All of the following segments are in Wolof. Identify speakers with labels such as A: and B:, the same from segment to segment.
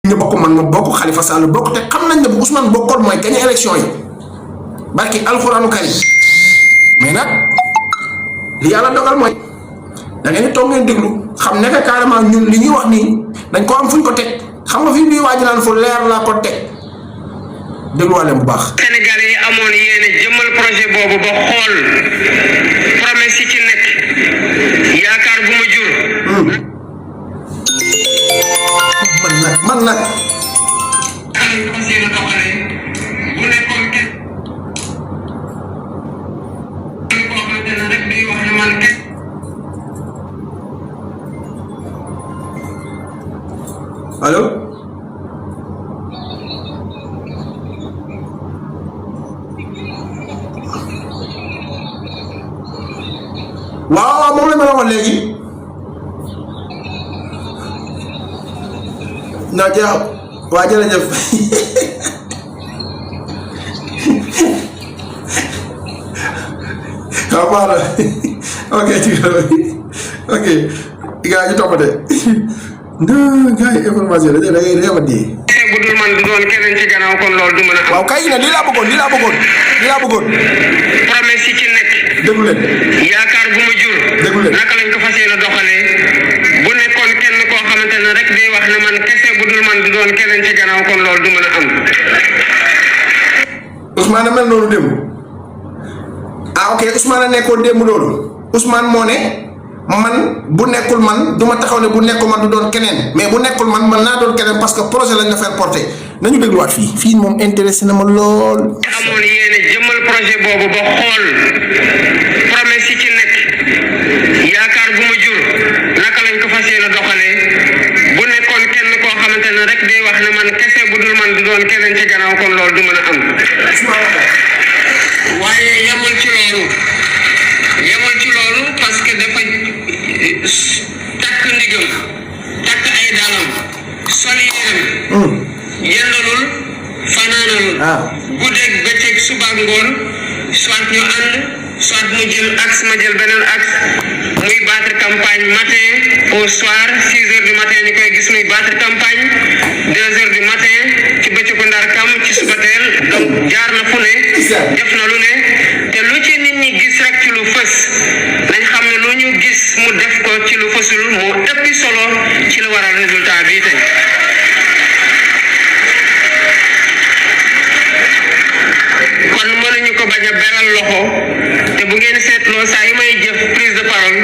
A: ñu bokk man ma bokk Khalifa Sall bokk te xam nañ ne bu Ousmane bokkoon mooy gagné élection yi barki alxuraanu karim mais nag li yàlla dogal mooy da ngeen di toog ngeen déglu xam ne que carrément ñun li ñuy wax nii dañ ko am fuñ ko teg xam nga fi ñuy waaj naan fu leer laa ko teg dégluwaale bu baax.
B: Sénégalais yi amoon yéene jëmmal projet boobu ba xool promesse yi ci nekk yaakaar bu ma jur.
A: man nag. allo. waaw moom la ma la wax léegi. non jaa waa jërëjëf waaw baax na ok ci ok gars yi toppate non gars yi information da ngay réew a dee.
B: bu dul man du doon keneen ci gannaaw kon loolu du mën a.
A: waaw kay ne lii laa bëggoon.
B: promesse yi ci nekk.
A: déglu leen.
B: yaakaar bu ma jur.
A: déglu leen
B: naka lañ ko fas yéene doxalee bu nekkoon kenn koo xamante ne rek day wax ne man kese bu dul man du doon keneen ci gannaaw kon loolu du mën a am.
A: Ousmane mel noonu démb ah ok Ousmane nekkoon démb loolu Ousmane moo ne man bu nekkul man du ma taxaw ne bu nekkul man du doon keneen mais bu nekkul man mën naa doon keneen parce que projet lañ la faire porter nañu dégluwaat fii moom intéressé na ma lool.
B: amoon yéene jëmmal projet boobu ba xool promesse yi ci nekk yaakaar bu ma jur naka lañ ko fas yéene doxalee bu nekkoon kenn koo xamante ne rek day wax ne man kese bu dul man du doon keneen ci gannaaw kon loolu du mën a am. waaye yemul ci loolu parce que dafa takk ndigam takk ay dalam sol yéreem yendalul fanaanalul guddeeg bëccëg suba ak ngoon soit ñu ànd soit mu jël axe ma jël beneen axe muy battre campagne matin au soir 6 heures du matin ñu koy gis muy battre campagne 2 heures du matin ci bëccëgu ndar kam ci suba teel donc jaar na fu ne def na lu ne te lu ci nit ñi gis rek ci lu fës nañ xam ne lu ñu gis mu def ko ci lu fësul moo ëppi solo ci lu waral résultat bii tey. kon mënuñu ko bañ a beral loxo te bu ngeen seetloo saa yi may jëf prise de parole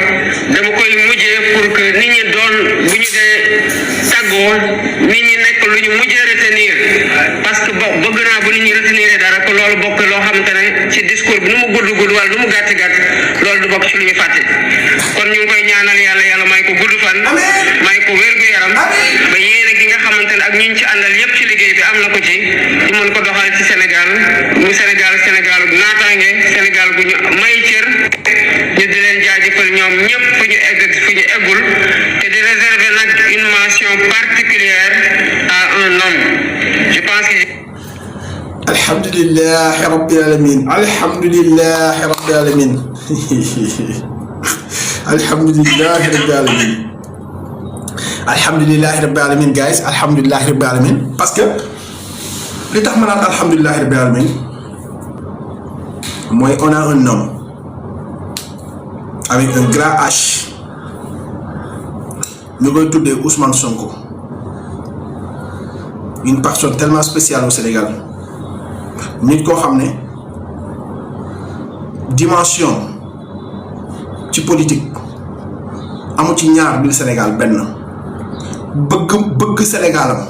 B: dama koy mujjee pour que nit ñi doon bu ñu dee tàggoo nit ñi nekk lu ñu mujjee retenir parce que bëgg naa bu nit ñi retenir dara ko loolu bokk loo xamante ne ci discours bi nu mu gudd wala nu mu gàtt loolu du bokk ci lu ñu fàtte kon ñu ngi koy ñaanal yàlla may ko gudd fan may ko wér gu yaram ba yéene gi nga xamante ne ak ñu ci àndal yépp ci liggéey bi am na ko ci ñu mën ko doxal ci Sénégal mu Sénégal gu naataange Sénégal gu ñu may cër ñu di leen jaajëfal ñoom ñëpp fu ñu egg fu ñu eggul te di réserver nag une mention particulière à un homme je pense que.
A: alhamdulilah rabbil alamin alhamdulilah rabbil alamin alhamdulilah rabbil alamin alhamdulilah rabbil alamin guys alhamdulilah rabbil alamin parce que li tax ma naan alhamdulilah rabbil alamin mooy on a un homme avec un grand H ñu koy tuddee Ousmane Sonko une personne tellement spéciale au Sénégal nit koo xam ne dimension ci politique amu ci ñaar biir Sénégal benn bëgg Sénégalam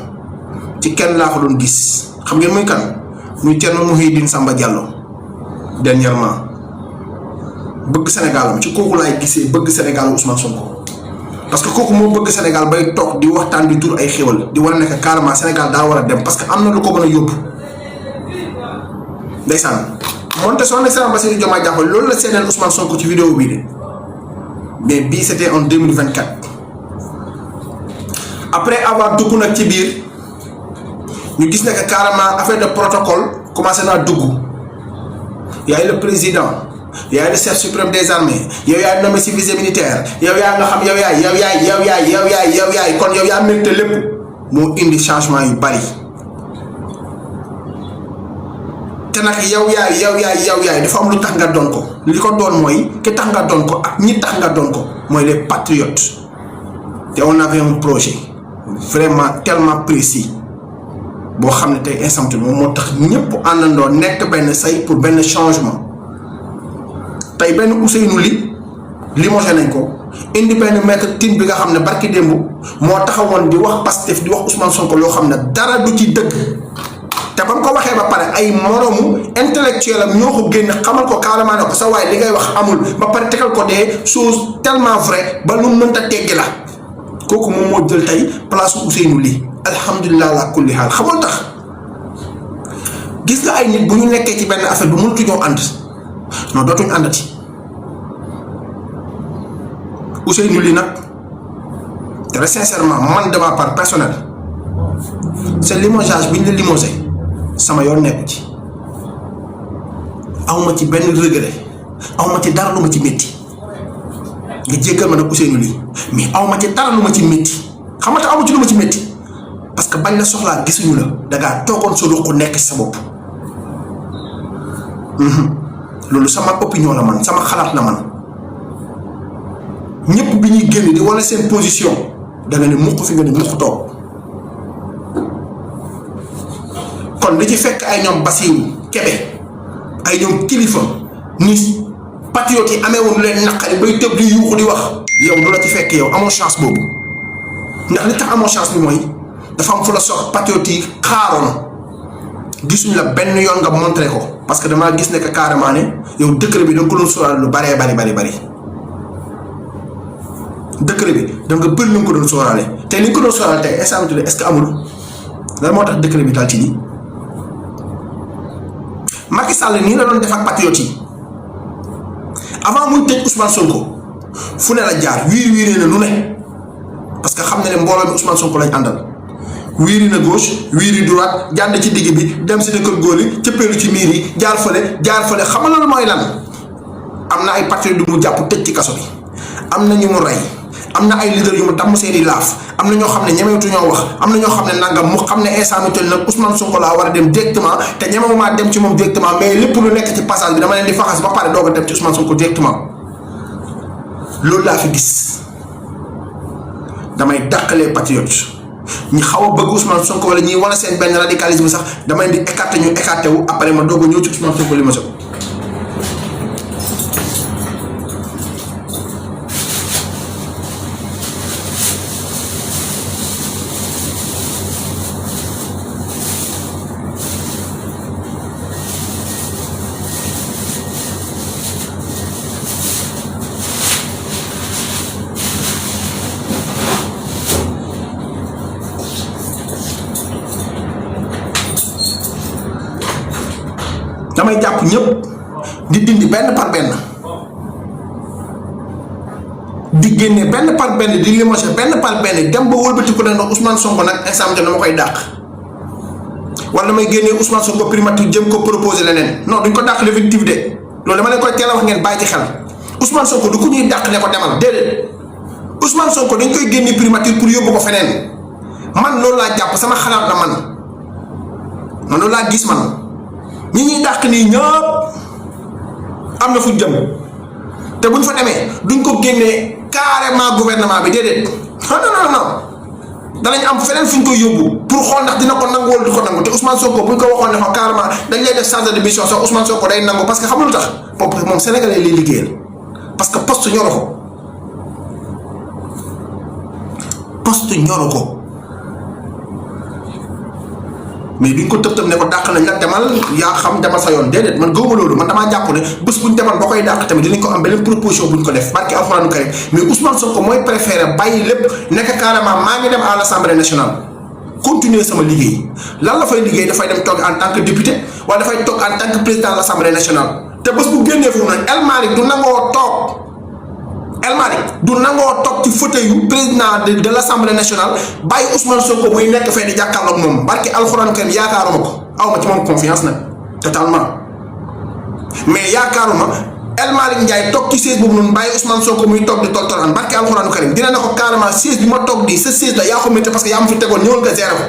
A: ci kenn laa ko doon gis xam ngeen muy kan muy Thierno Mouhidine Samba Diallo dernièrement bëgg Sénégalam ci kooku laay gisee bëgg Sénégal Ousmane Sonko parce que kooku moo bëgg Sénégal bay toog di waxtaan di tur ay xéwal di war a nekk carrément Sénégal daa war a dem parce que am na lu ko mën a yóbbu ndeysaan moonte son excellence Bassirou Diomaye Diakhar loolu la seedeel Ousmane Sonko ci vidéo bii de mais bii c'était en 2024 après avoir dugg nag ci biir ñu gis ne que carrément affaire de protocole commencé naa dugg yaay le président yaay le chef suprême des armées yow yaay nommé civil et militaire yow yaa nga xam yow yaay kon yow yaa mérité lépp moo indi changement yu bari te nag yow yaay dafa am lu tax nga doon ko li ko doon mooy ki tax nga doon ko ak ñi tax nga doon ko mooy les patriotes te on avait un projet vraiment tellement précis boo xam ne tey instant moom moo tax ñëpp àndandoo nekk benn say pour benn changement tey benn Ousseynou Ly limogé nañ ko indi benn maître Tine bi nga xam ne barki démb moo taxawoon di wax Pastef di wax Ousmane Sonko loo xam ne dara du ci dëgg te ba mu ko waxee ba pare ay moroomu intellectuel am ñoo ko génn xamal ko carrément ne ko sa waay li ngay wax amul ba pare tegal ko des choses tellement vraies ba lu mënta teggi la kooku moom moo jël tey place Ousseynou Ly alhamdulilah la kulli xaal xamoon tax gis nga ay nit bu ñu nekkee ci benn affaire bu mënatuñoo ànd non dootuñ àndati Ousseynou Ly nag très sincèrement man de ma part personnelle c'est limogeage bi ñu la limogé sama yoon nekku ci awma ci benn regret awma ci dara lu ma ci métti nga jéggal ma nag Ousseynou Ly mais awma ci dara lu ma ci métti xam nga awma ci lu ma ci métti parce que bañ la soxlaa gisuñu la dangaa toogoon sa ruq nekk sa bopp loolu sama opinion la man sama xalaat la man ñëpp bi ñuy génn di wane seen position da nga ne mukk fi nga ne mukk toog kon li ci fekk ay ñoom Bassirou Kébé ay ñoom kilifa ni patriote yi amee woon leen naqari bay tëb di yuuxu di wax yow du la ci fekk yow amoo chance boobu ndax li tax amoo chance bi mooy dafa am fu la sox patriote yi xaaroon gisuñ la benn yoon nga montré ko parce que damaa gis ne que carrément ne yow décret bi da nga ko doon sóoraale lu baree bari décret bi da nga bëri lu nga ko doon sóoraale te li nga ko doon sóoraale tey instant bi est-ce que amul lan moo tax décret bi daal ci nii Macky Sall nii la doon def ak patriote yi avant muy tëj Ousmane Sonko fu ne la jaar wiiri na lu ne parce que xam na ne mbooloo bi Ousmane Sonko lañ àndal wiiri na gauche wiiri droite jàdd ci digg bi dem si kër góor yi cëppeelu ci miir yi jaar fële xam nga loolu mooy lan am na ay patriote yu mu jàpp tëj ci kaso bi am na ñu mu rey am na ay leader yu mu damm seeni laaf am na ñoo xam ne ñemeetu ñoo wax am na ñoo xam ne nangam mu xam ne instant bi toll nag Ousmane Sonko laa war a dem directement te ñemewumaa dem ci moom directement mais lépp lu nekk ci passage bi dama leen di faxas ba pare doog a dem ci Ousmane Sonko directement loolu laa fi gis damay dàqalee patriote ñi xaw a bëgg Ousmane Sonko wala ñi wane seen benn radicalisme sax damay di écarté ñu écarté wu après ma doog a ñëw ci Ousmane Sonko li ma soog damay jàpp ñëpp di dindi benn par benn di génne benn par benn di limogé benn par benn dem ba wëlbatiku ne Ousmane Sonko nag instant dama koy dàq wala damay génnee Ousmane Sonko primature jëm ko proposer leneen non duñ ko dàq l'effectif de loolu dama leen koy teel a wax ngeen bàyyi ci xel Ousmane Sonko du ko ñuy dàq ne ko demal déedéet Ousmane Sonko dañ koy génne primature pour yóbbu ko feneen man loolu laa jàpp sama xalaat la man loolu laa gis man. ñi ñuy dàq nii ñëpp am na fu jëm te buñ fa demee duñ ko génnee carrément gouvernement bi déedéet non danañ am feneen fuñ koy yóbbu pour xool ndax dina ko nangu wala du ko nangu te Ousmane Sonko buñ ko waxoon ne ko carrément dañ lay def chargé de mission sax Ousmane Sonko day nangu parce que xam nga lu tax boobu moom Sénégalais lay liggéeyal parce que poste ñoro ko mais duñ ko tëb ne ko dàq nañ la demal yaa xam demal sa yoon déedéet man gëwuma loolu man damaa jàpp ne bés buñ demal ba koy dàq tamit dinañ ko am beneen proposition buñ ko def barki alxuraanu karim mais Ousmane Sonko mooy préféré bàyyi lépp nekk carrément maa ngi dem à l'Assemblée nationale continuer sama liggéey lan la fay liggéey dafay dem toog en tant que député wala dafay toog en tant que président de l'Assemblée nationale te bés bu génnee foofu nag El Malick du nangoo toog ci fauteuil yu président de l'Assemblée nationale bàyyi Ousmane Sonko muy nekk fee di jàkkaarloog moom barki alxuraan karim yaakaaruma ko awma ci moom confiance nag totalement mais yaakaaruma El Malick Ndiaye toog ci siège boobu noonu bàyyi Ousmane Sonko muy toog di toltolaan barke alxuraanu karim dina ne ko carrément siège bi ma toog di sa siège la yaa ko métti parce que yaa ma fi tegoon ñëwal nga zéro ko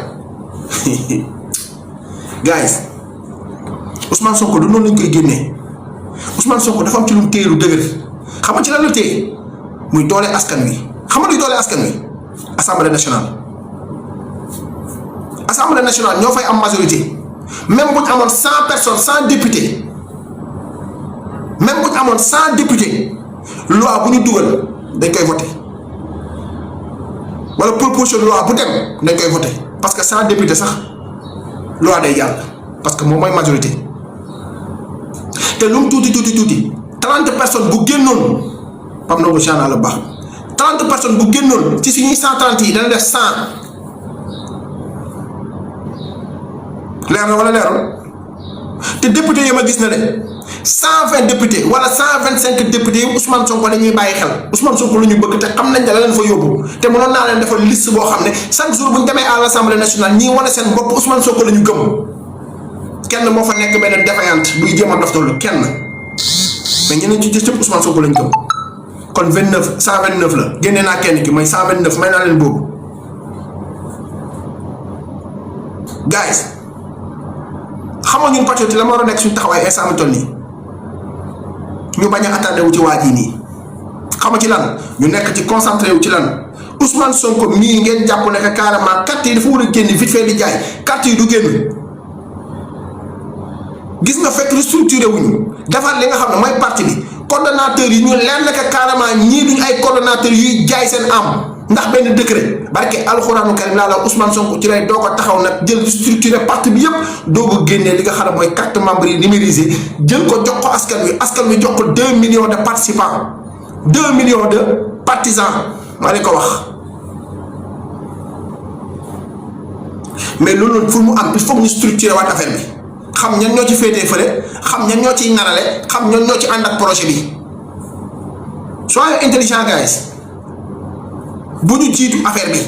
A: guys Ousmane Sonko du noonu lañ koy génnee Ousmane Sonko dafa am ci lu mu téye lu dëgër xam nga ci lan la téye muy doole askan wi xam nga luy doole askan wi assemblée nationale ñoo fay am majorité même bu ñu amoon 100 personnes 100 députés même bu ñu amoon 100 députés loi bu ñu dugal dañ koy voté wala proposition de loi bu dem dañ koy voté parce que 100 députés sax loi day jàll parce que moom mooy majorité te lu mu tuuti 30 personnes bu génnoon Pape Ndongo Chana la baax 30 personnes bu génnoon ci suñuy 130 yi dana def 100 leer na wala leerul te député yi ma gis na de 120 députés wala 125 députés yi Ousmane Sonko la ñuy bàyyi xel Ousmane Sonko la ñu bëgg te xam nañ ne la leen fa yóbbu te mënoon naa leen defal liste boo xam ne chaque jour bu ñu demee à l'Assemblée nationale ñii wane seen bopp Ousmane Sonko la ñu gëm kenn moo fa nekk benn défaillante buy jéem a dof tollu kenn mais ñeneen ci jëpp Ousmane Sonko la ñu gëm kon 129 la génne naa kenn ki mooy 129 may naa leen boobu guys xam nga ñun patriote la ma war a nekk suñu taxawaay instant mi toll nii ñu bañ a attardé wu ci waa ji nii xam nga ci lan ñu nekk ci concentré wu ci lan Ousmane Sonko mii ngeen jàpp ne que carrément carte yi dafa war a génn vite fait di jaay carte yi du génn gis nga fekk restructuré wuñu defar li nga xam ne mooy parti bi coordonnateur yi ñu leer na que carrément ñii duñ ay coordonnateur yuy jaay seen am ndax benn décret barke alxuraanu karim laa la Ousmane Sonko ci lay doo ko taxaw nag jël structuré parti bi yëpp doo ko génnee li nga xam ne mooy carte membre yi numérisé jël ko jox ko askan wi jox ko 2 millions de participants 2 millions de partisans maa leen ko wax mais loolu pour mu am il faut ñu structuré waat affaire bi xam ñan ñoo ci féetee fële xam ñan ñoo ciy narale xam ñan ñoo ci ànd ak projet bi soyez intelligent guys bu ñu jiitu affaire bi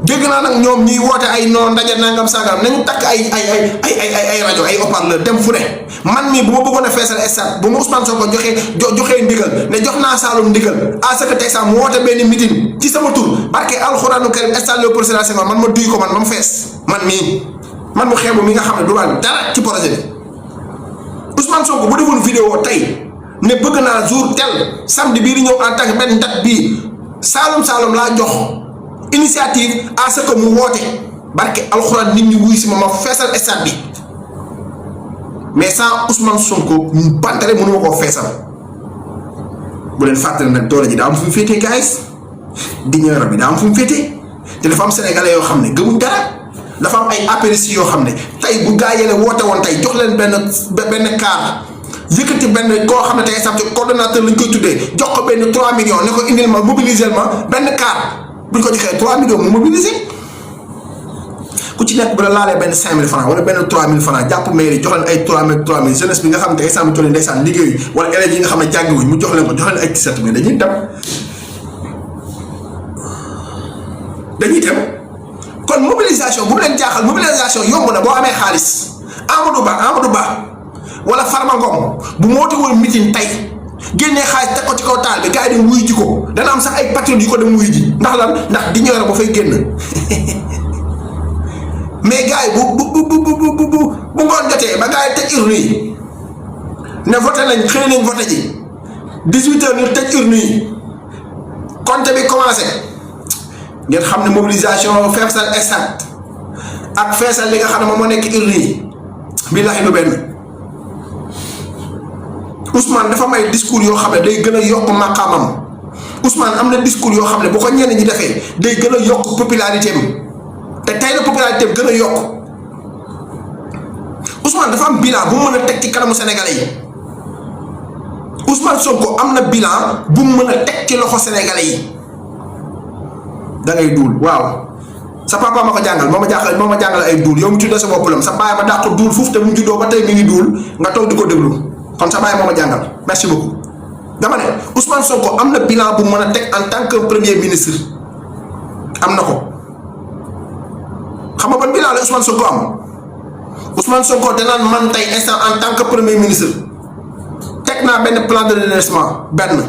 A: dégg naa nag ñoom ñuy woote ay non ndaje nangam sangam nañu takk ay rajo ay haut-parleur dem fu ne man mii bu ma bëggoon a feesal stade bu ma Ousmane Sonko joxee ndigal ne jox naa Saloum ndigal à ce que tey sax mu woote benn meeting ci sama tur barke alxuraanu karim stade Léopold Sédar Senghor man ma duy ko man ma mu fees man mii man mu xeebu mi nga xam ne du wàllu dara ci projet bi Ousmane Sonko bu defoon vidéo tey ne bëgg naa jour tel samedi bii di ñëw en tant que benn date bii Saloum laa jox initiative à ce que mu woote barke alxuraan nit ñi wuy si ma feesal stade bi mais sans Ousmane Sonko bantale mënuma koo feesal bu leen fàttali nag doole ji daa am fu mu féetee guys diñeero bi daa am fu mu féetee te dafa am sénégalais yoo xam ne gëmuñ dara dafa am ay apéris yoo xam ne tey bu gaa yele woote woon tey jox leen benn car yëkkati benn koo xam ne tey sax coordonnateur lañ koy tuddee jox ko benn 3 millions ne ko indil ma mobiliser ma benn car buñ ko joxee 3 millions mu mobiliser ku ci nekk bu la laalee benn 5000 francs wala benn 3000 francs jàpp mairie jox leen ay 3000 jeunesse bi nga xam ne tey sax mu toll ndeysaan liggéeyu wala élèves yi nga xam ne jàngiwuñ mu jox leen ay t-shirt mais dañuy dem kon mobilisation bu mu leen jaaxal mobilisation yomb na boo amee xaalis Amadou Ba wala Farba Ngom bu moo woote woon meeting tey génnee xaalis teg ko ci kaw taal bi gars yi dem wuy ji ko dana am sax ay patriotes yu ko dem wuy ji ndax lan ndax di ñëw ba fay génn mais gars yi bu ngoon jotee ba gars yi tëj urne yi ne voté nañ xëy nañ voté ji 18h ñu tëj urne yi compte bi commencé ngeen xam ne mobilisation feesal stade ak feesal li nga xam ne moom moo nekk urne yi billahi lu benn Ousmane dafa may discours yoo xam ne day gën a yokk maqaamam Ousmane am na discours yoo xam ne bu ko ñenn ñi defee day gën a yokk popularité am te tey la popularité am gën a yokk Ousmane dafa am bilan bu mu mën a teg ci kanamu sénégalais yi Ousmane Sonko am na bilan bu mu mën a teg ci loxo sénégalais yi da ngay duul waaw sa papa ma ko jàngal moo ma jàngal ay duul yow mu tuddee sa bopp lam sa baay ma dàq duul foofu te mu juddoo ba tey mi ngi duul nga toog di ko déglu. kon sa baay moo ma jàngal merci beaucoup dama ne Ousmane Sonko am na bilan bu mën a teg en tant que premier ministre am na ko xam nga ban bilan la Ousmane Sonko am Ousmane Sonko danaan man tey instant en tant que premier ministre teg naa benn plan de redressement benn.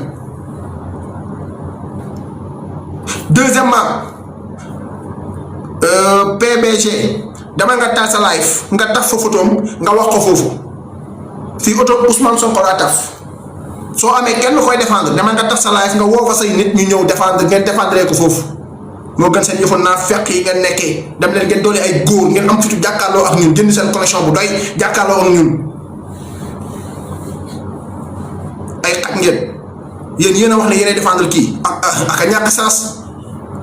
A: Deuxièmement PBG dama nga taal sa live nga taf fa photom nga wax ko foofu fii oto Ousmane Sonko laa taf soo amee kenn koy défendre dama nga taf sa live nga woo fa say nit ñu ñëw défendre ngeen défendre ko foofu moo gën seen yëfoon naa fekk yi ngeen nekkee dem leen ngeen doole ay góor ngeen am fitu jàkkaarloo ak ñun jënd seen connexion bu doy jàkkaarloo ak ñun ay xat ngeen yéen a wax ne yéenay défendre kii ak a ñàkk sens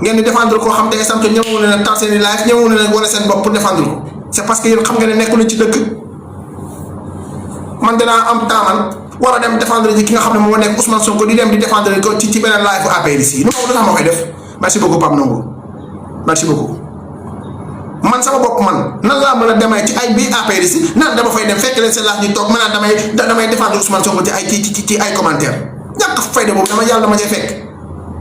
A: ngeen di défendre koo xam te ne sant ñëwoon na ne taal seen i live ñëwoon na ne wala seen bopp pour défendre ko c'est parce que yéen xam nga ne nekkul ci dëkk man dinaa am temps man war a dem défendre ji ki nga xam ne moo nekk Ousmane Sonko di dem di défendre ko ci beneen live bu APR ici non dafa ma koy def merci beaucoup Pape Ndongo merci beaucoup man sama bopp man nan laa mën a demee ci ay bii APR ici naan dama fay dem fekk leen seen live ñu toog ma naan damay défendre Ousmane Sonko ci ay ci ay commentaire ñàkk fayda boobu dama yàlla dama cay fekk.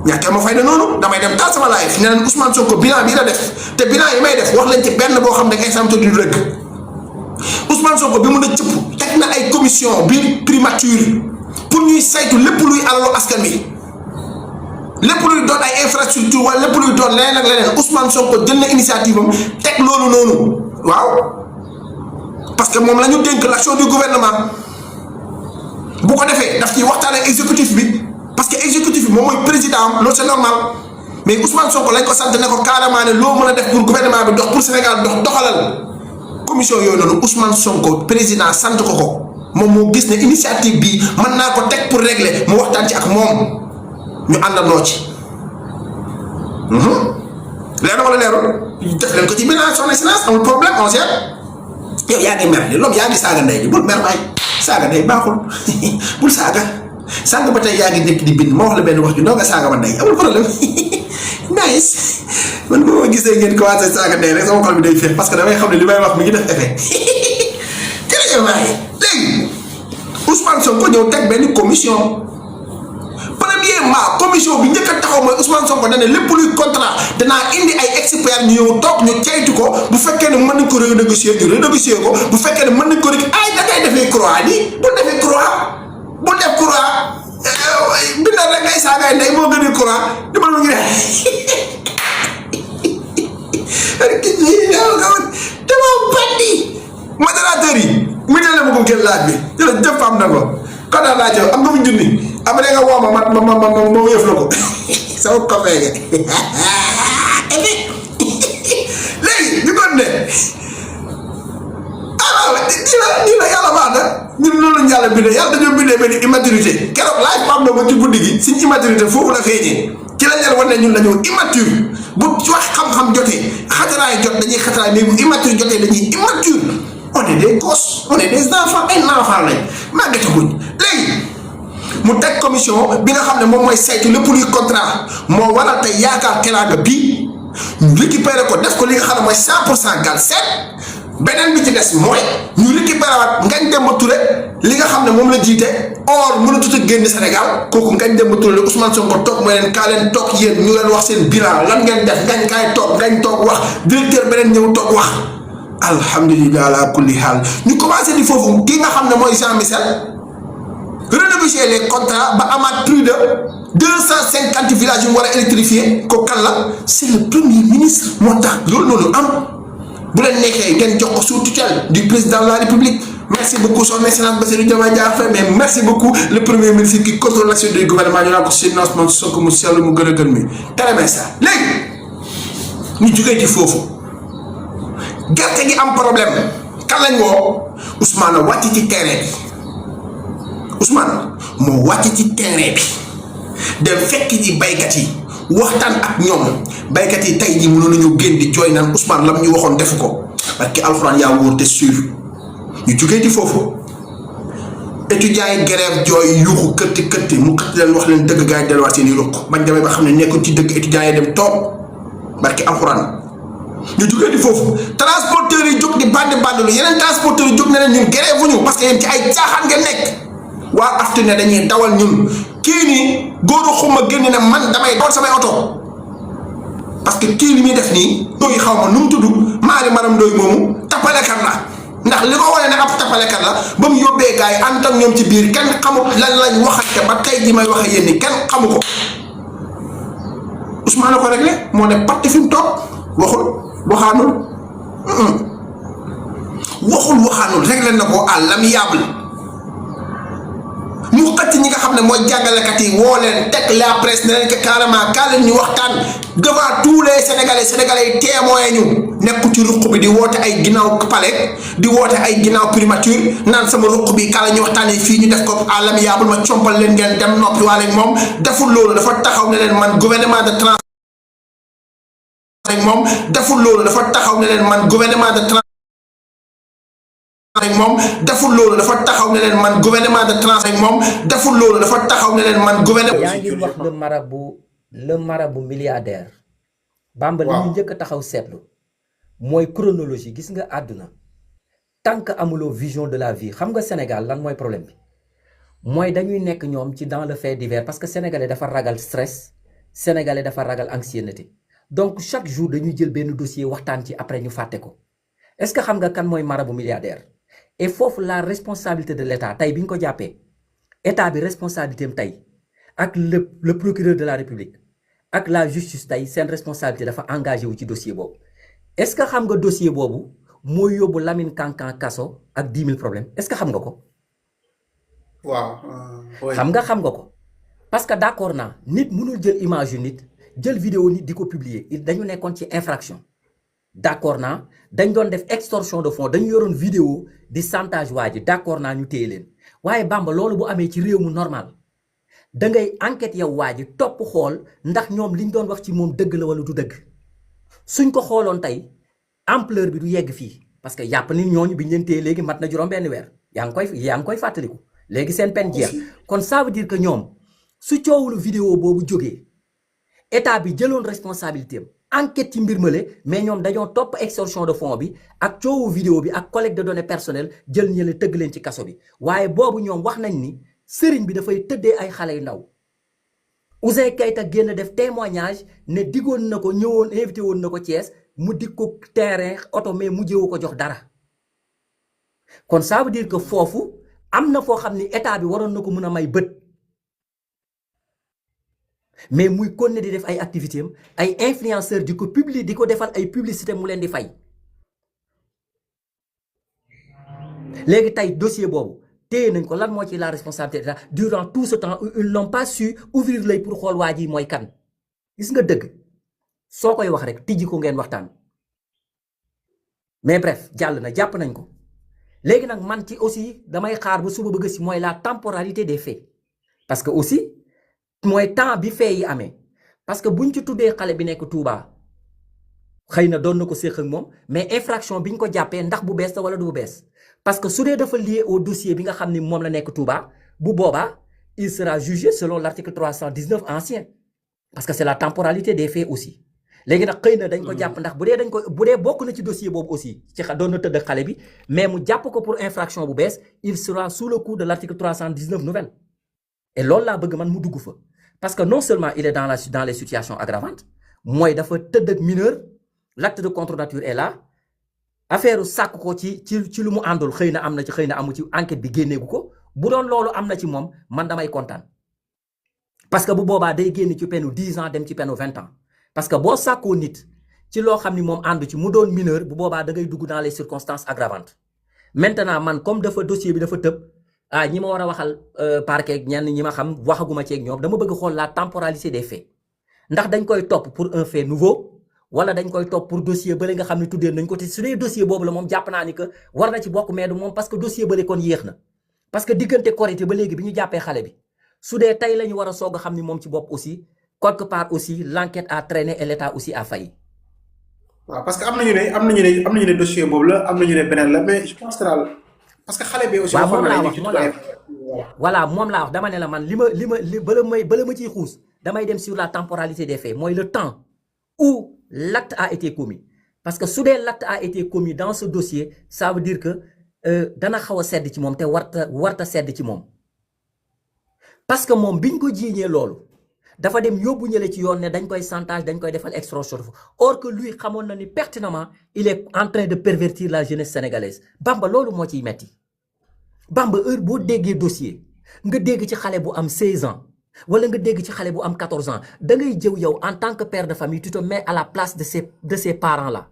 A: ñàkkee ma fayda noonu damay dem taal sama live ne leen Ousmane Sonko bilan bii la def te bilan yi may def wax leen ci benn boo xam ne ngay samto di rëgg Ousmane Sonko bi mun a cëpp teg na ay commission bi primature pour ñuy saytu lépp luy alalu askan wi lépp luy doon ay infrastructure wala lépp luy doon leneen ak leneen Ousmane Sonko jël na initiative am teg loolu noonu waaw parce que moom la ñu dénk l'action du gouvernement bu ko defee daf ciy waxtaan ak exécutif bi. parce que exécutif bi moom mooy président loolu c'est normal mais Ousmane Sonko lañ ko sant ne ko carrément ne loo mën a def pour gouvernement bi dox pour Sénégal doxalal commission yooyu noonu Ousmane Sonko président sant ko moom moo gis ne initiative bi mën naa ko teg pour régler mu waxtaan ci ak moom ñu àndandoo ci. leer na wala leerul def leen ko ci bilan son excellence amul problème on sait yow yaa ngi mer loolu yaa ngi saaga ndey bul mer waay saaga ndey baaxul bul saaga. sàng ba tey yaa ngi nekk di bind ma wax la benn wax ju ndaw nga saaga ma ndey amul problème nice man bu ma gisee ngeen commencé saaga ndey rek sama xol bi day féex parce que damay xam ne li may wax mi ngi def effet jërëjëf waaye léegi Ousmane Sonko ñëw teg benn commission premièrement commission bi njëkk a taxaw mooy Ousmane Sonko da ne lépp luy contrat danaa indi ay experts ñu ñëw toog ñu caytu ko bu fekkee ne mën nañ ko renégocier ñu renégocier ko bu fekkee ne mën nañ ko rek ay da ngay defee croix ni bu defee croix. bu def courant bindal rek ngay saagaay ndey moo gën a courant dama la ngi dama bandi modérateur yi mu ne la ma ko kenn laaj bi jëf am na ko kon daal laa am nga mu junni après nga woo ma yëf la ko sama copain léegi ñu kon ne nii la yàlla baax na ñun loolu yàlla bindee yàlla dañoo bindee benn immaturité keroog laaj Pape Ndongo ci guddi gi suñ immaturité foofu la feeñee ci la leen wan ne ñun dañoo immature bu wax xam-xam jotee xataraay jot dañuy xataraay mais bu immature jotee dañuy immature on est des gosses on est des enfants ay enfants lañ màggataguñ léegi mu teg commission bi nga xam ne moom mooy saytu lépp luy contrat moo waral tey yaakaar teraanga bii ñu récupéré ko def ko li nga xam ne mooy 100% Galsen beneen bi ci des mooy ñu récupéré waat Ngagne Demba Touré li nga xam ne moom la jiite or mënatut a génn Sénégal kooku Ngagne Demba Touré la Ousmane Sonko toog mooy leen kaa leen toog yéen ñu leen wax seen bilan lan ngeen def Ngagne kaay toog Ngagne toog wax directeur beneen ñëw toog wax alhamdulilah ala kulli haal ñu commencé di foofu ki nga xam ne mooy Jean Michel renégocier les contrats ba amaat plus de 250 villages yu mu war a électrifier ko kan la c'est le premier ministre moo tax loolu noonu am. bu leen neexee ngeen jox ko sous tutelle du président de la République merci beaucoup son excellence Bassirou Diomaye Diakhar Faye mais merci beaucoup le premier ministre qui contrôle l'action du gouvernement ñu naan ko Seydina Ousmane Sonko mu sell mu gën a gën mi très bien ça léegi ñu jugee ci foofu gerte gi am problème kan lañ woo Ousmane a wàcc ci terrain bi Ousmane moo wàcc ci terrain bi dem fekk ji baykat yi waxtaan ak ñoom baykat yi tey jii mënoon nañu génn di jooy naan Ousmane lam ñu waxoon defu ko parce que alxuraan yaa wóor te sûr ñu jugee ci foofu étudiants yi grève jooy yuuxu këtti mu këtti leen wax leen dëgg gars yi delluwaat seen i ruq bañ demee ba xam ne nekkuñ ci dëgg étudiants yi dem toog barki alxuraan ñu jugee di foofu transporteurs yi jóg di bandi lu yeneen transporteurs yi jóg ne leen ñun grève wuñu parce que yéen ci ay caaxaan ngeen nekk waa aftu ne dañuy dawal ñun kii nii góoru xuma génn ne man damay dawal samay oto parce que kii li muy def nii ndooy xaw ma nu mu tudd maari maram ndooy moomu tappalekat la ndax ndax li ko wane ne ab tapalekat la ba mu yóbbee gars yi ànd ak ñoom ci biir kenn xamut lan lañ waxante ba tey ji may waxe yéen ni kenn xamu ko Ousmane ko réglé moo ne parti fi mu toog waxul waxaanul réglé na ko à l'amiable mu xëcc ñi nga xam ne mooy jàngalekat yi woo leen teg la presse ne leen que carrément kaa leen ñu waxtaan devant tous les sénégalais yi témoin ñu nekk ci ruq bi di woote ay ginnaaw palais di woote ay ginnaaw primature naan sama ruq bi kaa la ñu waxtaanee fii ñu def ko à l'amiable ma compal leen ngeen dem noppi waale ak moom deful loolu dafa taxaw ne leen man gouvernement de trans moom deful loolu dafa taxaw ne leen man gouvernement de trans moom deful loolu dafa taxaw ne leen man gouvernement de trans moom deful loolu dafa taxaw ne leen man gouvernement.
C: yaa ngi wax le marabout milliardaire. Bamba li ñu njëkk a taxaw seetlu mooy chronologie gis nga àdduna tant que amuloo vision de la vie xam nga Sénégal lan mooy problème bi mooy dañuy nekk ñoom ci dans le fait divers parce que sénégalais dafa ragal stress sénégalais dafa ragal anxiété donc chaque jour dañuy jël benn dossier waxtaan ci après ñu fàtte ko est-ce que xam nga kan mooy marabout milliardaire. et foofu la responsabilité de l'État tey bi ñu ko jàppee état bi responsabilité am tey ak le procureur de la République ak la justice tey seen responsabilité dafa engagé wu ci dossier boobu est-ce que xam nga dossier boobu mooy yóbbu Lamine Kankan kaso ak 10 000 problèmes est-ce que xam nga ko.
A: waaw.
C: xam nga ko parce que d'accord naa nit mënul jël image yu nit jël vidéo nit di ko publier dañu nekkoon ci infraction. d'accord naa dañ doon def extorsion de fonds dañu yoroon vidéo di chantage waa ji d'accord naa ñu téye leen waaye Bamba loolu bu amee ci réew mu normal da ngay enquête yow waa ji topp xool ndax ñoom liñ doon wax ci moom dëgg la wala du dëgg suñ ko xooloon tey ampleur bi du yegg fii parce que yàpp ni ñooñu biñ leen téye léegi mat na juróom benn weer yaa ngi koy fàttaliku léegi seen peine jeex kon ça veut dire que ñoom su coowulu vidéo boobu jógee état bi jëloon responsabilité am enquête ci mbir male mais ñoom dañoo topp extorsion de fonds bi ak coowu vidéo bi ak collecte de données personnelles jël ñële tëgg leen ci kaso bi waaye boobu ñoom wax nañ ni sëriñ bi dafay tëddee ay xale yu ndaw Ouzin Keita génn def témoignage ne diggoon na ko ñëwoon invité woon na ko Thiès mu dig ko terrain oto mais mujjewu ko jox dara kon ça veut dire que foofu am na foo xam ni état bi waroon na ko mën a may bët mais muy kon ne di def ay activité am ay influenceur di ko publier di ko defal ay publicité mu leen di fay léegi tey dossier boobu téye nañ ko lan moo ci la responsabilité d'état durant tout ce temps ils n'ont pas su ouvrir l'œil pour xool waa ji mooy kan gis nga dëgg soo koy wax rek tijji ko ngeen waxtaan mais bref jàll na jàpp nañ ko léegi nag man ci aussi damay xaar ba suba bëgg si mooy la temporalité des faits parce que aussi mooy temps bi fee yi amee parce que buñ ci tuddee xale bi nekk Touba xëy na doon na ko séq ak moom mais infraction bi ñu ko jàppee ndax bu bees la wala du bu bees parce que su dee dafa lié au dossier bi nga xam ni moom la nekk Touba bu boobaa il sera jugé selon l'article 319 ancien parce que c'est la temporalité des faits aussi léegi nag xëy na dañ ko jàpp ndax bu dee bokk na ci dossier boobu aussi ci doon na tëdd ak xale bi mais mu jàpp ko pour infraction bu bees il sera sous le coup de l'article 319 nouvelle et loolu laa bëgg man mu dugg fa parce que non seulement il est dans les situations aggravantes mooy dafa tëdd ak mineur l'acte de contre nature est là affaire sàkk ko ci lu mu àndul xëy na am na ci xëy na amu ci enquête bi génneegu ko bu doon loolu am na ci moom man damay kontaan parce que bu boobaa day génn ci penu 10 ans dem ci penu 20 ans parce que boo sàkkoo nit ci loo xam ni moom àndu ci mu doon mineur bu boobaa da ngay dugg dans les circonstances aggravantes maintenant man comme dafa dossier bi dafa tëb ñi ma war a waxal parquet ak ñenn ñi ma xam waxaguma ci ak ñoom dama bëgg xool la temporalité des faits ndax dañ koy topp pour un fait nouveau wala dañ koy topp pour dossier bële nga xam ne tuddee nañ ko te su dee dossier boobu la moom jàpp naa ni que war na ci bokk mais du moom parce que dossier bële kon yéex na parce que diggante Korité ba léegi bi ñu jàppee xale bi su dee tey la ñu war a soog a xam ni moom ci bopp aussi quelque part aussi l'enquête a traîné et l'État aussi a failli.
A: waaw parce que am nañu ne dossier boobu la am nañu ne beneen la mais je pense que daal parce que xale bi aussi.
C: waaw moom laa wax voilà moom laa wax dama ne la man li bala ma ciy xuus damay dem sur la temporalité des faits mooy le temps où l'acte a été commis parce que su dee l'acte a été commis dans ce dossier ça veut dire que dana xaw a sedd ci moom te warta sedd ci moom parce que moom biñ ko jiiñee loolu dafa dem yóbbu ñële ci yoon ne dañ koy chantage dañ koy defal extorsion de fonds or que lui xamoon na ni pertinemment il est en train de pervertir la jeunesse sénégalaise. Bamba loolu moo ciy metti. Bamba heure boo déggee dossier nga dégg ci xale bu am 16 ans wala nga dégg ci xale bu am 14 ans da ngay jëw yow en tant que père de famille tu te mets à la place de ces parents là.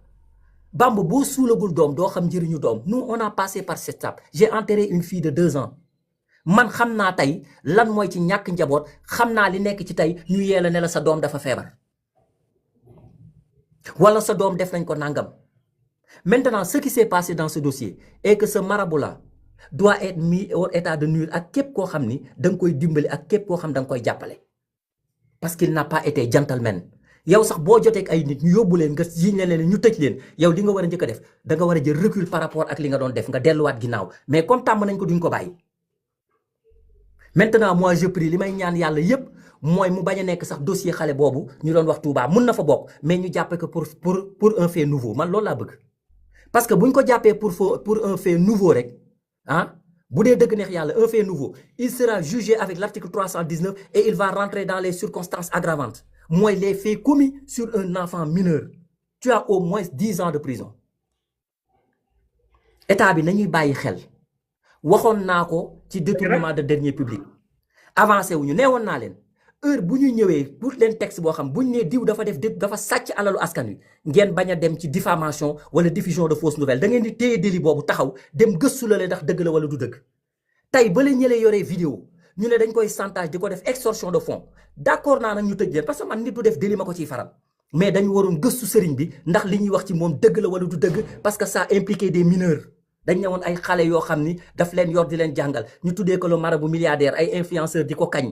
C: Bamba boo suulagul doom doo xam njëriñu doom. Nous on a passé par cette étape. J'ai enterré une fille de 2 ans. man xam naa tey lan mooy ci ñàkk njaboot xam naa li nekk ci tey ñu yee la ne la sa doom dafa feebar wala sa doom def nañ ko nangam. Maintenant ce qui s'est passé dans ce dossier est que ce marabout là doit être mis au état de nuire ak képp koo xam ni da nga koy dimbali ak képp koo xam da nga koy jàppale parce qu'il n'a pas été gentleman. yow sax boo jotee ak ay nit ñu yóbbu leen nga jiñ leen ñu tëj leen yow li nga war a njëkk a def da nga war a jël recul par rapport ak li nga doon def nga delluwaat ginnaaw mais comme tàmm nañ ko duñ ko bàyyi. Maintenant moi je prie li may ñaan yàlla yépp mooy mu bañ a nekk sax dossier xale boobu ñu doon wax Touba mun na fa bokk mais ñu jàppe ko pour un fait nouveau man loolu laa bëgg. parce que buñ ko jàppee pour un fait nouveau rek ah bu dee dëgg neex yàlla un fait nouveau il sera jugé avec l'article 319 et il va rentrer dans les circonstances aggravantes mooy les faits commis sur un enfant mineur. Tu as au moins 10 ans de prison. état bi nañuy bàyyi xel. waxoon naa ko ci détournement de deniers publics avancé wuñu neewoon naa leen heure bu ñu ñëwee pour leen texte boo xam bu ñu nee diw dafa sàcc alalu askan wi ngeen bañ a dem ci diffamation wala diffusion de fausses nouvelles da ngeen di téye délit boobu taxaw dem gëstu la ndax dëgg la wala du dëgg. tey ba la ñëlee yoree vidéo ñu ne dañ koy chantage di ko def extorsion de fonds d'accord naa nag ñu tëj leen parce que man nit du def délit ma ko ciy faral mais dañu waroon gëstu sëriñ bi ndax li ñuy wax ci moom dëgg la wala du dëgg parce que ça impliqué des mineurs. dañ ñëwoon ay xale yoo xam ni daf leen yor di leen jàngal ñu tuddee ko le marabout milliardaire ay influenceurs di ko kañ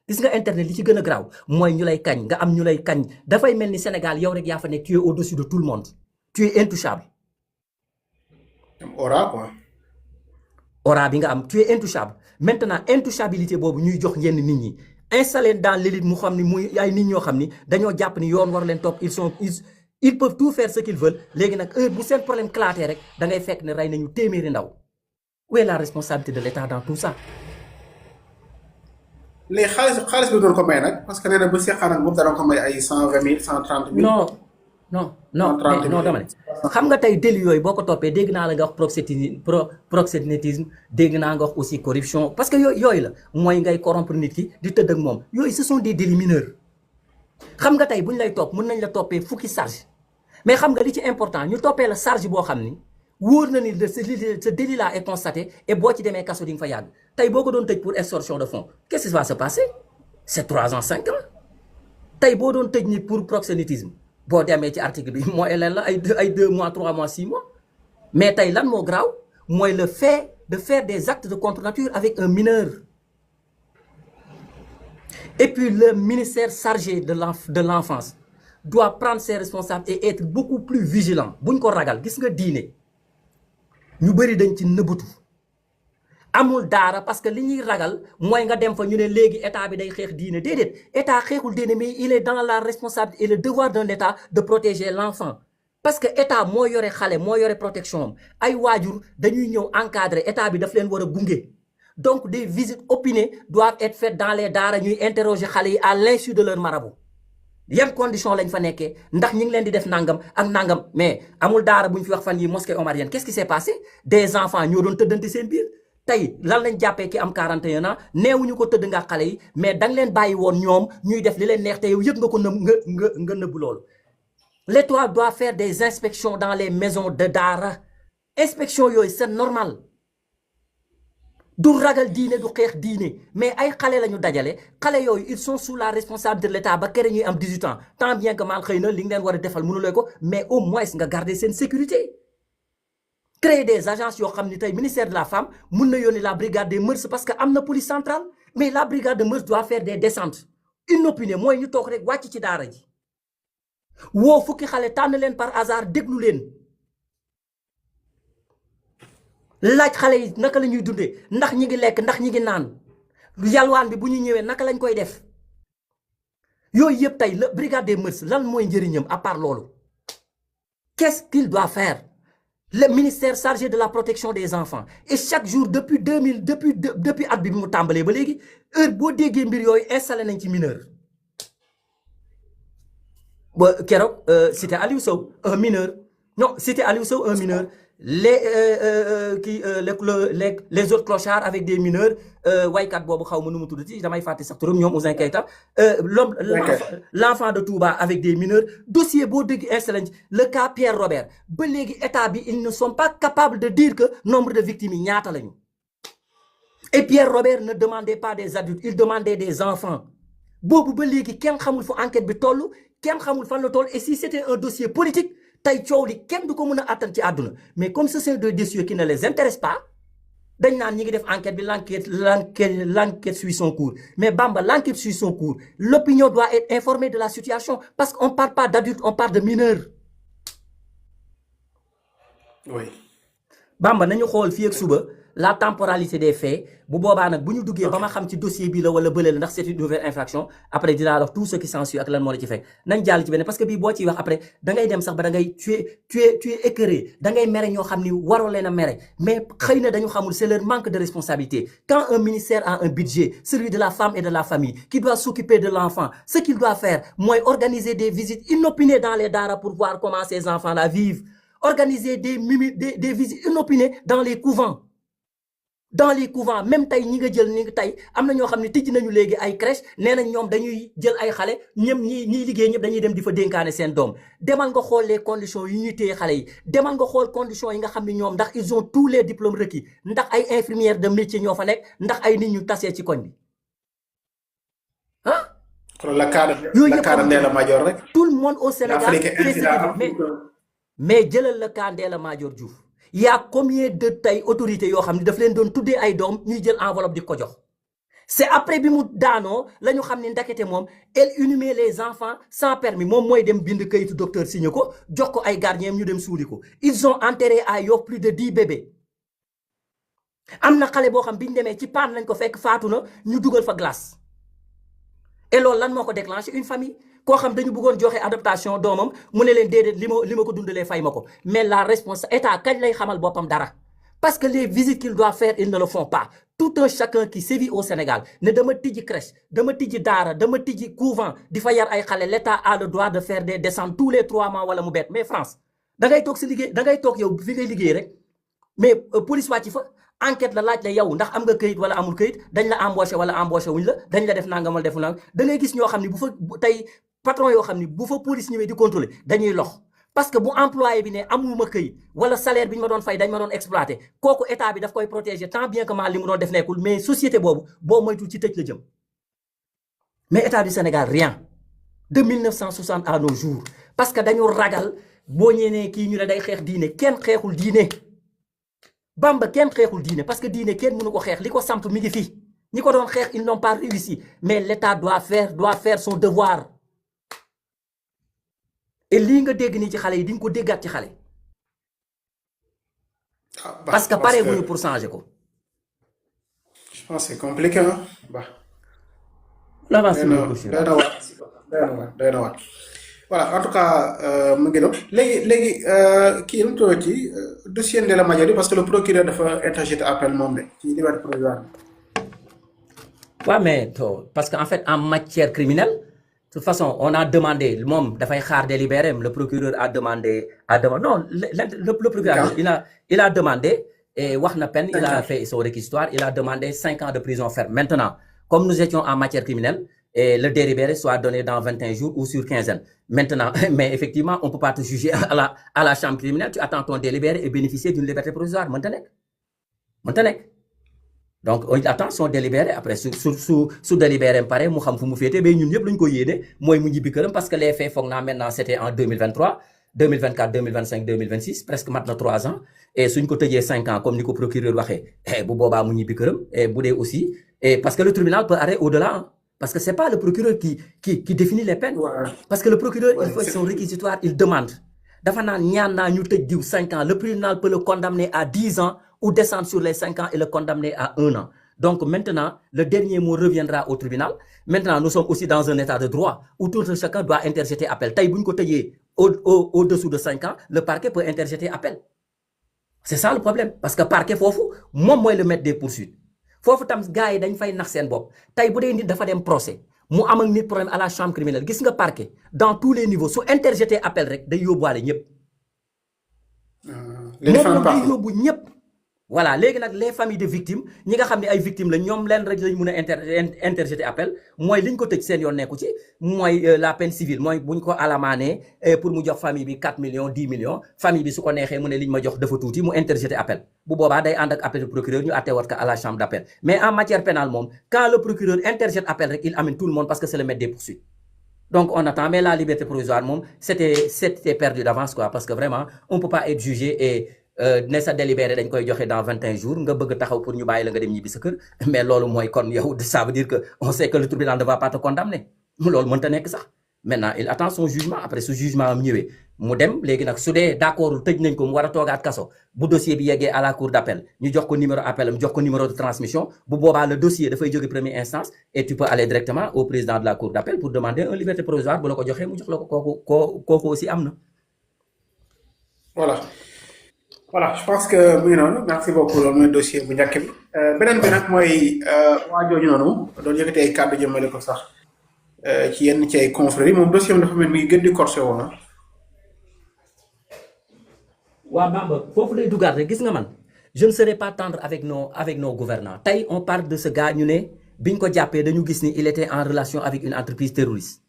C: gis nga internet li ci gën a garaaw mooy ñu lay kañ nga am ñu lay kañ dafay mel ni Sénégal yow rek yaa fa nekk tu es au-dessus de tout le monde tu es intouchable.
A: aura quoi.
C: aura bi nga am tu es intouchable maintenant intouchabilité boobu ñuy jox yenn nit ñi installé dans l'élite mu xam ni muy ay nit ñoo xam ni dañoo jàpp ni yoon war leen topp ils peuvent tout faire ce qu'ils veulent léegi nag heure bu seen problème claté rek da ngay fekk ne rey nañu téeméeri ndaw où est la responsabilité de l'État dans tout ça.
A: léegi xaalis bi doon ko may nag parce que nee na bu seqaan ak moom dana ko may ay 120 000 130 000.
C: non dama ne xam nga tey délit yooyu boo ko toppee dégg naa la nga wax proxénétisme dégg naa nga wax aussi corruption parce que yooyu la mooy ngay corrompre nit ki di tëdd ak moom yooyu ce sont des délits mineurs. xam nga tey bu ñu lay topp mën nañ la toppee fukki charge mais xam nga li ci important ñu toppee la charge boo xam ni wóor na ni ce délit là est constaté et boo ci demee kaso di nga fa yàgg tey boo ko doon tëj pour extorsion de fonds qu'est-ce qui va se passer c'est 3 ans 5 ans tey boo doon tëj ni pour proxénétisme boo demee ci article bi mooy leen la ay 2 mois 3 mois 6 mois mais tey lan moo graaw mooy le fait de faire des actes de contre nature avec un mineur. Et puis le ministère chargé de l'enfance doit prendre ses responsabilités et être beaucoup plus vigilant buñ ko ragal gis nga diine ñu bëri dañ ci nëbbatu amul daara parce que li ñuy ragal mooy nga dem fa ñu ne léegi état bi day xeex diine déedéet état xeexul diine mais il est dans la responsabilité et le devoir d'un état de protéger l'enfant parce que état moo yore xale moo yore protection am ay waajur dañuy ñëw encadrer état bi daf leen war a gunge. Donc des visites opinées doivent être faites dans les daara ñuy interroger xale yi à l'insu de leur marabout yan condition lañ fa nekkee ndax ñi ngi leen di def nangam ak nangam mais amul daara bu ñu fi wax fan yi mosquée omarienne qu'est-ce qui s'est passé des enfants ñoo doon tëddante seen biir tey lan lañ jàppee ki am 41 ans neewuñu ko tëdd nga xale yi mais danga leen bàyyi woon ñoom ñuy def li leen neex te yow yëg nga ko nga nëbb loolu. L'État doit faire des inspections dans les maisons de daara inspection yooyu c'est normal. du ragal diine du xeex diine mais ay xale la ñu dajale xale yooyu ils sont sous la responsabilité de l'État ba kere ñuy am 18 ans tant bien que mal xëy na li nga leen war a defal mënuloo ko mais au moins nga garder seen sécurité. Créer des agences yoo xam ni tey ministère de la femme mun na yónni la brigade des mœurs parce que am na police centrale mais la brigade de mœurs doit faire des descentes inopinées mooy ñu toog rek wàcc ci daara ji woo fukki xale tànn leen par hasard déglu leen. laaj xale yi naka la ñuy dundee ndax ñi ngi lekk ndax ñi ngi naan yalwaan bi bu ñu ñëwee naka lañ koy def yooyu yëpp tey la brigade des mœurs lan mooy njëriñam à part loolu. Qu'est-ce qu'il doit faire le ministère chargé de la protection des enfants et chaque jour depuis 2000 depuis at bi mu tàmbalee ba léegi heure boo déggee mbir yooyu installé nañ ci mineur keroog cité Aliou Sow un mineur non cité Aliou Sow un mineur les autres clochards avec des mineurs waykat boobu xaw ma nu mu tuddati damay fàtte sax turam ñoom Ouzin Keita l'enfant de Touba avec des mineurs dossier boo dégg installé le cas Pierre Robert ba léegi état bi ils ne sont pas capables de dire que nombre de victimes yi ñaata lañu et Pierre Robert ne demandait pas des adultes il demandait des enfants boobu ba léegi kenn xamul fu enquête bi toll kenn xamul fan la toll et si c'était un dossier politique tey coow li kenn du ko mën a attan ci àdduna mais comme ce sont des dossiers qui ne les intéressent pas dañ naan ñi ngi def enquête bi l'enquête suit son cours mais Bamba l'enquête suit son cours l'opinion doit être informée de la situation parce qu'on parle pas d'adultes on parle de mineurs.
A: oui.
C: Bamba nañu xool fii ak suba la temporalité des faits bu boobaa nag bu ñu duggee ba ma xam ci dossier bi la wala bële la ndax c'est une nouvelle infraction après dinaa wax tout ce qui s'ensuit ak lan moo la ci fekk nañ jàll ci benn parce que bii boo ciy wax après da ngay dem sax ba da ngay tu es écœuré da ngay mere ñoo xam ni waroo leen a mere mais xëy na dañu xamul c'est leur manque de responsabilité quand un ministère a un budget celui de la femme et de la famille qui doit s'occuper de l'enfant ce qu'il doit faire mooy organiser des visites inopinées dans les daara pour voir comment ces enfants là vivent organiser des visites inopinées dans les couvents même tey ñi nga jël ni tey am na ñoo xam ne tijji nañu léegi ay crèche nee nañ ñoom dañuy jël ay xale ñëm ñiy liggéey ñëpp dañuy dem di fa dénkaane seen doom demal nga xool les conditions yi ñuy téye xale yi demal nga xool conditions yi nga xam ne ñoom ndax ils ont tous les diplômes requis ndax ay infirmières de métier ñoo fa nekk ndax ay nit ñu tasee ci koñ bi ah.
A: kon la cadre Ndella Madior rek.
C: tout le monde au Sénégal mais jëlal la cas Ndella Madior Diouf. Il y a combien de tey autorités yoo xam ne daf leen doon tuddee ay doom ñuy jël enveloppe di ko jox c'est après bi mu daanoo la ñu xam ne ndakete moom elle inhumait les enfants sans permis moom mooy dem bind kayitu docteur signé ko jox ko ay gardiens ñu dem suuli ko ils ont enterré à Yoff plus de 10 bébés am na xale boo xam bi ñu demee ci paan lañ ko fekk faatu na ñu dugal fa glace et loolu lan moo ko déclenché une famille koo xam dañu bëggoon joxe adaptation doomam mu ne leen déedéet li ma ko dundalee fay ma ko mais la responsable état kañ lay xamal boppam dara parce que les visites qu'il doit faire ils ne le font pas tout un chacun qui sévit au Sénégal ne dama tijji crèche dama tijji daara dama tijji couvent di fa yar ay xale l'état a le droit de faire des descentes tous les 3 mois wala mu bett mais France da ngay toog si liggéey da ngay toog yow fi ngay liggéey rek mais police wàcc fa enquête la laaj la yow ndax am nga këyit wala amul këyit dañ la embauché wala embauché wuñ la dañ la def nangam wala defu nangam da ngay gis ñoo xam ne bu fa tey patron yoo xam ni bu fa police ñëwee di contrôler dañuy lox parce que bu employé bi ne amuma këyit wala salaire bi ñu ma doon fay dañ ma doon exploité kooku état bi daf koy protéger tant bien que mal li mu doon def nekkul mais société boobu boo moytul ci tëj la jëm mais état du Sénégal rien de 1960 à nos jours parce que dañu ragal boo ñeenee kii ñu ne day xeex diine kenn xeexul diine Bamba kenn xeexul diine parce que diine kenn mënu ko xeex li ko samp mi ngi fii ñi ko doon xeex ils n'ont pas réussi mais l'état doit faire son devoir et lii nga dégg nii ci xale yi di nga ko déggaat ci xale parce que pare wuñu pour changer ko.
A: je pense c'est compliqué ah bah. doy na waat voilà en tout cas mu ngi doon léegi kii nu mu tudd ci dossier Ndella Madior bi parce que le procureur dafa interjeté appel moom de ci liberté provisoire.
C: waaw mais parce que en fait en matière criminelle de toute façon on a demandé moom dafay xaar délibéré le procureur a demandé non le procureur il a demandé et wax na peine il a fait son réquisitoire il a demandé 5 ans de prison ferme maintenant comme nous étions en matière criminelle et le délibéré soit donné dans 21 jours ou sur quinzaine maintenant mais effectivement on peut pas te juger à la chambre criminelle tu attends ton délibéré et bénéficier d'une liberté provisoire mënta nekk donc on attend son délibéré après su délibéré pare mu xam fu mu féete ba ñun ñëpp lu ñu ko yéene mooy mu ñibbi këram parce que les faits foog naa maintenant c'était en 2023 2024 2025 2026 presque mat na 3 ans et suñ ko tëjee 5 ans comme ni ko procureur waxee bu boobaa mu ñibbi këram et bu dee aussi et parce que le tribunal peut aller au-delà parce que c'est pas le procureur qui définit les peines parce que le procureur il fait son réquisitoire il demande dafa naan ñaan naa ñu tëj diw 5 ans le tribunal peut le condamner à 10 ans ou descendre sur les 5 ans et le condamner à 1 an. Donc maintenant, le dernier mot reviendra au tribunal. Maintenant, nous sommes aussi dans un état de droit où tout chacun doit interjeter appel. Taï buñ ko tëjee au-dessous de 5 ans, le parquet peut interjeter appel. C'est ça le problème. Parce que parquet foofu moom mooy le maître des poursuites. Foofu tam gars yi dañ fay nax seen bopp. Tey bu dee nit dafa dem procès mu am ak nit problème à la chambre criminelle gis nga parquet dans tous les niveaux su interjeté appel rek day yóbbuwaale ñëpp. moom day yóbbu ñëpp. voilà léegi nag les familles de victimes ñi nga xam ne ay victimes la ñoom leen rek lañ mun a interjeté appel mooy liñ ko tëj seen yoon nekku ci mooy la peine civile mooy buñ ko alamaanee pour mu jox famille bi 4 millions 10 millions famille bi su ko neexee mu ne liñ ma jox dafa tuuti mu interjeté appel bu boobaa day ànd ak appel du procureur ñu àttee wat ko à la chambre d'appel mais en matière pénale moom quand le procureur interjette appel rek il amène tout le monde parce que c'est le maître des poursuites. Donc on attend mais la liberté provisoire moom c'était perdu d'avance quoi parce que vraiment on peut pas être jugé et ne sa délibéré dañ koy joxe dans 21 jours nga bëgg taxaw pour ñu bàyyi la nga dem ñibbi sa kër mais loolu mooy kon yow ça veut dire que on sait que le tribunal ne va pas te condamner loolu mënta nekk sax maintenant il attend son jugement après su jugement am ñëwee mu dem léegi nag su dee d'accord tëj nañ ko mu war a toogaat kaso bu dossier bi yeggee à la cour d'appel ñu jox ko numéro appel am jox ko numéro de transmission bu boobaa le dossier dafay jóge première instance et tu peux aller directement au président de la cour d'appel pour demander une liberté provisoire bu la ko joxee mu jox la ko kooku aussi am na.
D: voilà je pense que mu ngi noonu merci beaucoup loolu mooy dossier bu njëkk bi beneen bi nag mooy waa jooju noonu doon yëkkati ay kàddu jëmale ko sax ci yenn ci ay confrères yi moom dossier am dafa mel mi ngi gën di corsé woon
C: waaw Bamba foofu lay dugaat rek gis nga man je ne serai pas tendre avec nos gouvernants tey on parle de ce gars ñu ne biñ ko jàppee dañu gis ni il était en relation avec une entreprise terroriste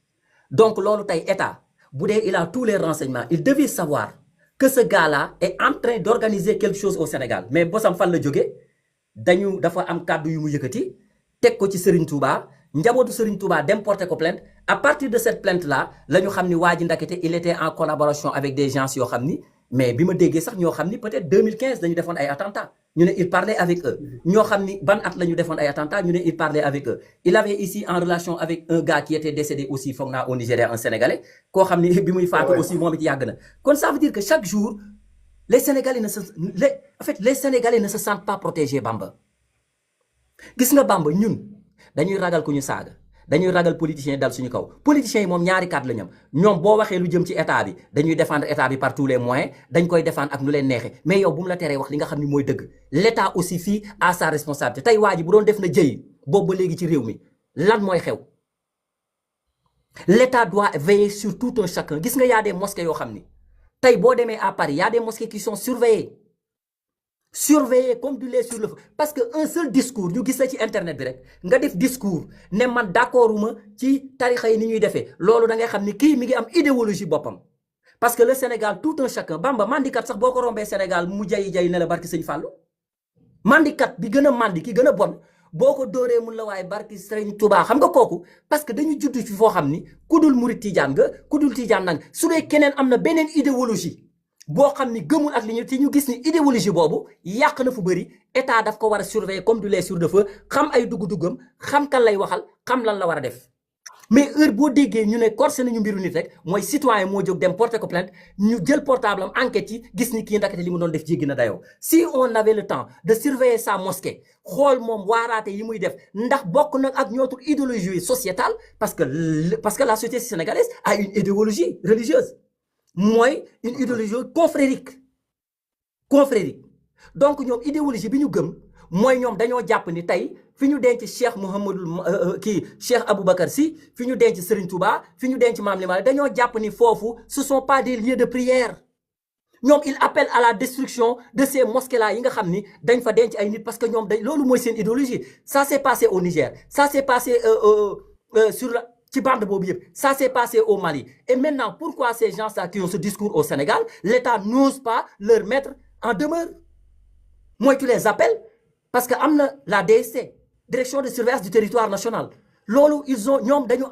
C: donc loolu tey état bu dee il a tous les renseignements il devait savoir que ce gars-là est en train d'organiser quelque chose au Sénégal mais bosam fan la jógee dafa am kàddu yu mu yëkkati teg ko ci Serigne Touba njabootu Serigne Touba dem porter ko plainte à partir de cette plainte là la ñu xam ni waa ji ndakete il était en collaboration avec des gens yoo xam ni mais bi ma déggee sax ñoo xam ni peut-être 2015 dañu defoon ay attentats ñu ne il parlait avec eux ñoo xam ni ban at la ñu defoon ay attentats ñu ne il parlait avec eux il avait ici en relation avec un gars qui était décédé aussi foog naa au Nigeria un Sénégalais koo xam ni bi muy faatu aussi moom it yàgg na kon ça veut dire que chaque jour les Sénégalais les Sénégalais ne se sentent pas protégés Bamba gis nga Bamba ñun dañuy ragal ku ñu saaga dañuy ragal politiciens yi dal suñu kaw politiciens yi moom ñaari kàddu la ñoom boo waxee lu jëm ci état bi dañuy défendre état bi par tous les moyens dañ koy défendre ak nu leen neexee mais yow bu mu la teree wax li nga xam ni mooy dëgg l'état aussi fii à sa responsabilité tey waa ji bu doon def na jëyi boobu ba léegi ci réew mi lan mooy xew l'état doit veiller sur tout un chacun gis nga y a des mosquées yoo xam ni tey boo demee à Paris y a des mosquées qui sont surveillées comme du lait sur le feu parce que un seul discours ñu gis la ci internet bi rek nga def discours ne man d'accorduma ci tarixa yi ni ñuy defee loolu da ngay xam ni kii mi ngi am idéologie boppam parce que le Sénégal tout un chacun Bamba mandikat sax boo ko rombee Sénégal mu jayi ne la barki sëñ Fallou mandikat bi gën a mandi ki gën a bon boo ko dóoree mun la waaye barki sëñ Touba xam nga kooku parce que dañu judd ci foo xam ni ku dul murit tijaan nga ku dul tijaan nag su dee keneen am na beneen idéologie boo xam ni gëmul ak li ñu gis ni idéologie boobu yàq na fu bëri état daf ko war a surveiller comme du lait sur le feu xam ay dugg-duggam xam kan lay waxal xam lan la war a def mais heure boo déggee ñu ne corsé nañu mbiru nit rek mooy citoyen moo jóg dem porter ko plainte ñu jël portable am enquête yi gis ni kii ndakate li mu doon def jéggi na dayoo si on avait le temps de surveiller sa mosquée xool moom waaraate yi muy def ndax bokk na ak ñootul idéologie sociétale parce que la société sénégalaise a une idéologie religieuse mooy une idéologie confrérique donc ñoom idéologie bi ñu gëm mooy ñoom dañoo jàpp ni tey fi ñu denc Cheikh Cheikh Aboubacar Sy fi ñu denc Serigne Touba fi ñu denc Mame Limamou dañoo jàpp ni foofu ce sont pas des lieux de prière ñoom il appelle à la destruction de ces mosquées là yi nga xam ni dañ fa denc ay nit parce que ñoom loolu mooy seen idéologie ça s'est passé au Niger ça s'est passé ci bande boobu yëpp ça s'est passé au Mali et maintenant pourquoi ces gens-là qui ont ce discours au Sénégal l'État n'ose pas leur mettre en demeure mooy tu les appelles parce que am na la DST direction de surveillance du territoire national loolu ñoom dañu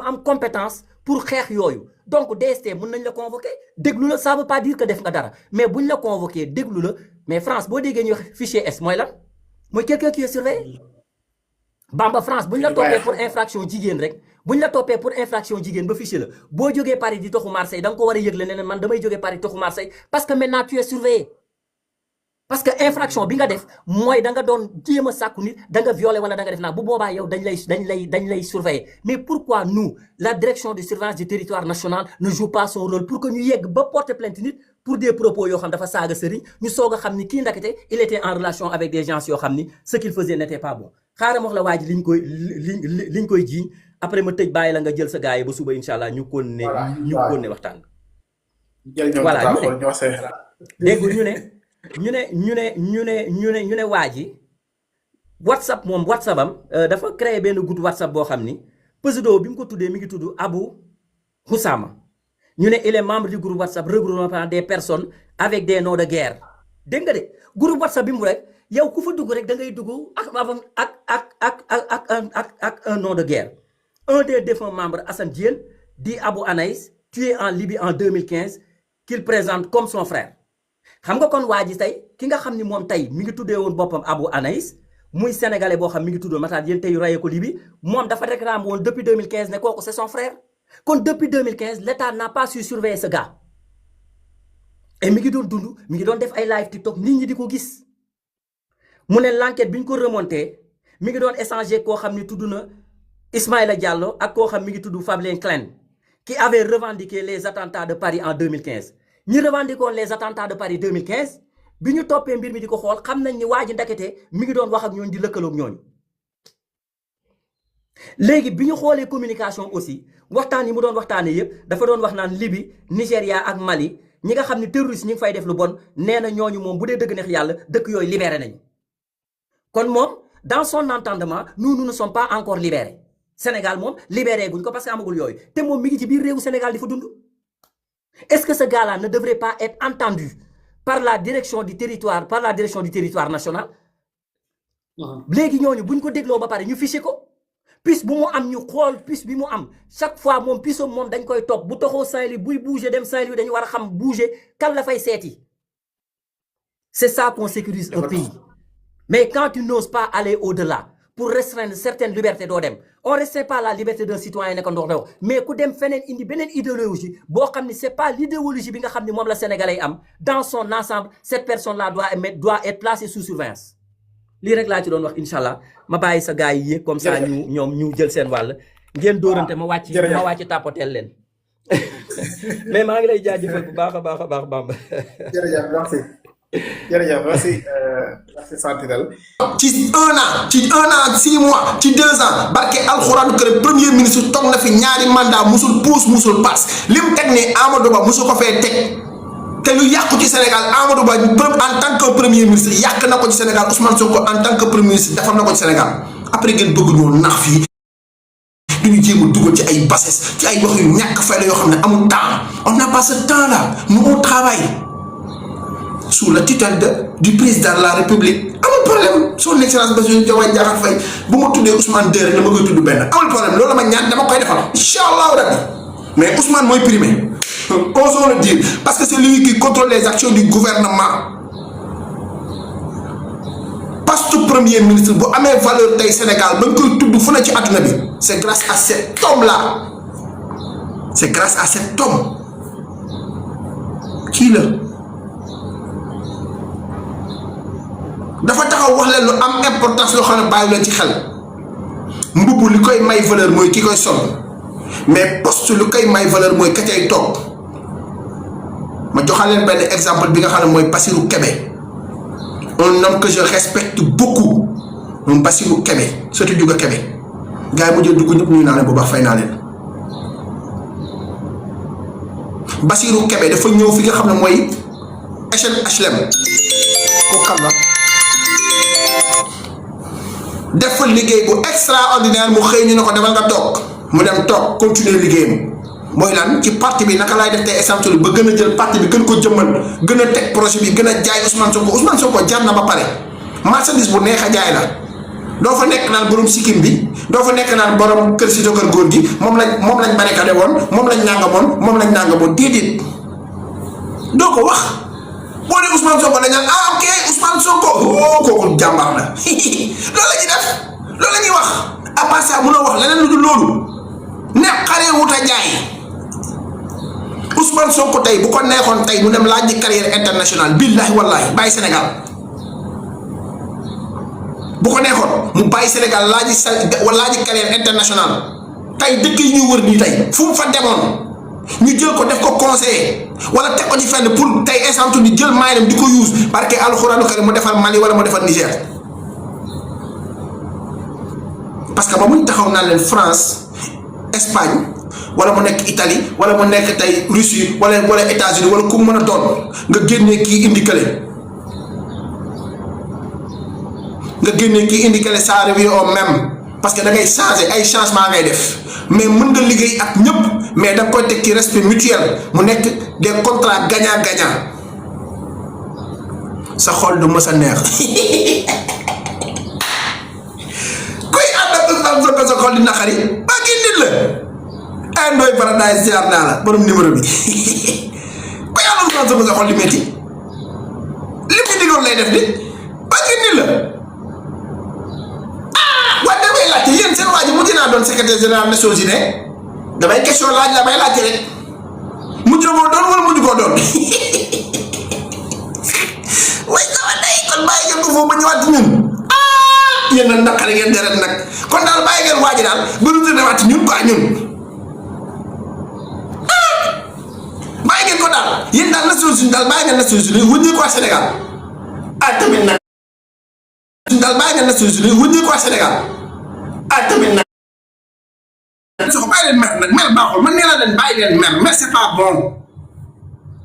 C: am compétence pour xeex yooyu donc DST mën nañ la convoquer déglu la ça veut pas dire que def nga dara mais buñ la convoquer déglu la mais France boo déggee ñu fichier S mooy lan mooy quelqu'un qui est surveillé Bamba France buñ la toppee pour infraction jigéen rek buñ la toppee pour infraction jigéen ba fichier la boo jógee Paris di toxu Marseille da nga ko war a yëgle ne man damay jógee Paris toxu Marseille parce que maintenant tu es surveillé parce que infraction bi nga def mooy da nga doon jéem a sàkku nit da nga violé wala da nga def naa bu boobaa yow dañ lay surveiller mais pourquoi nous la direction de surveillance du territoire national ne joue pas son rôle pour que ñu yegg ba porter plainte nit pour des propos yoo xam dafa saaga sëriñ ñu soog a xam ni kii ndakate il était en relation avec des gens yoo xam ni ce qu'il faisait n'était pas bon xaaral ma wax la waa ji liñ koy jiiñ après ma tëj bàyyi la nga jël sa gars yi ba suba incha allah ñu kon ne waxtaan. voilà dégg ñu ne waa ji WhatsApp moom WhatsApp am dafa créé benn groupe WhatsApp boo xam ni Peuzdo bi mu ko tuddee mi ngi tudd Abou Houssama ñu ne il est membre du groupe WhatsApp regroupant des personnes avec des noms de guerre dégg nga de groupe WhatsApp bi mu rek yow ku fa dugg rek da ngay dugg ak un nom de guerre. Un des défunts membres, Assane Diène, dit Abou Anaïs, tué en Libye en 2015, qu'il présente comme son frère. xam nga kon waa ji tey ki nga xam ni moom tey mi ngi tuddee woon boppam Abou Anaïs muy sénégalais boo xam mi ngi tuddoon Matar Diène tey yu rayee ko Libye moom dafa réclamé woon depuis 2015 ne kooku c'est son frère. kon depuis 2015 l'État n'a pas su surveiller ce gars et mi ngi doon dund mi ngi doon def ay live TikTok nit ñi di ko gis mu ne l'enquête bi ñu ko remonté mi ngi doon échanger koo xam ni tudd na Ismaïla Diallo ak koo xam mi ngi tudd Fabien Klein qui avait revendiqué les attentats de Paris en 2015 ñi revendiquoon les attentats de Paris 2015 bi ñu toppee mbir mi di ko xool xam nañ ni waa ji ndekete mi ngi doon wax ak ñooñu di lëkkaloog ñooñu. léegi bi ñu xoolee communication aussi waxtaan yi mu doon waxtaanee yëpp dafa doon wax naan Libye Nigéria ak Mali ñi nga xam ne terroristes ñi ngi fay def lu bon nee na ñooñu moom bu dee dëgg neex yàlla dëkk yooyu libéré nañu. kon moom dans son entendement nous ne sommes pas encore libérés. Sénégal moom libéré guñ ko parce que amagul yooyu te moom mi ngi ci biir réewu Sénégal di fa dund. Est-ce que ce gars-là ne devrait pas être entendu par la direction du territoire national? léegi ñooñu buñ ko dégloo ba pare ñu fiché ko puce bu mu am ñu xool puce bi mu am chaque fois moom puce moom dañ koy topp bu toxoo Saint-Louis buy bouger dem Saint-Louis dañu war a xam bouger kan la fay seeti. C'est ça qu'on sécurise un pays. Mais quand tu n'oses pas aller au-delà pour restreindre certaines libertés doo dem on ne restreint pas la liberté d'un citoyen nekk ndox daw mais ku dem feneen indi beneen idéologie boo xam ni c'est pas l'idéologie bi nga xam ni moom la Sénégalais yi am dans son ensemble cette personne-là doit être placée sous surveillance. lii rek laa ci doon wax incha allah ma bàyyi sa gars yi yéeg comme ça ñu jël seen wàll ngeen dóorante ma wàcc tàppateel leen mais maa ngi lay jaajëfal bu baax a baax Bamba.
D: jërëjëf merci Sentinelle.
A: ci un an 6 mois ci 2 ans barke alxuraanu kër premier ministre toog na fi ñaari mandat musul puus musul paas li mu teg ne Amadou Ba musu ko fee teg te lu yàqu ci Sénégal Amadou Ba en tant que premier ministre yàq na ko ci Sénégal Ousmane Sonko en tant que premier ministre defar na ko ci Sénégal après ngeen bëgg ñoo nax fii duñu jéem a dugal ci ay bassesse ci ay wax yu ñàkk fayda yoo xam ne amul temps on n'a pas ce temps là nous on travaille sous la tutelle du président de la République amul problème son excellence Bassirou Diomaye Diakhar Faye bu ma tuddee Ousmane deux rek dama koy tudd benn amul problème loolu la ma ñaan dama koy defal incha allahu rabbi mais Ousmane mooy primé osons le dire parce que c'est lui qui contrôle les actions du gouvernement poste premier ministre bu amee valeur tey Sénégal ba nga koy tudd fu ne ci àdduna bi c'est grâce à cet homme là c'est grâce à cet homme kii la dafa taxaw wax leen lu am importance loo xam ne bàyyi leen ci xel mbubb li koy may valeur mooy ki koy sol mais poste lu koy may valeur mooy ka cay toog ma joxal leen benn exemple bi nga xam ne mooy Bassirou Kébé un homme que je respecte beaucoup moom Bassirou Kébé surtout Juga Kébé gars yi mu jël dugg ñëpp ñuy naa leen bu baax fay naa leen Bassirou Kébé dafa ñëw fi nga xam ne mooy HLM ko xam na def fa liggéey bu extraordinaire mu xëy ñu ne ko demal nga toog mu dem toog continuer liggéeyam mooy lan ci parti bi naka laay def tey essentiel ba gën a jël parti bi gën ko jëmmal gën a teg projet bi gën a jaay Ousmane Sonko jar na ba pare marchandise bu neex a jaay la doo fa nekk naan borom sikkim bi doo fa nekk naan borom kër si kër góor gi moom lañ barikade woon moom lañ nangamoon déedéet doo ko wax boo dee Ousmane Sonko dañ naan ok Ousmane Sonko kooku jàmbaar la loolu la ñuy def loolu la ñuy wax à part ça mënoo wax leneen lu dul loolu ne xaree wut a jaay Ousmane Sonko tey bu ko neexoon tey mu dem laaj ji carrière internationale billahi wallahi bàyyi Sénégal bu ko neexoon mu bàyyi Sénégal laaji carrière internationale tey dëkk yi ñuy wër nii tey fu mu fa demoon ñu jël ko def ko conseiller wala teg ko ci fenn pour tey instant di jël maayam di ko use parce que alxuraanu karim mu defar Mali wala mu defar Niger parce que ba muy taxaw naa leen France Espagne wala mu nekk Italie wala mu nekk tey Russie wala États-Unis wala ku mën a doon nga génnee kii indi kële ça revient au même parce que da ngay changer ay changement ngay def mais mën nga liggéey ak ñëpp mais da nga koy teg ci respect mutuel mu nekk des contrats gagnant-gagnant sa xol du mës a neex kuy ànd ak Ousmane Sonko sa xol di naqari ba kii nit la ay Ndoye Paradise ziar naa la borom numéro bi kuy ànd ak Ousmane Sonko sa xol di metti li mu digoon lay def di ba kii nit la waaye damay laajte yéen seen waa ji mujj naa doon secrétaire général Nations Unies damay question laaj la may laajte rek mujj na koo doon wala mujj koo doon way sama day kon bàyyi ngeen ko foofu ba ñëwaat ci ñun yéen a naqari ngeen deret nag kon daal bàyyi ngeen waa ji daal ba retourné waat ci ñun quoi ñun bàyyi ngeen ko daal yéen daal Nations Unies daal bàyyi ngeen Nations Unies wuññi ko Sénégal tamit nag daal bàyyi ngeen Nations Unies wuññi ko Sénégal tamit nag soxo bàyyi leen mer nag mer baaxul man nee naa leen bàyyi leen mer c'est pas bon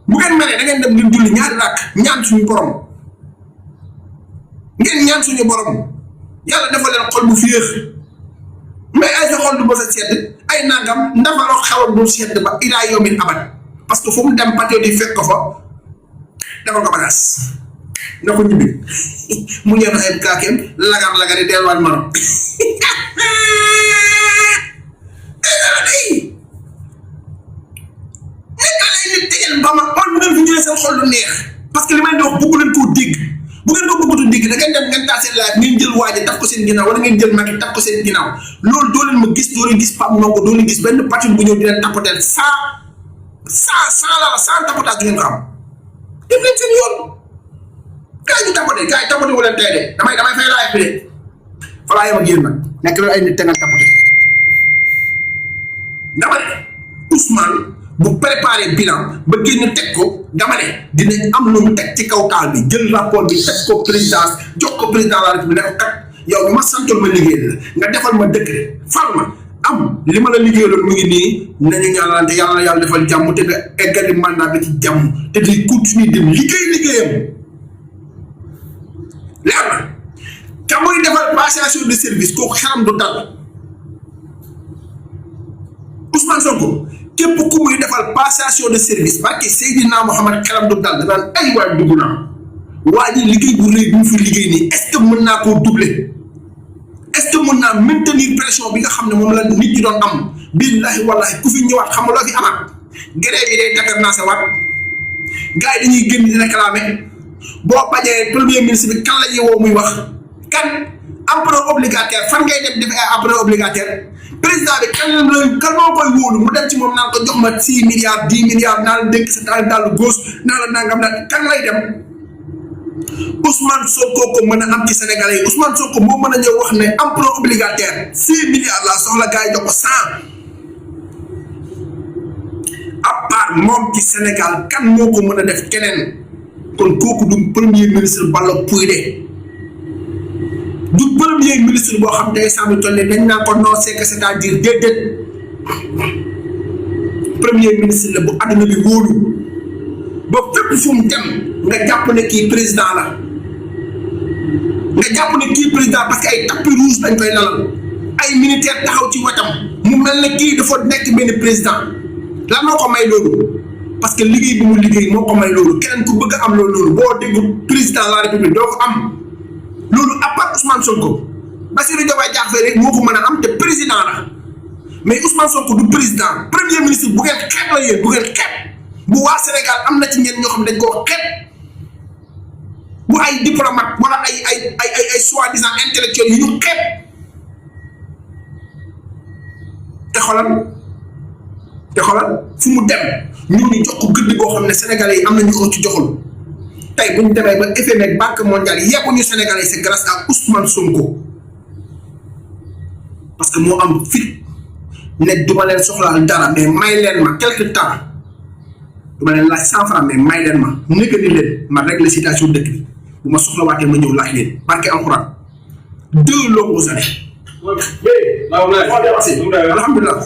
A: bu ngeen meree da ngeen dem ngeen julli ñaari rakk ñaan suñu borom ngeen ñaan suñu borom yàlla dafa leen xol bu féex mais ay sa xol du mës a sedd ay nangam ndafaloo xewal bu sedd ba ilaa yawmin abad parce que fu mu dem patriote yi fekk ko fa dafa ko bagaas na ko ñibbi mu ñëw ay kaakeem lagar-lagari delluwaat marom ba ma xool bu ngeen fi ñëwee seen xol lu neex parce que li may wax bëggu leen koo dégg bu ngeen ko bëggatu dégg da ngeen dem ngeen taal seen live ngeen jël waaje taf ko seen ginnaaw wala ngeen jël Macky taf ko seen ginnaaw loolu doo leen ma gis doo leen gis Pape Ndongo doo leen gis benn patriote bu ñëw di leen tapoteel sans tapotage du ngeen ko am def leen seen yoon gars yi ñu tapoté gars yi tapoté wu leen tey de damay fay live bi de fa laa yem ak yéen nag nekk leen ay nit te nga tapoté dama ne Ousmane bu préparé bilan ba génn teg ko dama ne dinañ am lu mu teg ci kaw taal bi jël rapport bi teg ko présidence jox ko président de la République ne ko kat yow ma santoon ma liggéey la nga defal ma décret fal ma am li ma la liggéeyaloon mu ngi nii nañu ñaanalante yàlla na yàlla defal jàmm te nga eggali mandat bi ci jàmm te di continuer dem liggéeyam leer na ka muy defal passation de service kooku xelam du dal Ousmane Sonko képp ku muy defal passation de service parce que Seydina Mohamed xelam du dal danaan ay waay dugg naa waa ji liggéey bu rëy bu mu fi liggéey nii est-ce que mën naa koo doubler est-ce que mën naa maintenir pression bi nga xam ne moom la nit ñi doon am billahi wallahi ku fi ñëwaat xam nga loo fi amaat grève yi day dakar naa sa waat gars yi dañuy génn di réclamer boo bañee premier ministre bi kan la ñuy woo muy wax kan emprunt obligataire fan ngay dem def ay emprunt obligataire président bi kan moo koy wóolu mu dem ci moom naan ko jox ma 6 milliards 10 milliards naa la dénk sa daal gauche naa la nangam nag kan lay dem Ousmane Sonko ko mën a am ci Sénégalais yi Ousmane Sonko moo mën a ñëw wax ne emprunt obligataire 6 milliards la soxla gars yi jox ko 100 à part moom ci Sénégal kan moo ko mën a def keneen kon kooku du premier ministre Balla Pouye du premier ministre boo xam te sàmm toll dañ naan ko non c'est-à-dire déedéet premier ministre la bu àdduna bi wóolu ba fépp fu mu dem nga jàpp ne kii président la nga jàpp ne kii président parce que ay tapis rouge dañ koy lalal ay militaire taxaw ci wetam mu mel ne kii dafa nekk benn président lan moo ko may loolu parce que liggéey bi mu liggéey moo ko may loolu keneen ku bëgg a am loolu boo déggu président de la république doo ko am loolu à part Ousmane Sonko Bassirou Diomaye Diakhar Faye rek moo ko mën a am te président la mais Ousmane Sonko du président premier ministre bu ngeen xeeb la yéen bu ngeen xeeb bu waa Sénégal am na ci ñenn ñoo xam ne dañ koo xeeb bu ay diplomate wala ay soi-disant intellectuels yu ñu xeeb te xoolal fu mu dem ñun ñu jox ko gëdd boo xam ne sénégalais yi am na ñu ko ci joxul tey bu ñu demee ba FMI banque mondiale yebbuñu sénégalais c'est grâce à Ousmane Sonko parce que moo am fit ne duma leen soxlaal dara mais may leen ma quelque temps duma leen laaj 100 francs mais may leen ma nëgëni leen ma régler situation dëkk bi bu ma soxlawaatee ma ñëw laaj leen barke alxuraan 2 longues années alhamdulilah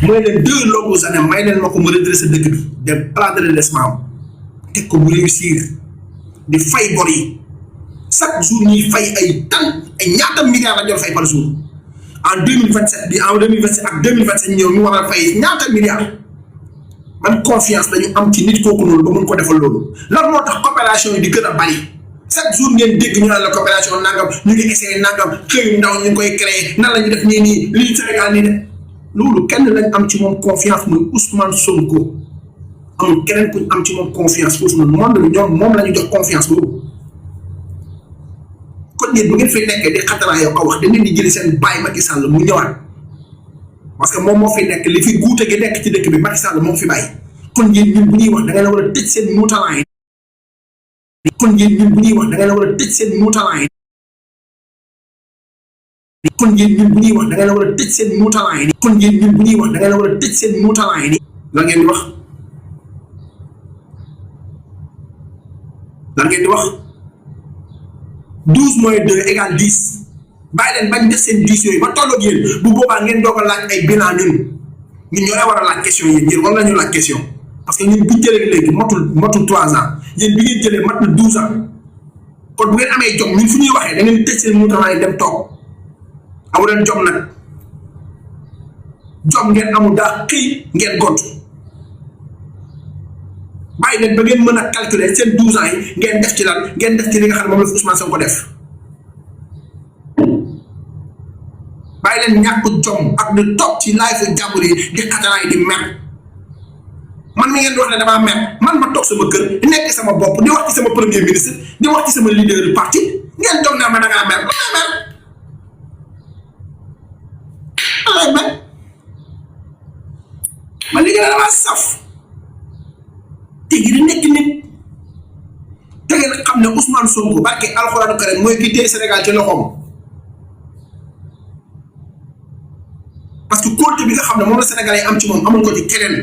A: mooy leen 2 longues années may leen ma ko ma redresser dëkk bi dem plan de redressement teg ko mu réussir di fay bor yi chaque jour ñuy fay ay ñaata milliards la jot fay par jour en 2027 bi en 2027 ak 2027 ñëw ñu war a fay ñaata milliards man confiance dañu am ci nit kooku noonu ba mun ko defal loolu lan moo tax coopération yi di gën a bari chaque jour ngeen dégg ñu naan la coopération nangam ñu ngi essayé nangam xëyu ndaw ñu ngi koy créé nan la ñu def nii lii Sénégal nii de loolu kenn lañ am ci moom confiance muy Ousmane Sonko amul keneen kuñ am ci moom confiance foofu noonu monde bi ñoom moom la ñu jox confiance boobu kon yéen bu ngeen fi nekkee di xataraa yow ko wax dañ leen di jëli seen baay Macky Sall mu ñëwaat parce que moom moo fi nekk li fi guute gi nekk ci dëkk bi Macky Sall moo fi bàyyi kon yéen ñun bu ñuy wax da ngeen a war a tëj seen muutalaan yi kon yéen ñun bu ñuy wax da ngeen a war a tëj seen muutalaan yi kon yéen ñun bu ñuy wax da ngeen a war a tëj seen muutalaan yi kon yéen ñun bu ñuy wax da ngeen a war a tëj seen muutalaan yi la ngeen di wax lan ngeen di wax 12 moins 2 égale 10 bàyyi leen bañ def seen 10 yooyu ba tolloog yéen bu boobaa ngeen doog a laaj ay bilan ñun ñoo war a laaj question yéen war nañu laaj question parce que ñun bu jëlee léegi motul 3 ans yéen bi ngeen jëlee mat na 12 ans kon bu ngeen amee jom ñun fu ñuy waxee da ngeen tëj seen muutalaan yi dem toog amu leen jom nag jom ngeen amul daa xëy ngeen gont bàyyi leen ba ngeen mën a calculer seen 12 ans yi ngeen def ci lan ngeen def ci li nga xam ne moom la Ousmane Sonko def bàyyi leen ñàkk jom ak di toog ci laay fa jàmbur yi di xataraay di mer man mi ngeen di wax ne damaa mer man ma toog sama kër di nekk sama bopp di wax ci sama premier ministre di wax ci sama leader du parti ngeen toog naa ma da ngaa mer man liggéey damaa saf tegi di nekk nit te ngeen xam ne Ousmane Sonko barke alxuraanu karim mooy ki téye Sénégal ci loxoom parce que kóolte bi nga xam ne moom la Sénégalais yi am ci moom amul ko ci keneen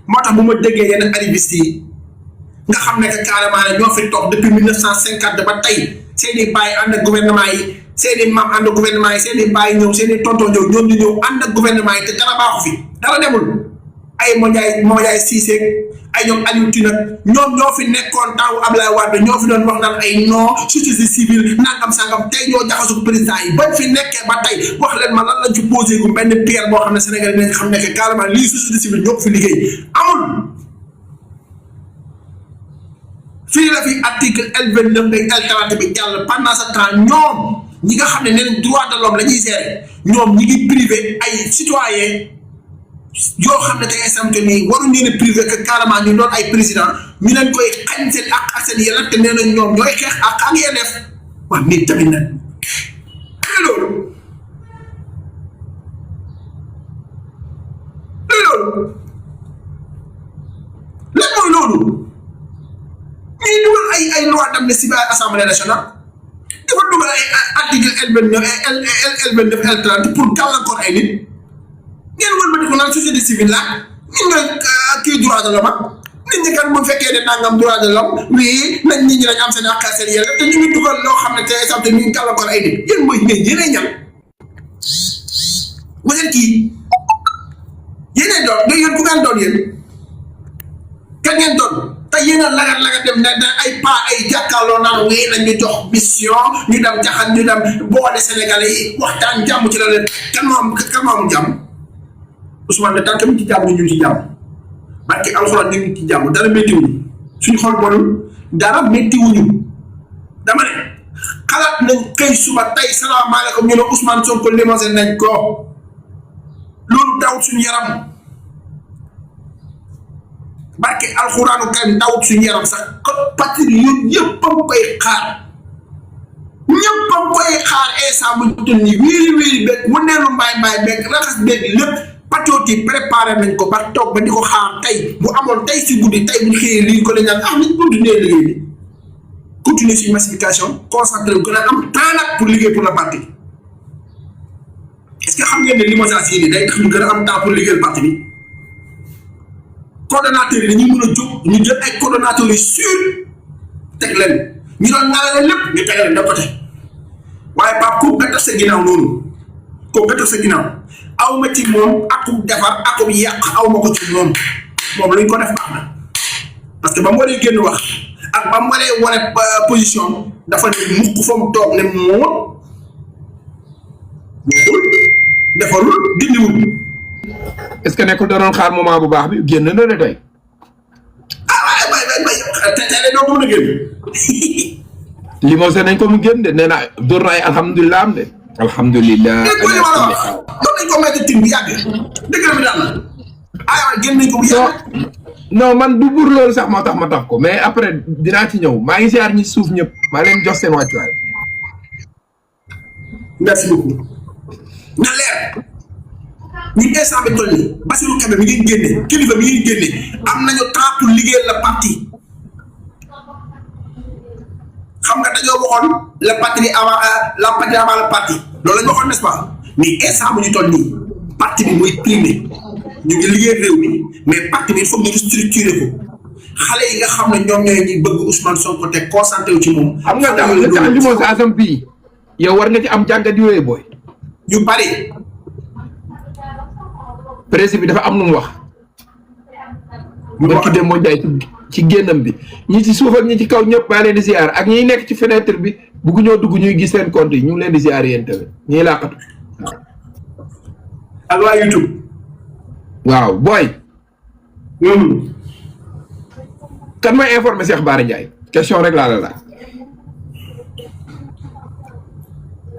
A: moo tax bu ma déggee yenn arrivistes yi nga xam ne que carrément ne ñoo fi toog depuis 1950 ba tey seen i bàyyi ànd ak gouvernement yi seen i maam ànd ak gouvernement yi seen i bàyyi ñëw seen i tonton ñëw ñoom di ñëw ànd ak gouvernement yi te dara baaxu fi dara demul ay Mondiaye Cissé ay ñoom Aliou Tine ñoom ñoo fi nekkoon taw Ablaye Wade ñoo fi doon wax naan ay non société civile nangam sangam tey ñoo jaxasu président yi bañ fi nekkee ba tey wax leen ma lan lañ ci posé gu benn pierre boo xam ne Sénégal nañ xam ne que carrément lii société civile ñoo ko fi liggéey amul. fii la fi article L29 ak L30 bi jàll pendant ce temps ñoom ñi nga xam ne neen droit de l'homme la ñuy gérer ñoom ñi ngi privé ay citoyens yoo xam ne dangay sant ni waruñu leen a privé que carrément ñu doon ay président ñu leen koy xañ seen ak seen yelleef te nee nañ ñoom ñooy xeex ak yelleef waaw nit tamit nag loolu lan mooy loolu ñuy dugal ay loi d'amnistie à assemblée nationale dafa dugal ay article L29 L30 pour gàllankoor ay nit ngeen wër ba di ko naan société civile la ñun nga kii droit de l'homme nit ñi kan bu fekkee ne nangam droit de l'homme oui nañ nit ñi dañ am seen ak seen yelleef te ñu ngi dugal loo xam ne te exemple ñu ngi gàllankoor ay nit yéen mooy yéenay ñan wasen kii yéenay doon nga yéen ku ngeen doon yéen kan ngeen doon te yéen a lagat dem ne ay pas ay jàkkaarloo naan wéy nañ ñu jox mission ñu dem jaxan ñu dem boole Sénégalais yi waxtaan jàmm ci la leen kan moo am jàmm Ousmane tant que mu ci jàmm ñu ngi ci jàmm barke alxuraan ñu ngi ci jàmm dara méttiwuñu suñu xol bonul dara méttiwuñu dama ne xalaat nañ xëy suba tey salaamaaleykum ñu ne Ousmane Sonko limogé nañ ko loolu dawut suñu yaram barke alxuraanu karim dawut suñu yaram sax kon patriote yëpp a koy xaar ñëpp a koy xaar instant bu ñu toll nii wéeri beeg wëndeelu mbaay beeg raxas beeg lépp patriote yi préparé nañ ko ba toog ba di ko xaar tey bu amoon tey si guddi tey bu ñu xëyee lii ko la ñaan nañ continuer liggéey bi continuer suñu massification concentré wu gën a am temps nag pour liggéey pour le parti est-ce que xam ngeen ne limogeage yi nii day tax ñu gën a am temps pour liggéeyal parti bi coordonnateurs yi dañuy mën a jóg ñu jël ay coordonnateurs yu sûr teg leen ñu doon nalale lépp ñu teg leen de côté waaye Pape ku nga def sa ginnaaw noonu ko nga def sa ginnaaw aw ma ci moom akum defar akum yàq aw ma ko ci moom luñ ko def baax na parce que ba mu waree génn wax ak ba mu waree wane position dafa ne mukk fa mu toog ne moom defarul dindiwul.
E: est-ce que nekkul da doon xaar moment bu baax bi génn na ne tey.
A: te tey doo ko mën a génn.
E: limosé nañ ko mu génn de nee na door na ay alhamdulilah am de. alhamdulilah.
A: doon nañ ko may tim bi yàgg dëgg la mi daal na génn nañ ko bu yàgg.
E: non man du bur loolu sax moo tax ma tax ko mais après dinaa ci ñëw maa ngi siyaar ñi suuf ñëpp maa leen jox seen wàccuwaay.
A: merci beaucoup. na leer ñi instant bi toll nii Bassirou Kébé mi ngi génne kilifa mi ngi génne am nañu temps pour liggéeyal la parti xam nga dañoo waxoon la patrie avant le parti loolu la ñu waxoon n'est-ce pas mais instant bu ñu toll nii parti bi muy primé ñu ngi liggéey réew mi mais parti bi il faut ñu structuré ko xale yi nga xam ne ñoom ñooy ñi bëgg Ousmane Sonko te concentré wu ci moom.
E: xam nga tax limogeage bii yow war nga ci am jàngat yu booy.
A: yu bari.
E: président bi dafa am nu mu wax. ñu wax dem moo jaay ci génnam bi ñi ci suuf ak ñi ci kaw ñëpp baa leen di ziar ak ñiy nekk ci fenêtre bi bugg ñoo dugg ñuy gis seen compte yi ñu ngi leen di ziar yéen tamit ñiy laqatu.
A: ak waa YouTube.
E: waaw booy. kan mooy informé Cheikh Bara Ndiaye question rek laa la laaj.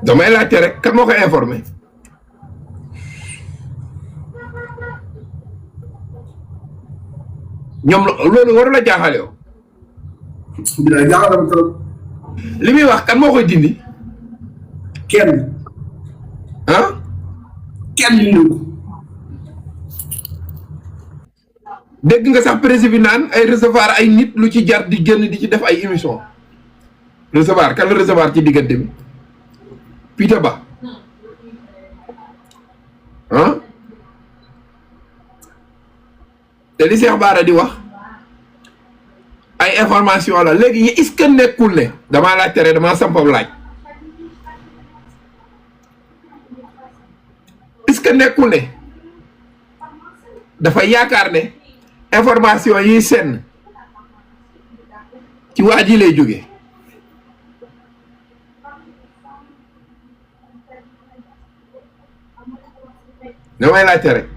E: damay laajte rek kan moo ko informé. ñoom loolu waru la jaaxal yow.
A: dina jaaxal trop.
E: li muy wax kan moo koy dindi.
A: kenn.
E: ah.
A: kenn dindi ko.
E: dégg nga sax président bi naan ay recevoir ay nit lu ci jar di génn di ci def ay émission recevoir kan la recevoir ci diggante bi Peter Ba ah te li Cheikh Bara di wax ay information la léegi est-ce que nekkul ne damaa laaj tere damaa sampab laaj est-ce que nekkul ne dafa yaakaar ne information yi senn ci waa ji lay jóge damay laajte rek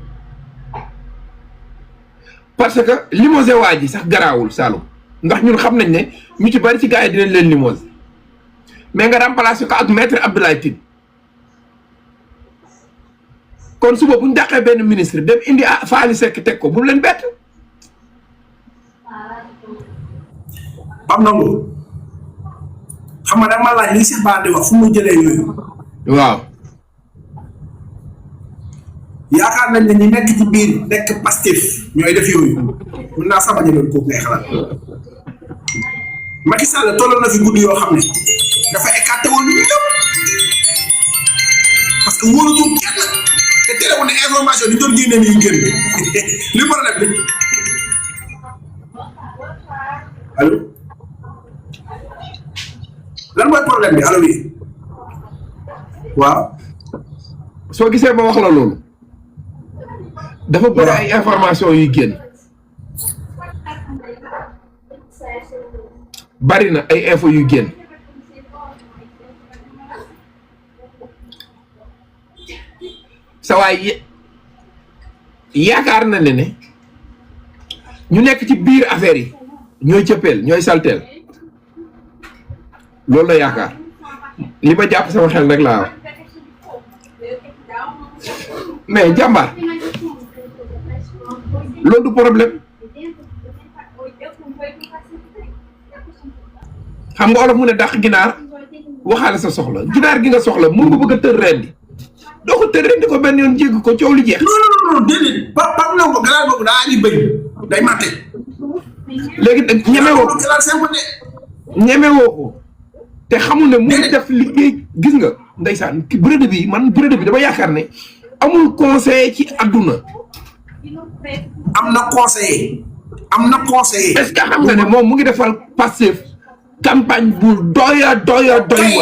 E: parce que limosé waa ji sax garaawul Saloum ndax ñun xam nañ ne ñu ci bari ci gars yi dinañ leen limosé mais nga remplacé ko ak maître Abdoulaye Tine kon suba bu ñu dàqee benn ministre dem indi Faly Seck teg ko bu leen bett.
A: am na ko xam nga dama laaj li Cheikh Bara di wax fu mu jëlee yooyu.
E: waaw.
A: yaakaar nañ ne ñi nekk ci biir nekk Pastef ñooy def yooyu mën naa sama jëloon kooku ngay xalaat Macky Sall tolloon na fi guddi yoo xam ne dafa écarté woon ñëpp parce que wóorutul kenn te terewul ne information bi doon génne nii génn li problème bi allo lan mooy problème bi allo oui waaw.
E: soo gisee ma wax la loolu. dafa bëri ay information yuy génn. bari na ay info yuy génn. sa waay yaakaar na ne ñu nekk ci biir affaire yi ñooy cëppeel ñooy salteel loolu la yaakaar li ma jàpp sama xel rek laa wax mais jàmbaar loolu du problème xam nga olof mu ne dàq ginaar waxaale sa soxla ginaar gi nga soxla mun nga bëgg a tër rendi doo ko tër rendi ko benn yoon jégg ko coow li jeex.
A: non déedéet Pape Ndao ko ganaar boobu daa andi bëñ day màtte.
E: léegi nag ñemewoo ko ñemewoo ko te xamul ne mu def liggéey gis nga ndeysaan ki bërëb bi man bërëb bi dama yaakaar ne amul conseiller ci àdduna.
A: am na conseiller.
E: est-ce que xam nga ne moom mu ngi defal Pastef campagne bu doy waar.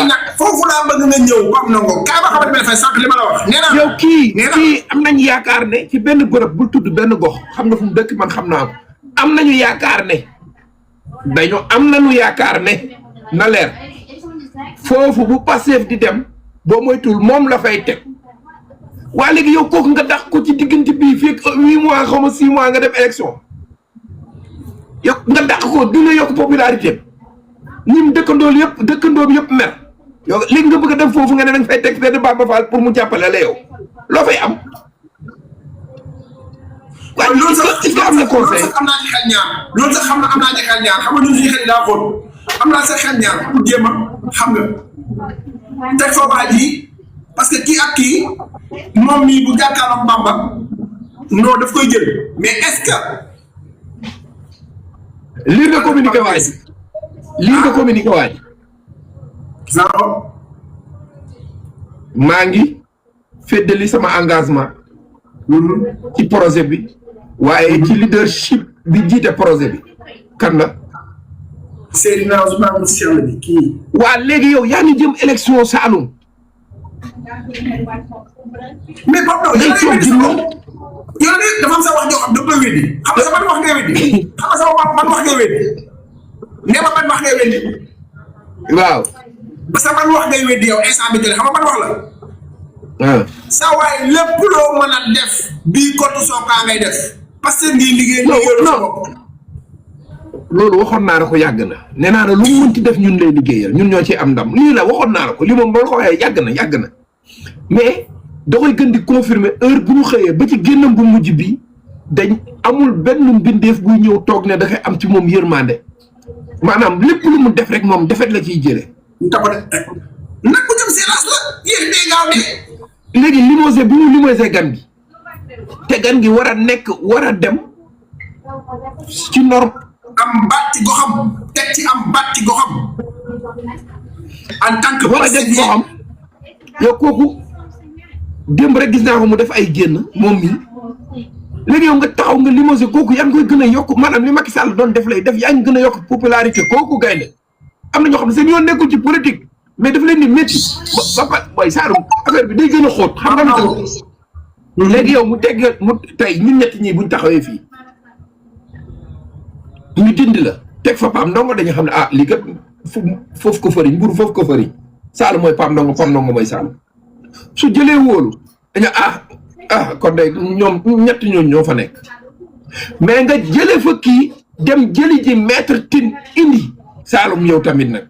A: nag foofu laa bëgg nga ñëw Pape Ndongo kaay ba xamante ne dafay sànq li ma la wax. nee naa
E: yow kii am nañu yaakaar ne ci benn bërëb bul tudd benn gox xam nga fu mu dëkk man xam naa ko am nañu yaakaar ne na leer foofu bu Pastef di dem boo moytul moom la fay teg waa léegi yow kooku nga dax ko ci diggante bii fii 8 mois xaw ma 6 mois nga dem élection yow nga dax ko dina yokk popularité ñim dëkkandoo bi yëpp mer yow léegi nga bëgg a dem foofu nga ne danga fay teg benn Bamba Fall pour mu jàppale la yow loo fay am. waaye loolu sax am na conseil
A: am naa ci xel ñaar loolu sax am naa ci xel ñaar xam nga ñun suñu xel yi daa xool am naa sa xel ñaar pour jéem a xam nga teg fa waa ji parce que kii ak kii moom mii bu jàkkaarloog Bamba non daf koy jël mais est-ce que.
E: lii nga communiqué waaj maa ngi feddali sama engagement ci projet bi waaye ci leadership bi jiite projet bi kan la
A: Seydina Ousmane Sall bi kii
E: waa léegi yow yaa ngi jëm élection Saloum
A: mais Pape yow dafa am sa wax joo xam da koy weddi xam nga sa ban wax ngay weddi xam nga sa ban wax ngay weddi nee ma ban wax ngay weddi
E: waaw
A: ba sa ban wax ngay weddi yow instant bi jëlee xam nga ban wax la sa waay lépp loo mën a def bii kottu sookaa ngay def parce que ngi liggéey
E: loolu waxoon naa la ko yàgg na nee naa la lu mu mënti def ñun lay liggéeyal ñun ñoo ci am ndam lii la waxoon naa la ko li moom ba la ko waxee yàgg na mais da koy gën di confirmer heure bu ñu xëyee ba ci génnam bu mujj bi dañ amul benn mbindeef buy ñëw toog ne dafay am ci moom yërmande maanaam lépp lu mu def rek moom defet la ciy jëlee.
A: nag bu jëm séerase la yéen day gaaw de.
E: léegi limosé bi mu limosé gan gi te gan gi war a dem ci norme.
A: am baat ci goxam teg ci am baat ci goxam en tant que.
E: war a dem goxam yow kooku démb rek gis naa ko mu def ay génn moom mi léegi yow nga taxaw nga limosé kooku yaa ngi koy gën a yokk maanaam li Macky Sall doon def lay def yaa ngi gën a yokk popularité kooku gaynde am na ñoo xam ne seen yoon nekkul ci politique mais daf leen di métti ba waaye Saloum affaire bi day gën a xóot xam nga lu tax léegi yow mu tey ñun ñett ñii buñ taxawee fii ñu dindi la teg fa Pape Ndongo dañu xam ne lii kat foofu ko fëriñ mburu foofu ko fëriñ Saloum mooy Pape Ndongo mooy Saloum su jëlee wóolu dañu kon day ñoom ñett ñooñu ñoo fa nekk mais nga jëlee fa kii dem jëli ji maître Tine indi Saloum yow tamit nag.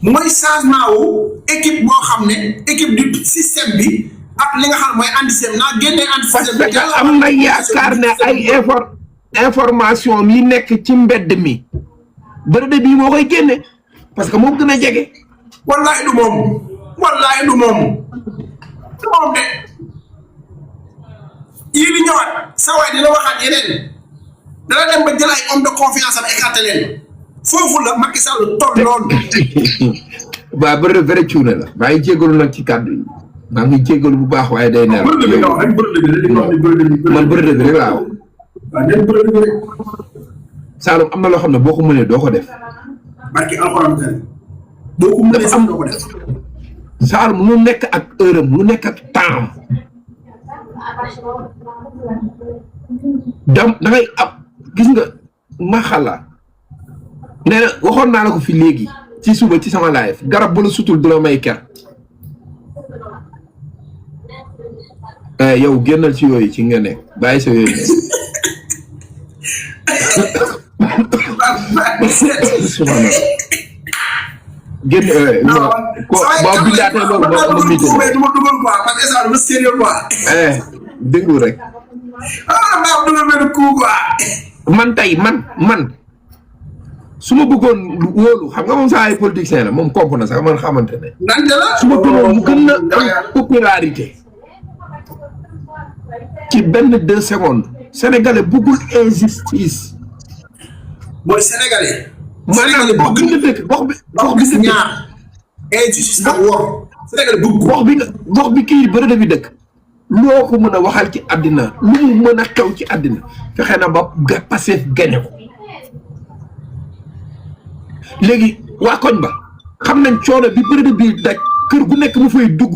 A: mooy changement wu équipe boo xam ne équipe du système bi ak li nga xam mooy anti-système naa génnee anti-système bi.
E: parce que am na yaakaar ne ay information yi nekk ci mbedd mi bërëb bii moo koy génne parce que moo gën a jege.
A: wallaahi du moom de yii di ñëwaat sa waay dina waxaat yeneen dana dem ba jël ay homme de confiance am écarté leen foofu la Macky Sall toll loolu.
E: waaw bërëb vrai cuune la maa ngi jégalu nag ci kàddu yi maa ngi jégalu bu baax waaye day neex. man bërëb bi rek laa wax. Saloum am na loo xam ne boo ko mënee doo ko def.
A: barki alxuraan karim boo ko mënee sax doo ko def.
E: Saloum lu nekk ak heure am lu nekk ak temps da ngay ab gis nga maxala nee na waxoon naa la ko fi léegi ci suba ci sama live garab bu la sutul du la may ker yow génnal ci yooyu ci nga nekk bàyyi sa yooyu génn boo bindaatee loolu moo mité déglu rek man tey man su ma bëggoon wóolu xam nga moom saa ay politicien la moom komp na sax man xamante ne su ma bëggoon mu gën a am popularité ci benn 2 secondes sénégalais bëggul injustice
A: mooy sénégalais
E: maanaam gox bi nga dëkk gox bi
A: ñaar injustice ak wor sénégalais bëgg
E: gox bi kii bërëb bi dëkk loo ko mën a waxal ci àddina lu mu mën a xew ci àddina fexe na ba Pastef gañe ko léegi waa koñ ba xam nañ coono bi bëri bi daj kër gu nekk mu fay dugg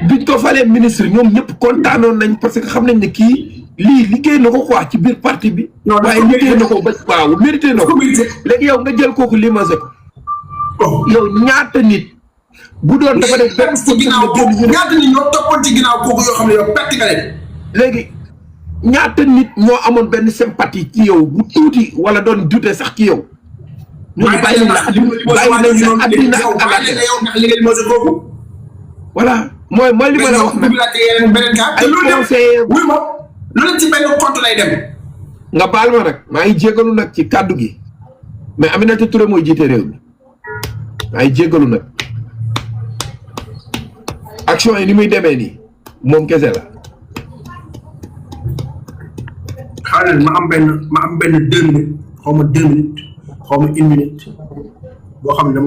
E: biñ ko falee ministre ñoom ñëpp kontaanoon nañ parce que xam nañ ne kii lii liggéey na ko quoi ci biir parti bi. waaye liggéey na ko ba waaw mérité na ko. léegi yow nga jël kooku limogé ko. yow ñaata nit bu doon dafa def benn
A: ci ginnaaw kooku ñaata nit ñoo toppoon ci ginnaaw kooku yoo xam ne yow perte nga leen.
E: léegi ñaata nit ñoo amoon benn sympathie ci yow bu tuuti wala doon dute sax ci yow. ñooñu bàyyi nañ la addina ak alaxira voilà mooy li ma la wax nag
A: te loolu dem wuy ma loolu ci benn compte lay dem.
E: nga baal ma nag maa ngi jégalu nag ci kàddu gi mais Aminata Touré mooy jiite réew mi maa ngi jégalu nag action yi ni muy demee nii moom kese la.
A: xaaral ma am benn 2 minutes xaw ma 2 minutes xaw ma 1 minute boo xam ne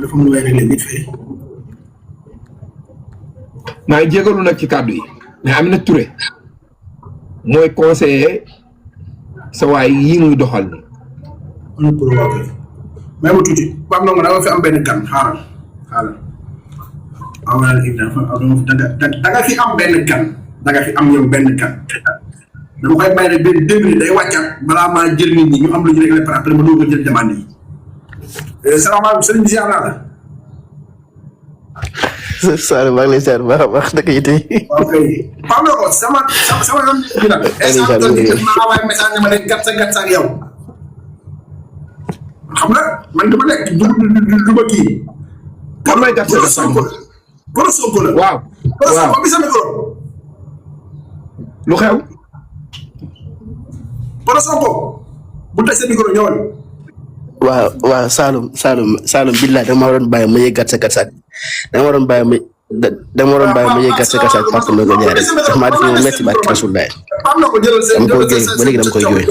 A: dafa mën a régler vite fait.
E: maa ngi jégalu nag ci kàddu yi mais Aminata Touré mooy conseiller sa waay yi muy doxal ni
A: am pour waa kay may ma tuuti Pape Ndongo dama fi am benn gan xaaral da nga fi am benn gan da nga fi am yow benn gan dama koy bàyyi rek benn 2 minutes day wàccaat balaa maa jël nit ñi ñu am lu ñu réglé par après ma doog a jël demande yi. salaamaaleykum sëriñ bi ziar naa la.
F: Saalum maa ngi lay seetlu baax a baax dëkk yi tey.
A: ok Pape Ndongo sama yoon bi nag. est-ce que ma envoyé message ne ma ne gàtt sa ak yow. xam nga man dama nekk du ma kii.
E: kan may gàtt sa
A: Goro Sonko la.
E: waaw
A: Goro Sonko bi sama goro.
E: lu xew.
A: Goro Sonko bu teg sa micro ñëwal.
F: waaw Saalum billaay dama waroon bàyyi ma yëg gàtt sa gàtt dama waroon bàyyi ma yëg gàtt sa gàtt Papa Ndongo Ndiaye rek ndax maa def lu metti barke Rasulullaay dama koy jooy ba léegi dama koy jooy.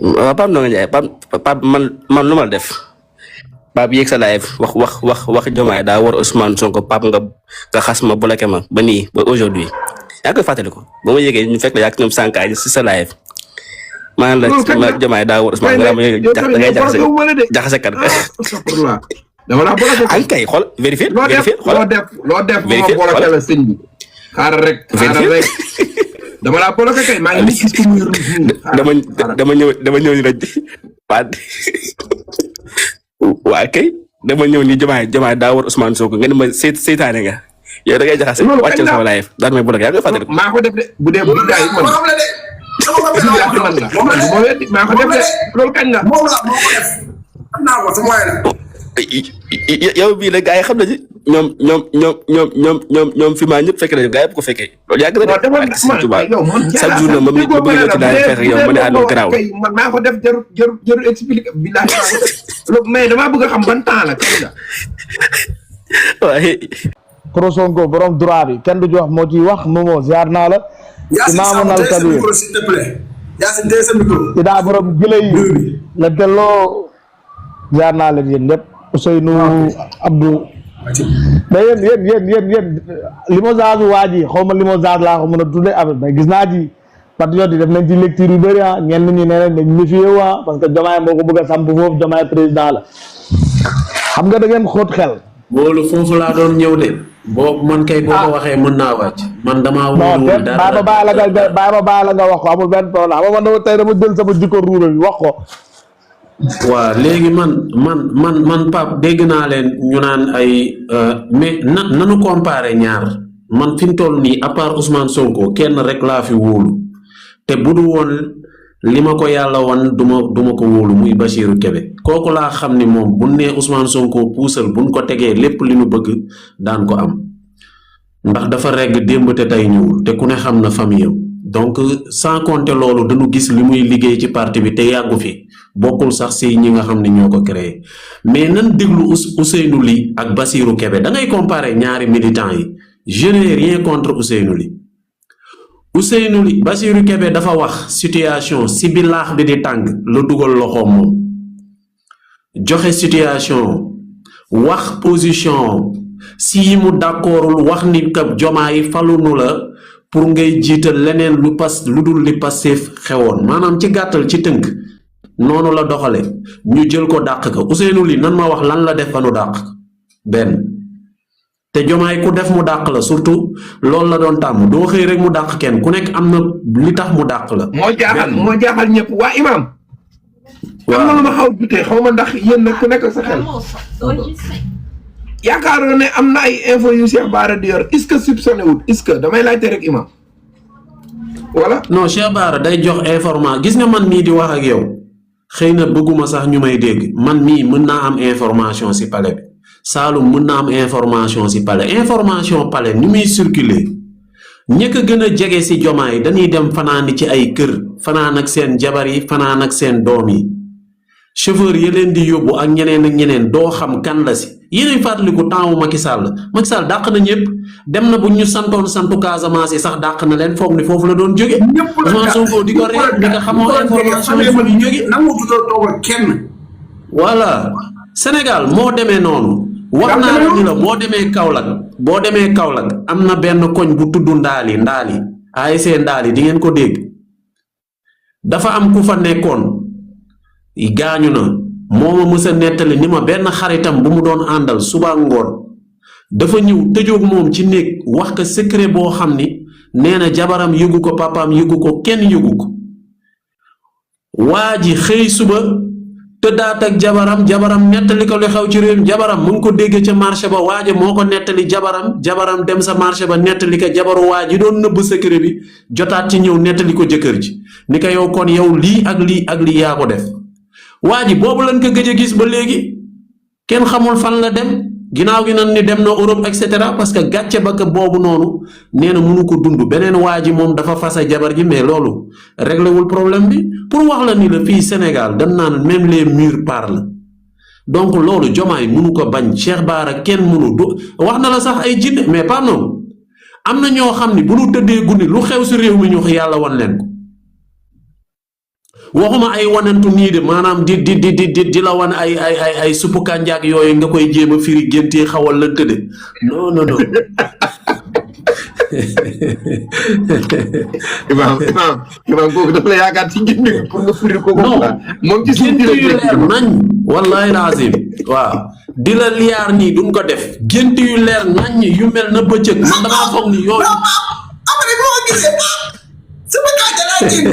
F: waaw Papa Ndongo Ndiaye Pape man lu ma def Pape yéeg sa live wax Diomaye daa war Ousmane Sonko Pape nga xas ma bloqué ma ba nii ba aujourd'hui yaa ngi koy fàttali ko ba ma yéegee ñu fekk la yaa ngi ñoom sànqaay si sa live maa la Diomaye daa war Ousmane nga da ngay jaxase kat
E: dama la bloqué
F: an kay xool vérifier
E: loo def ma bloqué la sëñ bi xaaral rek dama la bloqué kay maa ngi gis ko muy
F: dama ñëw ni la waa kay dama ñëw ni Diomaye daa war Ousmane Sonko nga ne ma seytaane nga yow da ngay jaxase wàccal sama live daal may bloqué yaa ngi fàttali
E: maa ko def de bu dee bu daay man maa ko def de loolu kañ la
A: moo ko def am naa ko sama waay la.
F: yow bii la gars yi xam nañu ñoom fi maa ñëpp fekk nañu gars yi bu ko fekkee loolu yàgg na de ak Sëñ Tuubaa chaque jour na ma bëgg ñëw ci daal fekk yow ma ne àndoon garaaw
E: man maa ko def jarul expliqué billahi mais damaa bëgg a xam ban temps la kañ la
F: waaye
G: Goro Sonko borom droit bi kenn du ci wax moo ciy wax Momo ziar naa la. Imaamu Nal Kabir
A: s'il te plaît Yacine tey sa micro.
G: Ida borom gile yi la delloo ziar naa leen yéen ñëpp Ousseynou Abdou. mais yéen limogeage waa ji xaw ma limogeage laa ko mën a tuddee affaire mais gis naa ci patriote yi def nañ ci lecture yu bëri ah ñenn ñi nee nañ dañ méfié waa parce que Diomaye moo ko bëgg a samp foofu Diomaye président la xam nga da ngeen xóot xel.
H: boolu foofu laa doon ñëw de boobu man kay boo ko waxee mën naa wàcc man damaa wóoluwul dara
G: baa ba baa la nga wax ko amul benn problème xam nga man tey dama jël sama jikko ruura bi wax ko
H: waaw léegi man Pape dégg naa leen ñu naan ay mais nanu comparé ñaar man fi mu toll nii à part Ousmane Sonko kenn rek laa fi wóolu te bu du woon li ma ko yàlla wan duma ko wóolu muy Bassirou Kébé kooku laa xam ni moom bu nee Ousmane Sonko puusal buñ ko tegee lépp li nu bëgg daan ko am ndax dafa regg démb te tey ñëwul te ku ne xam na famille am donc sans compter loolu dañu gis li muy liggéey ci parti bi te yàggu fi bokkul sax si ñi nga xam ne ñoo ko créé mais nan déglu Ousseynou Ly ak Bassirou Kébé da ngay comparer ñaari militants yi je n'ai rien contre Ousseynou Ly Bassirou Kébé dafa wax situation si bi laax bi di tàng la dugal loxoom moom joxe situation wax position si mu d'accordul wax ni ka Diomaye falunu la pour ngay jiital leneen lu dul li Pastef xewoon maanaam ci gàttal ci tënk noonu la doxale ñu jël ko dàq ko Ousseynou Ly nan ma wax lan la def ba nu dàq benn te Diomaye ku def mu dàq la surtout loolu la doon tàmm doo xëy rek mu dàq kenn ku nekk am na li tax mu dàq la.
E: moo jaaxal ñëpp waa Imaam.
H: waaw
E: am na lu ma xaw jutee xaw ma ndax yéen nag ku nekk sa xel. yaakaaroon ne am na ay info yu Cheikh Bara di yor est-ce que soupçonné wul est-ce que damay laajte rek Imaam voilà.
H: non Cheikh Bara day jox information gis nga man mii di wax ak yow xëy na bëgguma sax ñu may dégg man mii mën naa am information si palais bi Saloum mën naa am information si palais ni muy circuler ñëkk a gën a jege si Diomaye dañuy dem fanaani ci ay kër fanaan ak seen jabar yi fanaan ak seen doom yi chauffeur yi leen di yóbbu ak ñeneen doo xam kan la si yéenay fàttaliku temps wu Macky Sall dàq na ñëpp dem na bu ñu santoon santu Casamance yi sax dàq na leen foog ni foofu la doon jóge Ousmane Sonko di ko réer di nga xamoo information yi fu ñu jóge voilà Sénégal moo demee noonu wax naa la ni la boo demee Kaolack am na benn koñ bu tudd Ndaali ASC Ndaali di ngeen ko dégg dafa am ku fa nekkoon gaañu na moo ma mës a nettali ni ma benn xaritam bu mu doon àndal suba ngoon dafa ñëw tëjoog moom ci néeg wax ko secret boo xam ni nee na jabaram yëgu ko papaam yëgu ko kenn yëgu ko waa ji xëy suba tëddaat ak jabaram nettali ko lu xew ci réew jabaram mu ngi ko dégg ca marché ba waaje moo ko nettali jabaram dem sa marché ba nettali ko jabaru waa ji doon nëbb secret bi jotaat ci ñëw nettali ko jëkkër ji ni ko yow kon yow lii ak lii yaa ko def waa ji boobu lañ ko gëj a gis ba léegi kenn xamul fan la dem ginnaaw gi nan ni dem na Europe et cetera parce que gàcce ba ko boobu noonu nee na mënu ko dund beneen waa ji moom dafa fase jabar ji mais loolu réglé wul problème bi pour wax la ni la fii Sénégal dañ naan même les murs parlent donc loolu Diomaye mënu ko bañ Cheikh Bara kenn mënu du wax na la sax ay jinne mais pas non am na ñoo xam ni bu ñu tëddee guddi lu xew si réew mi ñu wax yàlla wan leen ko waxuma ay wanantu nii de maanaam di la wan ay suppu kànjaak yooyu nga koy jéem a firi géntee xawal la tëdde non
E: Imaam kooku dafa la yaakaar ci gént gi pour nga firi ko
H: non
E: moom ci
H: gént yu leer nañ wallahi lazim waaw di la liyaar nii duñ ko def gént yu leer nañ yu mel na bëccëg man damaa foog ni yooyu
A: sama kàddu laa génn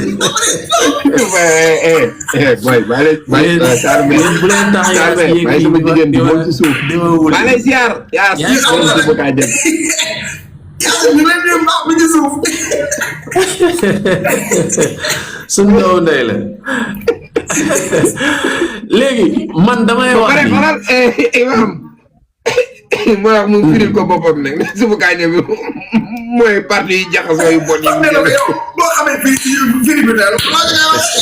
H: bu leen tax yaa si yéeg
E: sama jigéen bi moom ci suuf maa lay ziar yaa si sama kàddu
A: ñu leen di mbaax bi ci suuf
H: suñu doomu ndey la léegi man damay wax ni
E: Imaam moo wax mu firil ko boppam nag suufu kànja bi mooy parti yi jaxasoo yu bon yi mu jël
A: yow boo xamee firi bi daal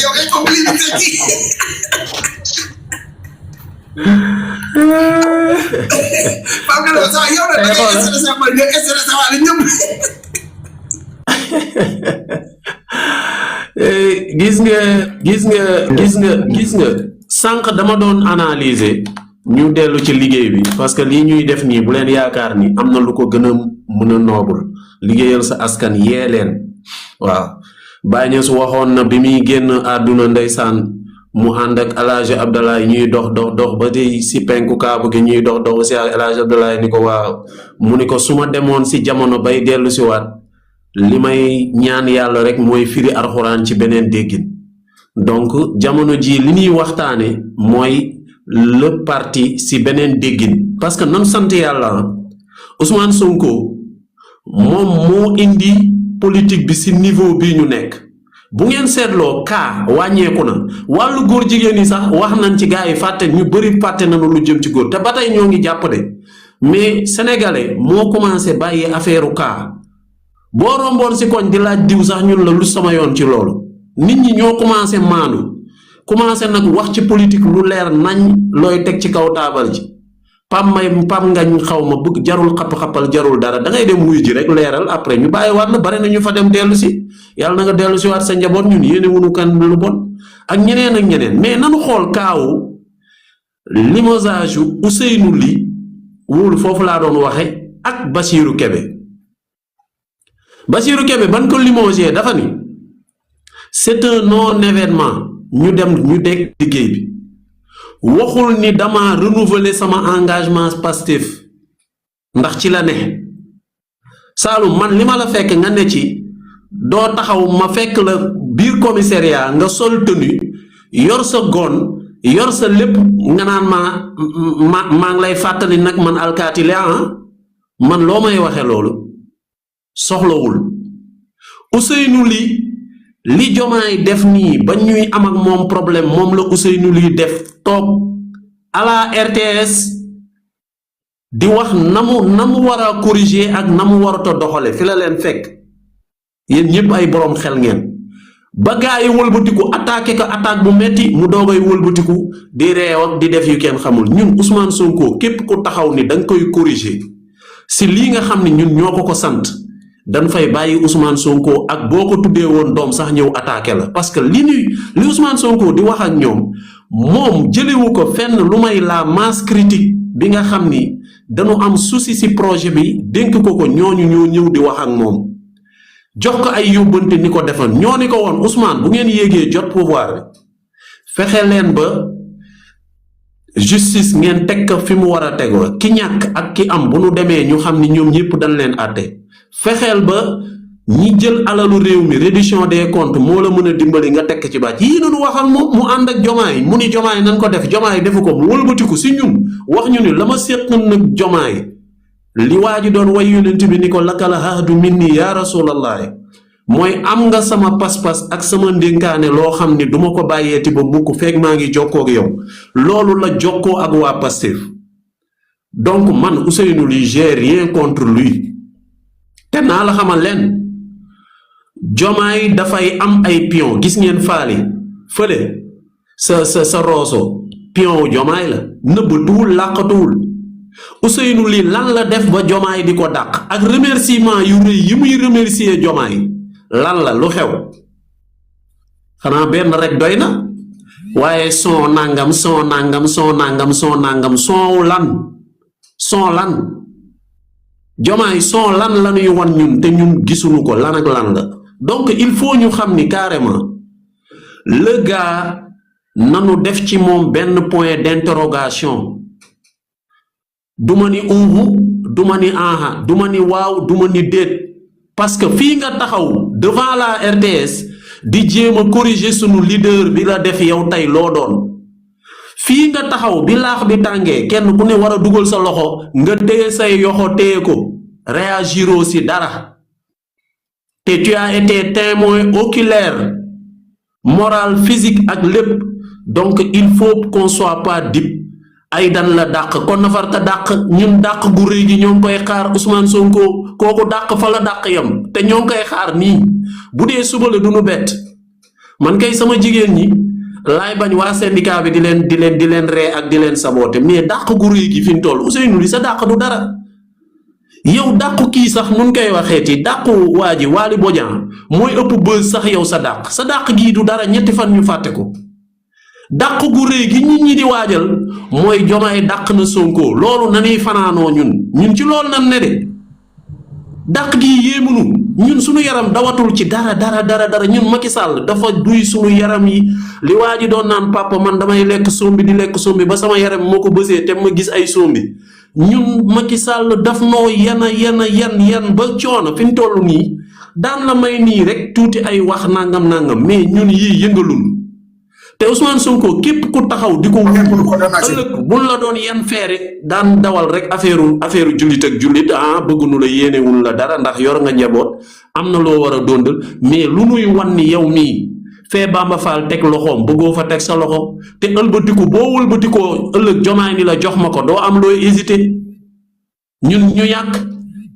A: yow ay comme li ñu tekki parce que sax yow da ngay stressé ba nga stressé wala ñëpp
H: gis nga sànq dama doon analyser ñu dellu ci liggéey bi parce que lii ñuy def nii bu leen yaakaar ni am na lu ko gën a mën a noobul liggéeyal sa askan yee leen waaw Baye Niass waxoon na bi muy génn àdduna ndeysaan mu ànd ak El Hadj Abdoulaye ñuy dox ba di si penku kaabu gi ñuy dox si El Hadj Abdoulaye ni ko waaw mu ni ko su ma demoon si jamono bay dellu si waat li may ñaan yàlla rek mooy firi alxuraan ci beneen déggin donc jamono ji li ñuy waxtaane mooy le parti si beneen déggin parce que nan sant yàlla Ousmane Sonko moom moo indi politique bi si niveau bi ñu nekk bu ngeen seetloo kaa wàññeeku na wàllu góor jigéen yi sax wax nañ ci gars yi fàtte ñu bëri fàtte nañu lu jëm ci góor te ba tey ñoo ngi jàpp de mais sénégalais moo commencé bàyyi affaire kaa boo romboon si koñ di laaj diw sax ñun la lu sama yoon ci loolu nit ñi ñoo commencé maanu commencé nag wax ci politique lu leer nañ looy teg ci kaw taabal ji pam ngañ xaw ma bëgg jarul xapp-xappal jarul dara da ngay dem wuy ji rek leeral après ñu bàyyi waat la bari na ñu fa dem dellu si yàlla na nga dellu si waat sa njaboot ñun yéene wunu kan lu bon ak ñeneen mais nanu xool kaawu limogeage yu Ousseynou Ly wóolu foofu laa doon waxe ak Bassirou Kébé Bassirou Kébé ban ko limogé dafa ni c'est un non événement ñu dem ñu dégg liggéey bi waxul ni dama renouveler sama engagement Pastef ndax ci la ne Saloum man li ma la fekk nga ne ci doo taxaw ma fekk la biir commissariat nga sol tenue yor sa gon yor sa lépp nga naan maa ngi lay fàttali nag man alkaati la man loo may waxe loolu soxlawul Ousseynou li Diomaye def nii ba ñuy am ak moom problème moom la Ousseynou Ly def toog à la RTS di wax na mu war a corriger ak na mu warut a doxale fi la leen fekk yéen ñëpp ay boroom xel ngeen ba gaa yi wëlbatiku attaqué ko attaque bu metti mu doogay wëlbatiku di reew ak di def yu kenn xamul ñun Ousmane Sonko képp ku taxaw ni danga koy corriger si lii nga xam ne ñun ñoo ko sant dañ fay bàyyi Ousmane Sonko ak boo ko tuddee woon doom sax ñëw attaqué la parce que li Ousmane Sonko di wax ak ñoom moom jëlewu ko fenn lu may la masse critique bi nga xam ni dañu am souci si projet bi dénk ko ñooñu ñoo ñëw di wax ak moom jox ko ay yóbbante ni ko defal ñoo ni ko woon Ousmane bu ngeen yéegee jot pouvoir bi fexe leen ba justice ngeen teg ko fi mu war a tegoo ki ñàkk ak ki am bu nu demee ñu xam ni ñoom ñëpp dañ leen àtte fexeel ba ñi jël alalu réew mi reddition des comptes moo la mën a dimbali nga tekk ci baat yii noonu wax ak moom mu ànd ak Diomaye mu ni Diomaye nan ko def Diomaye defu ko mu wëlbatiku si ñun wax ñu ni la ma séqal nag Diomaye li waa ji doon way yonent bi ni ko lakala hahdu minni ya rasulallah mooy am nga sama pas-pas ak sama ndénkaane loo xam ni duma ko bàyyeeti ba mukk feeg maa ngi jokkoo ak yow loolu la jokkoo ak waa Pastef donc man Ousseynou Ly j'ai rien contre lui te naa la xamal leen Diomaye dafay am ay pion gis ngeen faali fële sa rooso pion wu Diomaye la nëbbatuwul làqatuwul Ousseynou Ly lan la def ba Diomaye di ko dàq ak remerciement yu rëy yi muy remercier Diomaye lan la lu xew xanaa benn rek doy na waaye son nangam son lan Diomaye son lan la ñuy wan ñun te ñun gisuñu ko lan ak lan la donc il faut ñu xam ni carrément le gars nanu def ci moom benn point d'interrogation duma ni duma ni aha duma ni waaw duma ni déet parce que fii nga taxaw devant la RTS di jéem a corriger sunu leader bi la def yow tey loo doon fii nga taxaw bi laax bi tàngee kenn ku ne war a dugal sa loxo nga téye say yoxo téye ko réagiroo si dara te tu as été témoin oculaire moral physique ak lépp donc il faut qu'on soit pas dupe ay dan la dàq kon nafarta dàq ñun dàq gu rëy gi ñoo ngi koy xaar Ousmane Sonko kooku dàq fa la dàq yam te ñoo ngi koy xaar nii bu dee suba la du nu bett man kay sama jigéen ñi laay bañ waa syndicat bi di leen ree ak di leen saboté mais dàq gu rëy gi fi mu toll Ousseynou Ly sa dàq du dara yow dàqu kii sax nun koy waxeeti dàqu waa ji Waly Bodian mooy ëpp bës sax yow sa dàq gii du dara ñetti fan ñu fàtte ko dàq gu rëy gi nit ñi di waajal mooy Diomaye dàq na Sonko loolu nanuy fanaanoo ñun ci loolu nan ne de dàq gi yéemunu ñun suñu yaram dawatul ci dara ñun Macky Sall dafa duy suñu yaram yi li waa ji doon naan papa man damay lekk sombi di lekk sombi ba sama yaram moo ko bësee te ma gis ay sombi ñun Macky Sall daf noo yan ba coono fi mu toll nii daan la may nii rek tuuti ay wax nangam mais ñun yii yëngalul te Ousmane Sonko képp ku taxaw di ko ëllëg buñ la doon yan feere daan dawal rek affaire jullit ak jullit bëggunu la yéenewul la dara ndax yor nga njaboot am na loo war a dondal mais lu nuy wan ni yow mii fee Bamba Fall teg loxoom bëggoo fa teg sa loxo te ëlbatiku boo wëlbatikoo ëllëg Diomaye ni la jox ma ko doo am looy hésité ñun ñu yàq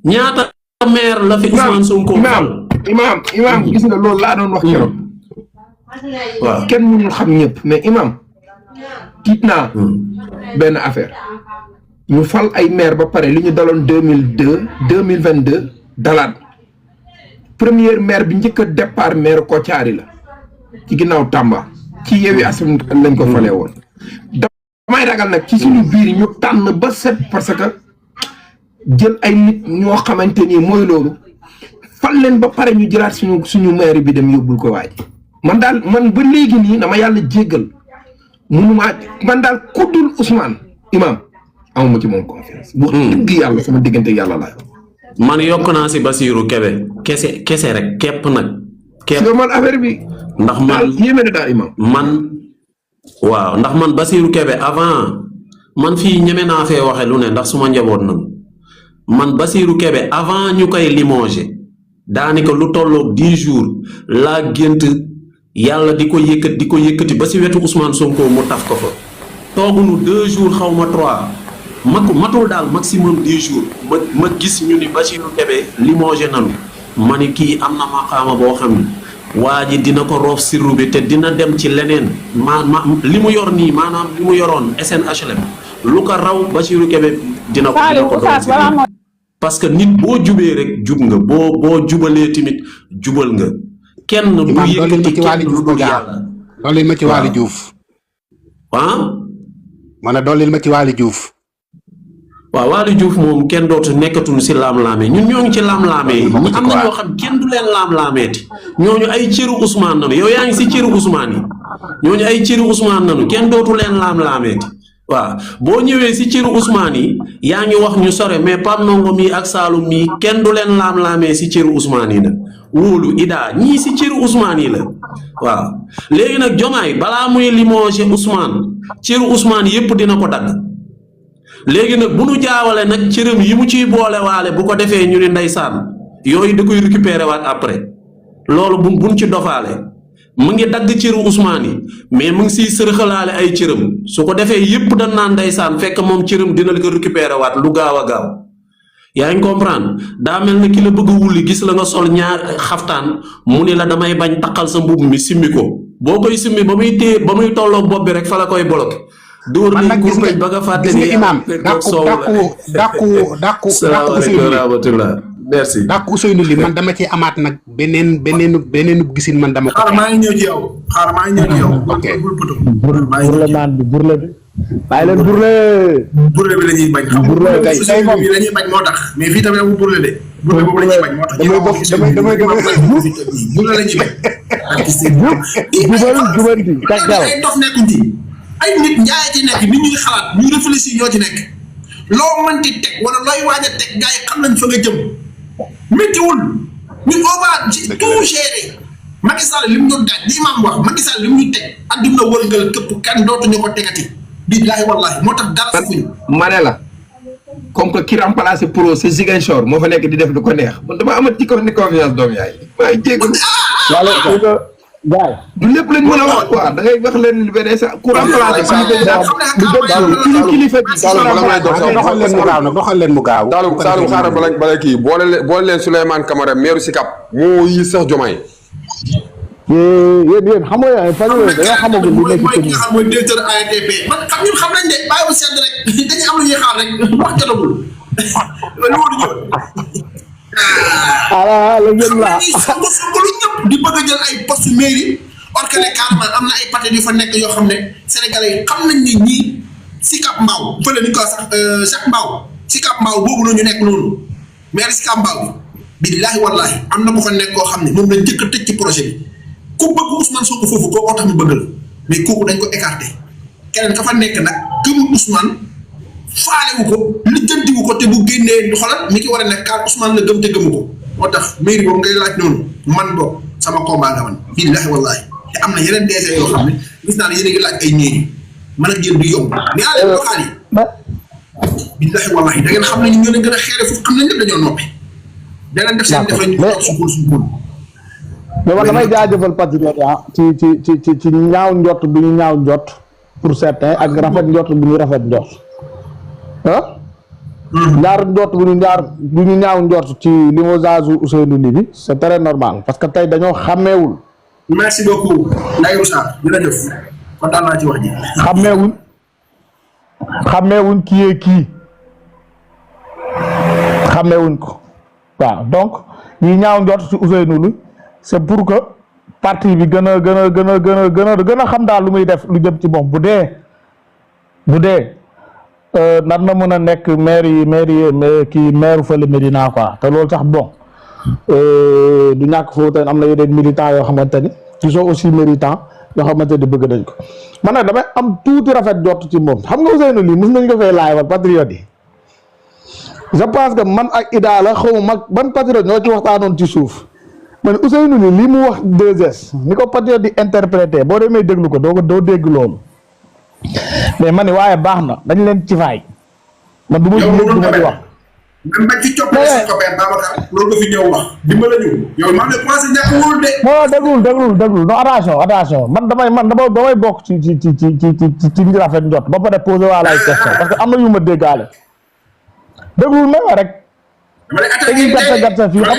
H: ñaata maire la fi Ousmane Sonko
E: imam gis nga loolu laa doon wax keroog waaw kenn mënul xam ñëpp mais imam tiit naa benn affaire ñu fal ay maire ba pare li ñu daloon 2022 dalaat première maire bi njëkk a départ maire Kotiari la ci ginnaaw Tamba ci Yewwi Askan Wi lañ ko falee woon damay ragal nag ci suñu biir ñu tànn ba set parce que jël ay nit ñoo xamante ni mooy loolu fal leen ba pare ñu jëlaat suñu maire bi dem yóbbul ko waaj man daal man ba léegi nii dama yàlla jéggal mënumaa man daal kuddul Ousmane imam amuma ci moom confiance wax dëgg yàlla sama diggante yàlla laa
H: man yokk naa si Basirou Kébé kese rek képp nag képp
E: man affaire bi
H: ndax man
E: yéeme na daal imam
H: waaw ndax man Basirou Kébé avant man fii ñeme naa fee waxe lu ne ndax suma njaboot nag man Basirou Kébé avant ñu koy limogé daanaka lu tolloog 10 jours laa gént yàlla di ko yëkkati ba si wetu Ousmane Sonko mu taf ko fa toogunu 2 jours xaw ma 3 matul daal maximum 10 jours ma gis ñu ni Basirou Kébé limogé nanu ma ni kii am na maqaama boo xam ni waa ji dina ko roof sirru bi te dina dem ci leneen li mu yor nii maanaam li mu yoroon SNHLM lu ko raw Basirou Kébé dina ko doon parce que nit boo jubee rek jub nga boo jubalee tamit jubal nga kenn du yëkkati kenn lu dul yàlla
I: dollil ma ci Waly Diouf ma ne dollil ma ci Waly Diouf
H: waaw Waly Diouf moom kenn dootu nekkatuñu si laam-laamee ñun ñoo ngi ci laam-laamee yi am na ñoo xam kenn du leen laam-laameeti ñooñu ay cëru Ousmane nanu yow yaa ngi si cëru Ousmane yi ñooñu ay cëru Ousmane nanu kenn dootu leen laam-laameeti waaw boo ñëwee si cëru Ousmane yi yaa ngi wax ñu sore mais Pape Ndongo mii ak Saloum mii kenn du leen laam-laamee si cëru Ousmane yi nag wóolu Ida ñii si cëru Ousmane yi la waaw léegi nag Jomaay balaa muy limogé Ousmane cëru Ousmane yépp dina ko dagg léegi nag bu nu jaawale nag cërëm yi mu ciy boole waale bu ko defee ñu ne ndeysaan yooyu da koy récupérer waat après loolu buñ ci dofaale mu ngi dagg cëru Ousmane yi mais mu ngi siy sërxalaale ay cërëm su ko defee yépp dañ naan ndeysaan fekk moom cërëm dina la ko récupérer waat lu gaaw a gaaw yaa ngi comprendre daa mel ne ki la bëgg a wulli gis la nga sol ñaar xaftaan mu ne la damay bañ taqal sa mbubb mi simmi ko boo koy simmi ba muy téye ba muy tolloog bopp bi rek fa la koy bloqué dóor nañ ko koy ba nga fàtte ni
I: imam dàqu
H: merci
I: dàqu Ousseynou li man dama ci amaat nag beneen gisin man dama ko
A: maa ngi ñëw ci yow
I: ok
G: burle naan bi burle bi bàyyi leen burle
A: bi la ñuy bañ
G: burle kay
A: tey moom bi la ñuy bañ moo tax mais fii tamit amul burle de burle boobu la ñuy bañ moo tax
G: damay
A: burle la ñuy bañ
G: jubanti kàggal
A: ay dof nekkuñ ci ay nit njaay ci nekk nit ñuy xalaat ñu réfléchir ñoo ci nekk loo mënti teg wala looy waaj a teg gars yi xam nañ fa nga jëm méttiwul ñu boobaa ci tout géré Macky Sall li mu doon daaj li imam wax Macky Sall li mu ñu teg adduna wërngal këpp kenn dootuñu ko tegati billaahi wallaahi moo tax dara fuñu
E: ma ne la comme que ki remplacé pro c'est Ziguinchor moo fa nekk di def lu ko neex man dama amat ci ko ni confiance doom yaay maa ngi jéego
G: gaay
E: du lépp lañ mën a wax quoi da ngay wax leen lu benn sa ku remplacé kilifa bi
I: doxal leen mu gaaw
J: Saloum xaaral bala kii boole leen Souleymane Camara maire Sicap moo yi sax Diomaye
G: yéen xam nga fan yooyu dañoo xamagul lu nekk ci
A: xam mooy directeur ARTP man xam ñun xam nañ de bàyyi bu sedd rek dañuy am lu ñuy xaar rek wax jotagul lu war ñëw
G: la ngeen la
A: lu ñëpp di bëgg a jël ay poste mairie or que ne carrément am na ay parti yu fa nekk yoo xam ne sénégalais yi xam nañ ni ñii Sicap Mbao fële ni ko sax Jacques Mbao Sicap Mbao boobu noonu ñu nekk noonu maire Sicap Mbao bi billaahi wallaahi am na ko fa nekk koo xam ne moom lañ njëkk a tëj ci projet bi ku bëgg Ousmane Sonko foofu koo tax mu bëgg la mais kooku dañ ko écarté keneen ka fa nekk nag gëmul Ousmane faalewu ko lijjantiwu ko te bu génnee xoolal mi ki war a nekk kaar Ousmane la gëm te gëmu ko moo tax mairie boobu ngay laaj noonu man boobu sama combat nga man billaahi wallaahi te am na yeneen DG yoo xam ne gis naa ne yéen a ngi laaj ay mairie man ak yéen du yomb mais yaa leen local yi billaahi wallaahi da ngeen xam ne ñu ñoo leen gën a xeere foofu xam nañ ñëpp dañoo noppi da leen def seen def rek ñu toog sunkul
G: mais man damay jaajëfal patriote ci ñaaw njott bi ñu ñaaw njott pour certains ak rafet njott bi ñu rafet njott ñaar njott bu ñu ñaaw njott ci limogeage Ousseynou Ly bi c'est très normal parce que tey dañoo xàmmeewul.
A: merci beaucoup Ndayou Sarr jërëjëf kontaan naa ci wax ji.
G: xàmmeewuñ kii xàmmeewuñ ko waaw donc ñi ñaaw njott ci Ousseynou Ly c'est pour que parti bi gën a xam daal lu muy def lu jëm ci moom bu dee nar na mën a nekk maire fële Médina quoi te loolu sax bon du ñàkk foofu tamit am na yeneen militants yoo xamante ni qui sont aussi méritants yoo xamante ni bëgg nañ ko man nag damay am tuuti rafet jot ci moom xam nga Ousseynou lii mos nañ ko fay laay wal patriote yi je pense que man ak Ida la xaw ma ban patriote ñoo ci waxtaanoon ci suuf man Ousseynou lii mu wax 2S ni ko patriote di interprété boo demee déglu ko doo dégg loolu mais man ni waaye baax na dañ leen ci faay man du ma ci léegi du ma ci wax.
A: même ba ci coppite si coppite Babacar loolu nga fi ñëw wax dimbala ñu yow maa ngi commencé ñàkk wóor de.
G: non déglul non attention man damay bokk ci rafet njot ba pare posé waa lay question parce que am na yu ma déggaale déglul ma rek.
A: dama lay attaqué
G: gàtta fii xam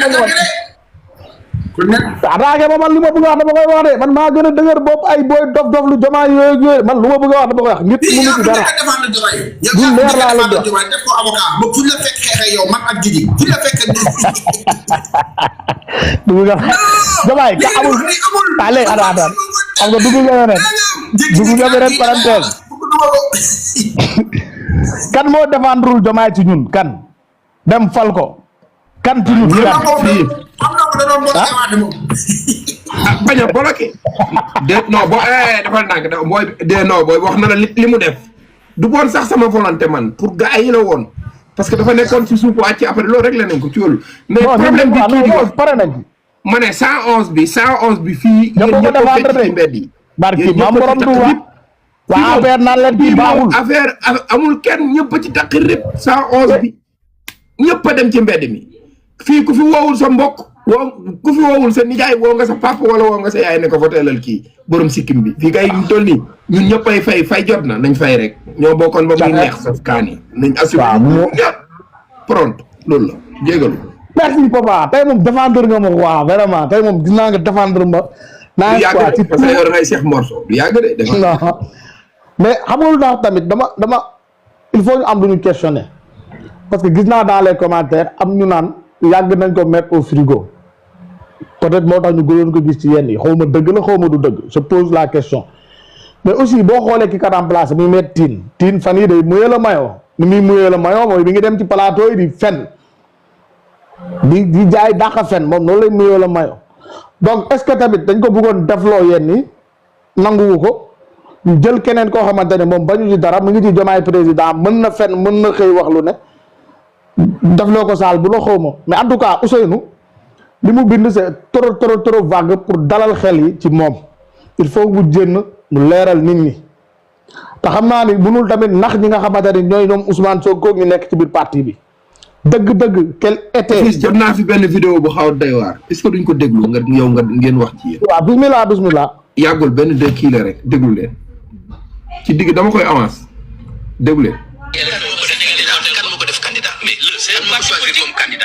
G: nga attaqué ma man li ma bëgg a wax dama koy wax de man maa gën a dëgër bopp ay booy dof lu Diomaye yooyu man lu ma bëgg a wax dama koy wax nit mënu ci dara du leer laa la jox
A: def ko avocat ba fu la fekk xeexee yow man ak Djidi fu la fekk
G: dugg nga Diomaye ka amul allez ada xam nga dugg nga beneen parenthèse kan moo défendrul Diomaye ci ñun kan dem fal ko kan ci ñun
E: bañ a bloqué non boo defal ndànk booy wax na la li mu def du boon sax sama volonté man pour gars yi la woon parce que dafa nekkoon ci suuf wàcc après loolu réglé nañ ko ci loolu mais problème bi kii di wax
G: pare nañ
E: ma ne 111 bi fii yéen ñëpp a fekk ci mbedd yi
G: barki maam borom du waa affaire naan leen kii baaxul
E: affaire amul kenn ñëpp a ci takk rép 111 bi ñëpp a dem ci mbedd mi fii ku fi woowul sa mbokk ku fi woowul sa nijaay woo nga sa papa wala woo nga sa yaay ne ko voteelal kii borom sikkim bi fii kay ñu toll nii ñun ñëpp ay fay jot na nañ fay rek ñoo bokkoon ba muy neex saf kaani nañ assuré ñëpp prompt loolu la jégalu
G: merci papa tey moom défendre nga ma quoi vraiment tey moom dinaa nga défendre ma naa quoi ci
E: parce que yor ngay Cheikh Morso du yàgg de
G: mais xamul naa tamit dama il faut ñu am lu ñu questionner parce que gis naa dans les commentaires am ñu naan yàgg nañ ko mettre au frigo peut-être moo tax ñu gënoon ko gis ci yenn yi xaw ma dëgg la xaw ma du dëgg je pose la question mais aussi boo xoolee ki ka remplacé muy mettre tiin fan yi day muyee la mayoo ni muy muyee la mayoo mooy bi ngi dem ci plateau yi di fen di jaay dàqa fen moom noonu lay muyee la mayoo donc est-ce que tamit dañ ko bëggoon defloo yenn yi nanguwu ko ñu jël keneen koo xamante ne moom bañu ci dara mu ngi ci Diomaye président mën na fen mën na xëy wax lu ne def loo ko saal bu la xaw ma mais en tout cas Ousseynou li mu bind c'est trop vague pour dalal xel yi ci moom il faut mu jénn mu leeral nit ñi te xam naa ni munul tamit nax ñi nga xamante ni ñooy ñoom Ousmane Sonko ñu nekk ci biir parti bi dëgg quel était.
E: jot naa fi benn vidéo bu xaw a doy waar est-ce que duñ ko déglu nga yow nga ngeen wax ci yéen.
G: waaw bismillah.
E: yàggul benn 2 kii la rek déglu leen ci digg dama koy avance déglu leen.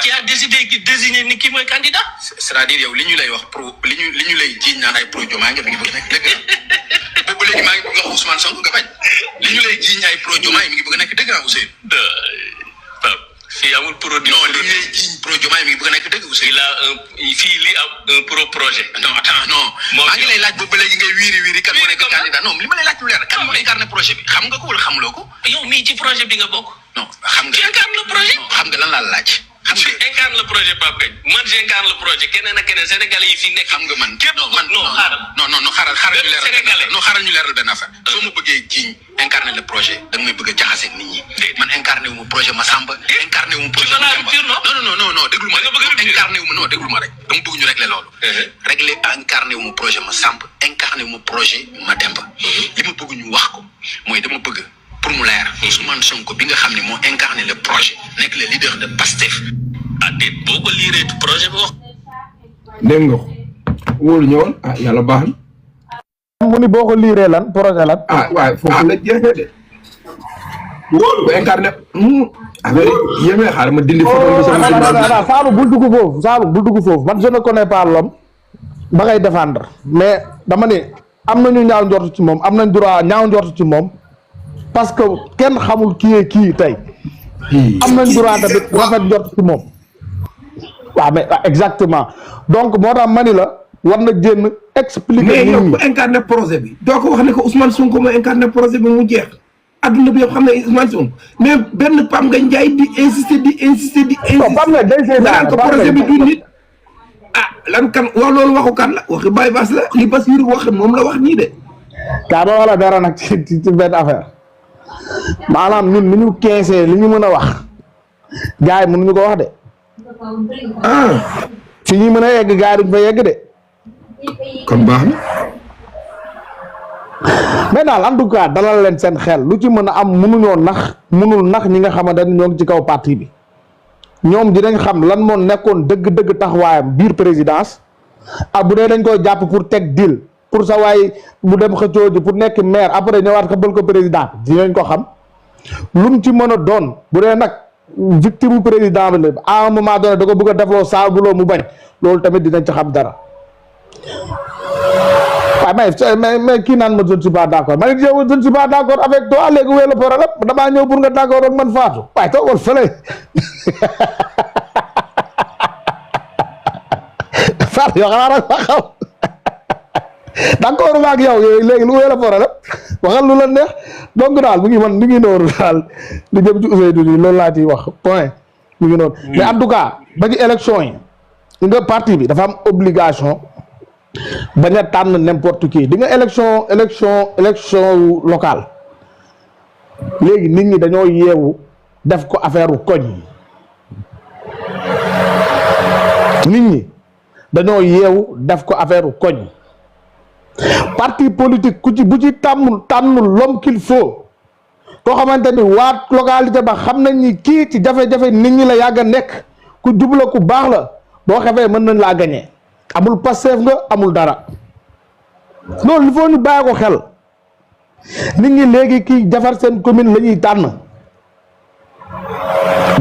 K: qui a décidé qui désigné ni kii mooy candidat. c'est-à-dire yow li ñu lay wax pro li ñu lay jiiñ naan ay pro Diomaye nga mi ngi bëgg nekk dëgg la boobu léegi maa ngi bëgg wax Ousmane Sonko nga bañ li ñu lay jiiñ ay pro Diomaye mi ngi bëgg nekk dëgg la Ousseynou. fii amul pro non li ñu lay jiiñ pro Diomaye mi ngi bëgg nekk dëgg Ousseynou. il a fii li am un pro projet. non attends non. maa ngi lay laaj boobu léegi ngay wiiri kan moo nekk candidat non li ma lay laaj lu leer kan moo incarné projet bi xam nga ko wala xamuloo ko. yow mii ci projet bi nga bokk. non xam nga incarne le projet. xam nga lan laa laaj. xam nga incarne le projet Pape Ngagne man j'incarne le projet keneen ak keneen sénégalais yi fii nekk. xam nga man képp man xaaral ñu leeral sénégalais xaaral ñu leeral benn affaire. soo ma bëggee jiiñ incarné le projet da nga may bëgg a jaxase nit ñi. man incarné wu ma projet Massamba. incarné wu ma projet Mademba non déglu ma rek incarné wu ma non déglu ma rek dama bëgg ñu régler loolu. régler incarné wu ma projet Massamba incarné wu ma projet Mademba. li ma bëgg ñu wax ko mooy dama bëgg pour mu leer Ousmane Sonko bi nga xam ne moo incarné le projet nekk le leader de Pastef. déet boo ko liiree projet bi wax.
E: dégg nga ko wóolu ñëwoon yàlla baax na.
G: mu ni boo ko liiree lan projet lan.
E: waaye foofu la jeexee de. wóolu bu incarné. affaire yi yéeme xaaral ma dindi photo bi sama.
G: Saalum bul dugg foofu man je ne connais pas l'homme ba ngay défendre mais dama ne am nañu ñaaw njort ci moom am nañ droit ñaaw njort ci moom. parce que kenn xamul kii tey am nañ droit tamit rafet njort ci moom waaw mais exactement donc moo tax ma ni la war na génn expliquer.
E: mais yow ku incarné projet bi doo ko wax ne ko Ousmane Sonko moo incarné projet bi mu jeex adduna bi yëpp xam ne Ousmane Sonko mais benn Pape Ngagne Ndiaye di insister.
G: non Pape Ngagne day seetaan
E: ko projet bi du nit. ah lan kan wax loolu waxu kan la waxi Baye Bass la li Bassirou wax moom la wax nii de.
G: kaa ma wala dara nag ci benn affaire maanaam ñun ni ñu keesee li ñu mën a wax gars yi mënuñu ko wax de. fi ñuy mën a yegg gars yi duñ fa yegg de.
E: kon baax na.
G: mais daal en tout cas dalal leen seen xel lu ci mën a am mënuñoo mënul nax ñi nga xamante ne ñoo ngi ci kaw parti bi ñoom dinañ xam lan moo nekkoon dëgg-dëgg taxawaayam biir présidence ak bu dee dañ koy jàpp pour teg deal pour sa waay bu dem xëccoo ji pour nekk maire après ñëwaat xëppal ko président dinañ ko xam lu mu ci mën a doon bu dee nag victime président bi la à un moment donné da ko bëgg a defloo saabuloo mu bañ loolu tamit dinañ ci xam dara. waaye mais kii naan ma je ne suis pas d' accord man je ne suis pas d' accord avec toi léegi wéy la problème damaa ñëw pour nga d' accord ak man Fatou waaye toogal fële Fatou yoo xanaa rek ma xam d' accord ma ak yow léegi lu wéy la problème waxal lu la neex donc daal mu ngi noonu daal lu jëm ci Ousseynou nii loolu laa ciy wax point mu ngi noonu mais en tout cas ba ci élection yi nga parti bi dafa am obligation bañ a tànn n'importe qui di nga élection locale léegi nit ñi dañoo yeewu def ko affaire koñ nit ñi dañoo yeewu def ko affaire koñ parti politique ku ci bu ci tànnul l'homme qu'il faut koo xamante ni waa localité ba xam nañ ni kii ci jafe-jafe nit ñi la yàgg a nekk ku jubla ku baax la boo xefee mën nañ laa gañee amul Pastef nga amul dara loolu il faut ñu bàyyi ko xel nit ñi léegi kii defar seen commune la ñuy tànn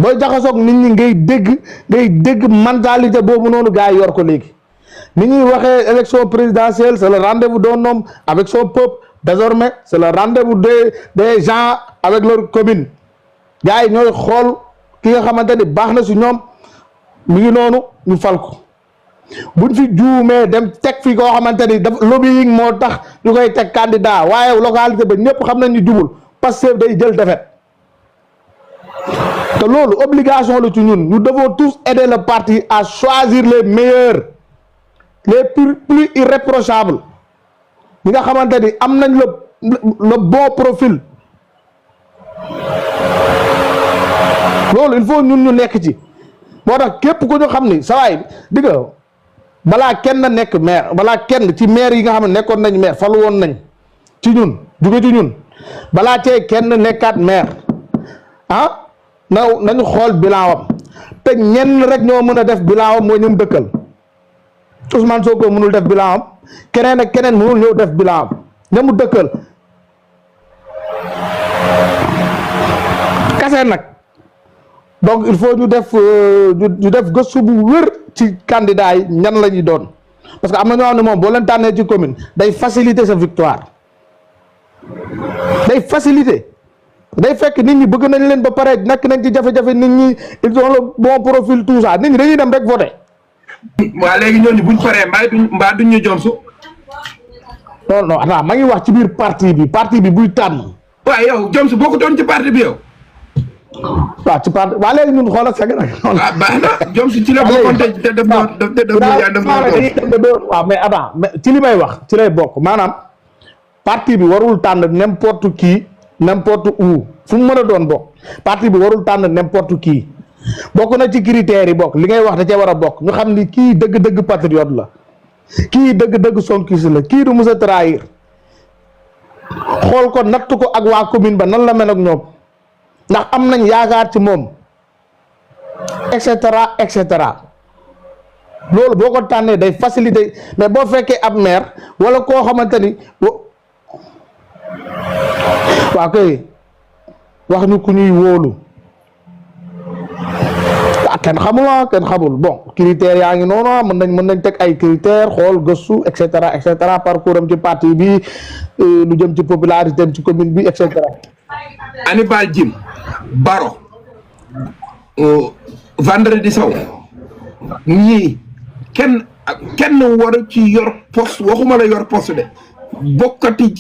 G: booy jaxasoog nit ñi ngay dégg mentalité boobu noonu gars yi yor ko léegi nit ñuy waxee élection présidentielle c'est le rendez-vous d'un homme avec son peuple désormais c'est le rendez-vous des gens avec leur commune gars yi ñooy xool ki nga xamante ni baax na si ñoom mu ngi noonu ñu fal ko buñ fi juumee dem teg fi koo xamante ni daf lobbying moo tax ñu koy teg candidat waaye localité ba ñëpp xam nañ ñu jubul parce que day jël défaite te loolu obligation la ci ñun nous devons tous aider le parti à choisir les meilleurs les plus irréprochables ñi nga xamante ni am nañ le bon profil loolu il faut ñun ñu nekk ci moo tax képp ku ñu xam ni sa waay digg balaa kenn nekk maire balaa kenn ci maire yi nga xam ne nekkoon nañ maire falu woon nañ ci ñun jóge ci ñun balaa cee kenn nekkaat maire nañu xool bilan wam te ñenn rek ñoo mën a def bilan wam mooy ñum dëkkal Ousmane Sonko mënul def bilan wam keneen ak keneen mënul ñëw def bilan wam ñamu dëkkal kase nag donc il faut ñu def gëstu bu wér ci candidat yi ñan la ñuy doon parce que am na ñoo xam ne moom boo leen tànnee ci commune day faciliter sa victoire day faciliter day fekk nit ñi bëgg nañ leen ba pare nekk nañ ci jafe-jafe nit ñi ils ont le bon profil tout ça nit ñi dañuy dem rek voter.
E: waa léegi ñooñu buñ paree mbaa duñ ñu jomsu.
G: non attends ma ngi wax ci biir parti bi buy tànn.
E: waaw yow jomsu boo ko doon ci parti bi yow.
G: waaw ci parti waa léegi ñun xoolal sa gën a.
E: waaw baax na jom si ci la bokkoon te def
G: waaw mais attends ci li may wax ci lay bokk maanaam parti bi warul tànn n'importe qui n'importe où fu mu mën a doon bokk parti bi warul tànn n'importe qui bokk na ci critères yi bokk li ngay wax da cee war a bokk ñu xam ni kii dëgg-dëgg patriote la kii dëgg-dëgg sonkis la kii du mës a trahir xool ko natt ko ak waa commune ba nan la mel ak ñoom. ndax am nañ yaakaar ci moom et cetera loolu boo ko tànnee day faciliter mais boo fekkee ab maire wala koo xamante ni waa kay wax ñu ku ñuy wóolu kenn xamul bon critères yaa ngi noonu mën nañ teg ay critères xool gëstu et cetera parcours am ci parti bi lu jëm ci popularité am ci commune bi et cetera.
E: Hannibal Djim Baro Vendredi Sow ñii kenn waru ci yor poste waxuma la yor poste de bokkati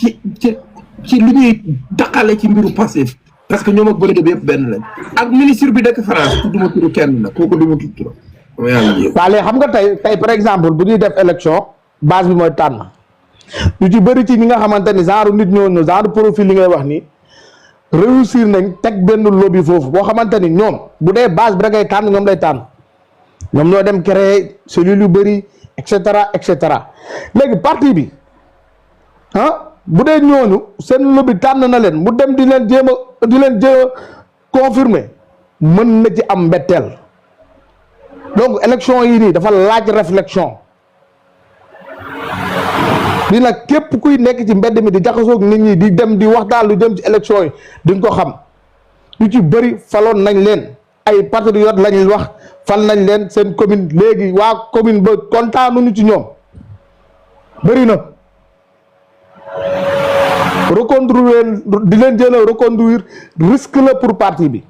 E: ci lu ñuy daqale ci mbiru Pastef parce que ñoom ak bëri bi yëpp benn lañ ak ministre bi dëkk France duma tudd kenn la kooku duma tudd turam
G: waaw léegi xam nga tey par exemple bu ñuy def élection base bi mooy tànn lu ci bëri ci ñi nga xamante ni genre nit ñooñu genre profil li ngay wax ni réussir nañ teg benn lobby foofu boo xamante ni ñoom bu dee base bi da ngay tànn ñoom lay tànn ñoom ñoo dem créer cellules yu bëri et cetera léegi parti bi bu dee ñooñu seen lobby tànn na leen mu dem di leen jéem a confirmer mën na ci am mbetteel donc élection yi nii dafa laaj réflexion li nag képp kuy nekk ci mbedd mi di jaxasoog nit ñi di dem di waxtaan lu jëm ci élection yi di nga ko xam lu ci bëri faloon nañ leen ay patriote lañ wax fal nañ leen seen commune léegi waa commune ba kontaanuñu ci ñoom bëri na reconduire di leen jël a reconduire risque la pour parti bi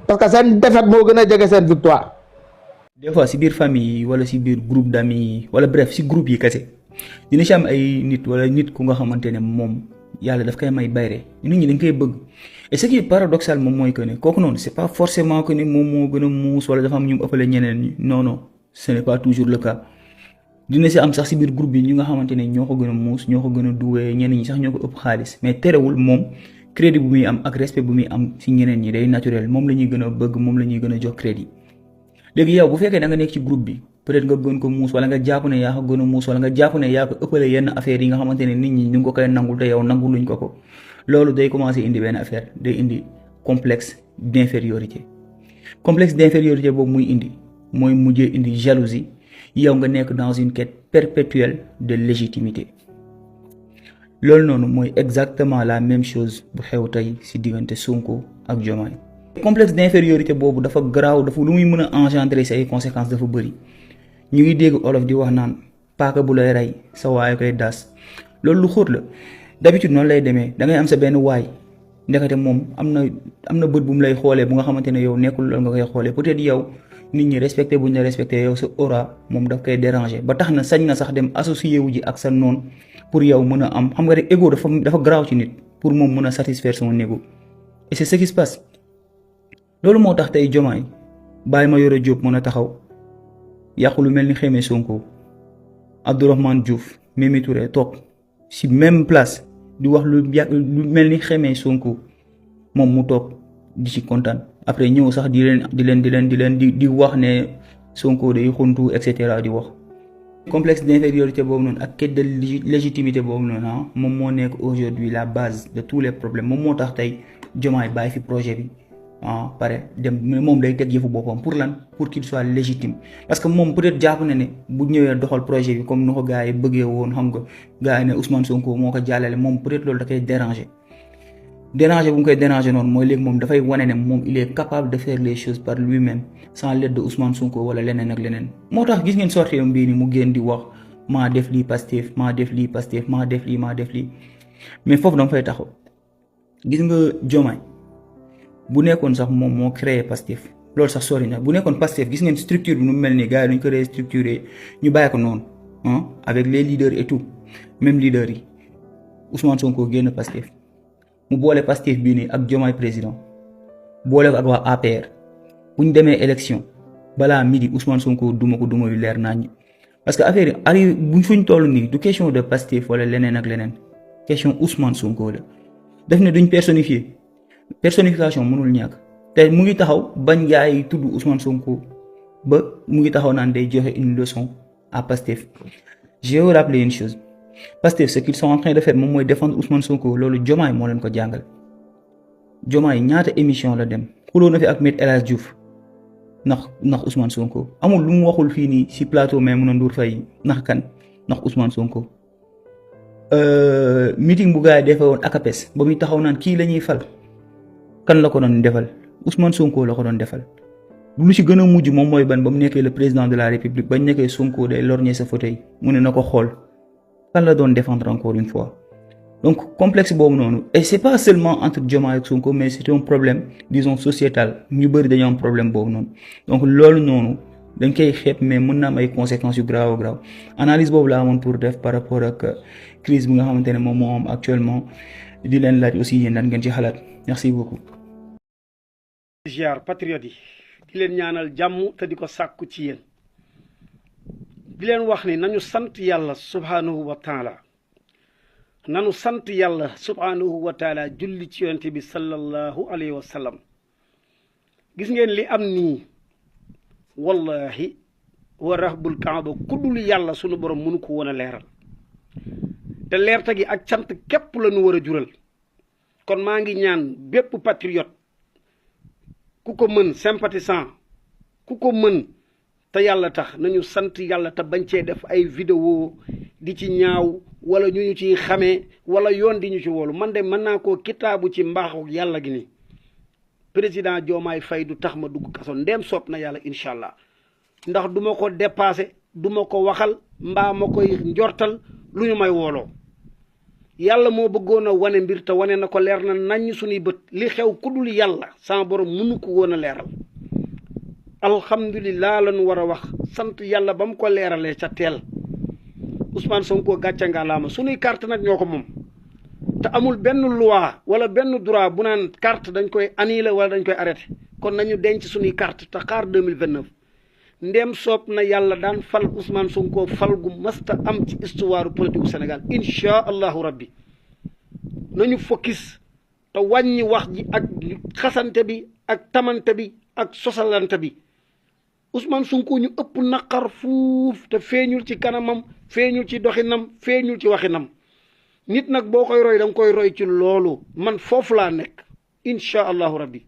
G: parce que seen défaite moo gën a jege seen victoire.
L: des fois si biir famille yi wala si biir groupe d'amis yi wala bref si groupe yi kese dina ci am ay nit wala nit ku nga xamante ne moom yàlla daf koy may bayre nit ñi dañ koy bëgg et ce qui est paradoxal moom mooy que ne kooku noonu c'est pas forcément que ne moom moo gën a muus wala dafa am ñu ëppale ñeneen ñi non ce n'est pas toujours le cas. dina si am sax si biir groupe bi ñi nga xamante ne ñoo ko gën a muus ñoo ko gën a duwee ñeneen ñi sax ñoo ko ëpp xaalis mais terewul moom crédit bu muy am ak respect bu muy am si ñeneen ñi day naturel moom la ñuy gën a bëgg moom la ñuy gën a jox crédit. léegi yow bu fekkee da nga nekk ci groupe bi peut-être nga gën ko muus wala nga jàpp ne yaa ko gën a muus wala nga jàpp ne yaa ko ëppale yenn affaires yi nga xamante ne nit ñi ñu ngi ko koy nangul te yow nanguluñ ko loolu day commencer indi benn affaire day indi complexe d'infériorité boobu muy indi mooy mujjee indi jalousie yow nga nekk dans une quête perpétuelle de légitimité loolu noonu mooy exactement la même chose bu xew tey ci diggante Sonko ak Diomaye. complexe d'infériorité boobu dafa garaaw dafa lu muy mën a engendrer ci ay conséquences dafa bëri ñu ngi dégg olof di wax naan paaka bu lay rey sa waay koy daas loolu lu xóot la d'habitude noonu lay demee da ngay am sa benn waay ndekete moom am na bët bu mu lay xoolee bu nga xamante ne yow nekkul loolu nga koy xoolee peut-être yow nit ñi respecté bu ñu la respecté yow sa aura moom daf koy déranger ba tax na sañ na sax dem associé wu ji ak sa noon pour yow mën a am xam nga rek ego dafa garaaw ci nit pour moom mën a satisfaire son ego et c'est ce qui se passe. loolu moo tax tey Diomaye bàyyi ma yore Diop mën a taxaw yàqu lu mel ni xamee Sonko Abdourahmane Diouf Mimi Touré toog ci même place di wax lu mel ni xamee Sonko moom mu toog di ci kontaan après ñëw sax di wax ne Sonko day xuntu et cetera di wax. complexe d'infériorité boobu noonu ak quête de légitimité boobu noonu moom moo nekk aujourd'hui la base de tous les problèmes moom moo tax tey Diomaye bàyyi fi projet bi. pare dem moom day teg yëfu boppam pour lan pour qu'il soit légitime parce que moom peut-être jàpp na ne bu ñëwee doxal projet bi comme ni ko gars yi bëggee woon xam nga gars yi ne Ousmane Sonko moo ko jàllale moom peut-être loolu da koy déranger bu mu koy déranger noonu mooy léegi moom dafay wane ne moom il est capable de faire les choses par lui-même sans l'aide de Ousmane Sonko wala leneen ak leneen moo tax gis ngeen sortie am bii ni mu génn di wax maa def lii Pastef maa def lii mais foofu dama fay taxaw gis nga Diomaye bu nekkoon sax moom moo créé Pastef loolu sax sori na bu nekkoon Pastef gis ngeen structure bi nu mu mel nii gars yi duñ ko restructuré ñu bàyyi ko noonu avec les leaders et tout même leaders yi Ousmane Sonko génn Pastef mu boole Pastef bii nii ak Diomaye président boole ko ak waa APR bu ñu demee élection balaa midi Ousmane Sonko duma yu leer naññ parce que affaire yi arrive buñ fuñ toll nii du question de Pastef wala leneen ak leneen question Ousmane Sonko la def ne duñ personnification mënul ñàkk te mu ngi taxaw bañ gaa yi tudd Ousmane Sonko ba mu ngi taxaw naan day joxe une leçon à Pastef. Je vais vous rappeler une chose Pastef ce qu'ils sont en train de faire moom mooy défendre Ousmane Sonko loolu Diomaye moo leen ko jàngal Diomaye ñaata émission la dem xuloo na fi ak Me El Hadji Diouf ndax Ousmane Sonko amul lu mu waxul fii nii ci plateau mais mun a Ndour Faye ndax Ousmane Sonko meeting bu gaa yi defee woon akapes ba muy taxaw naan kii la ñuy fal. kan la ko doon defal Ousmane Sonko la ko doon defal lu ci gën a mujj moom mooy ba mu nekkee le président de la République bañ nekkee Sonko day lorgner sa fauteuil mu ne na ko xool kan la doon défendre encore une fois donc complexe boobu noonu et c'est pas seulement entre Diomaye ak Sonko mais c'est un problème disons sociétal ñu bëri dañoo am problème boobu noonu donc loolu noonu dañ koy xeeb mais mën na am ay conséquences yu grave analyse boobu laa amoon pour def par rapport ak crise bi nga xamante ne moom moo am actuellement di leen laaj aussi yéen lan ngeen ci xalaat merci beaucoup.
M: ziar patriote yi di leen ñaanal jàmm te di ko sàkku ci yéen di leen wax ni nañu sant yàlla subhanahu wa taala nanu sant yàlla subhanahu wa taala julli ci yonente bi sallallahu alayhi wa sallam gis ngeen li am nii wallahi wa rabbul kaaba kuddul yàlla sunu borom mënu ko woon a leeral te leerta gi ak cant képp la ñu war a jural kon maa ngi ñaan bépp patriote ku ko mën sympathisant ku ko mën te yàlla tax nañu sant yàlla te bañ cee def ay vidéo di ci ñaaw wala ñu ciy xamee wala yoon di ñu ci woolu man de mën naa koo kitaabu ci mbaaxu yàlla gi ni président Diomaye Faye du tax ma dugg kaso ndéem soob na yàlla incha allah ndax du ma ko dépassé du ma ko waxal mbaa ma koy njortal lu ñu may wooloo yàlla moo bëggoon a wane mbir te wane na ko leer na nañ suñuy bët li xew ku dul yàlla sama borom mënu ko woon a leeral alhamdulillah lañu war a wax sant yàlla ba mu ko leeralee ca teel Ousmane Sonko gàcce ngalaama suñuy carte nag ñoo ko moom te amul benn loi wala benn droit bu naan carte dañ koy annulé wala dañ koy arrêté kon nañu denc suñuy carte te xaar 2029 ndéem soob na yàlla daan fal Ousmane Sonko fal gu masta am ci histoire politique Sénégal incha allahu rabbi nañu focus te wàññi wax ji ak xasante bi ak tamante bi ak sosalante bi Ousmane Sonko ñu ëpp naqar fuuf te feeñul ci kanamam feeñul ci doxinam feeñul ci waxinam nit nag boo koy roy da nga koy roy ci loolu man foofu laa nekk incha allahu rabbi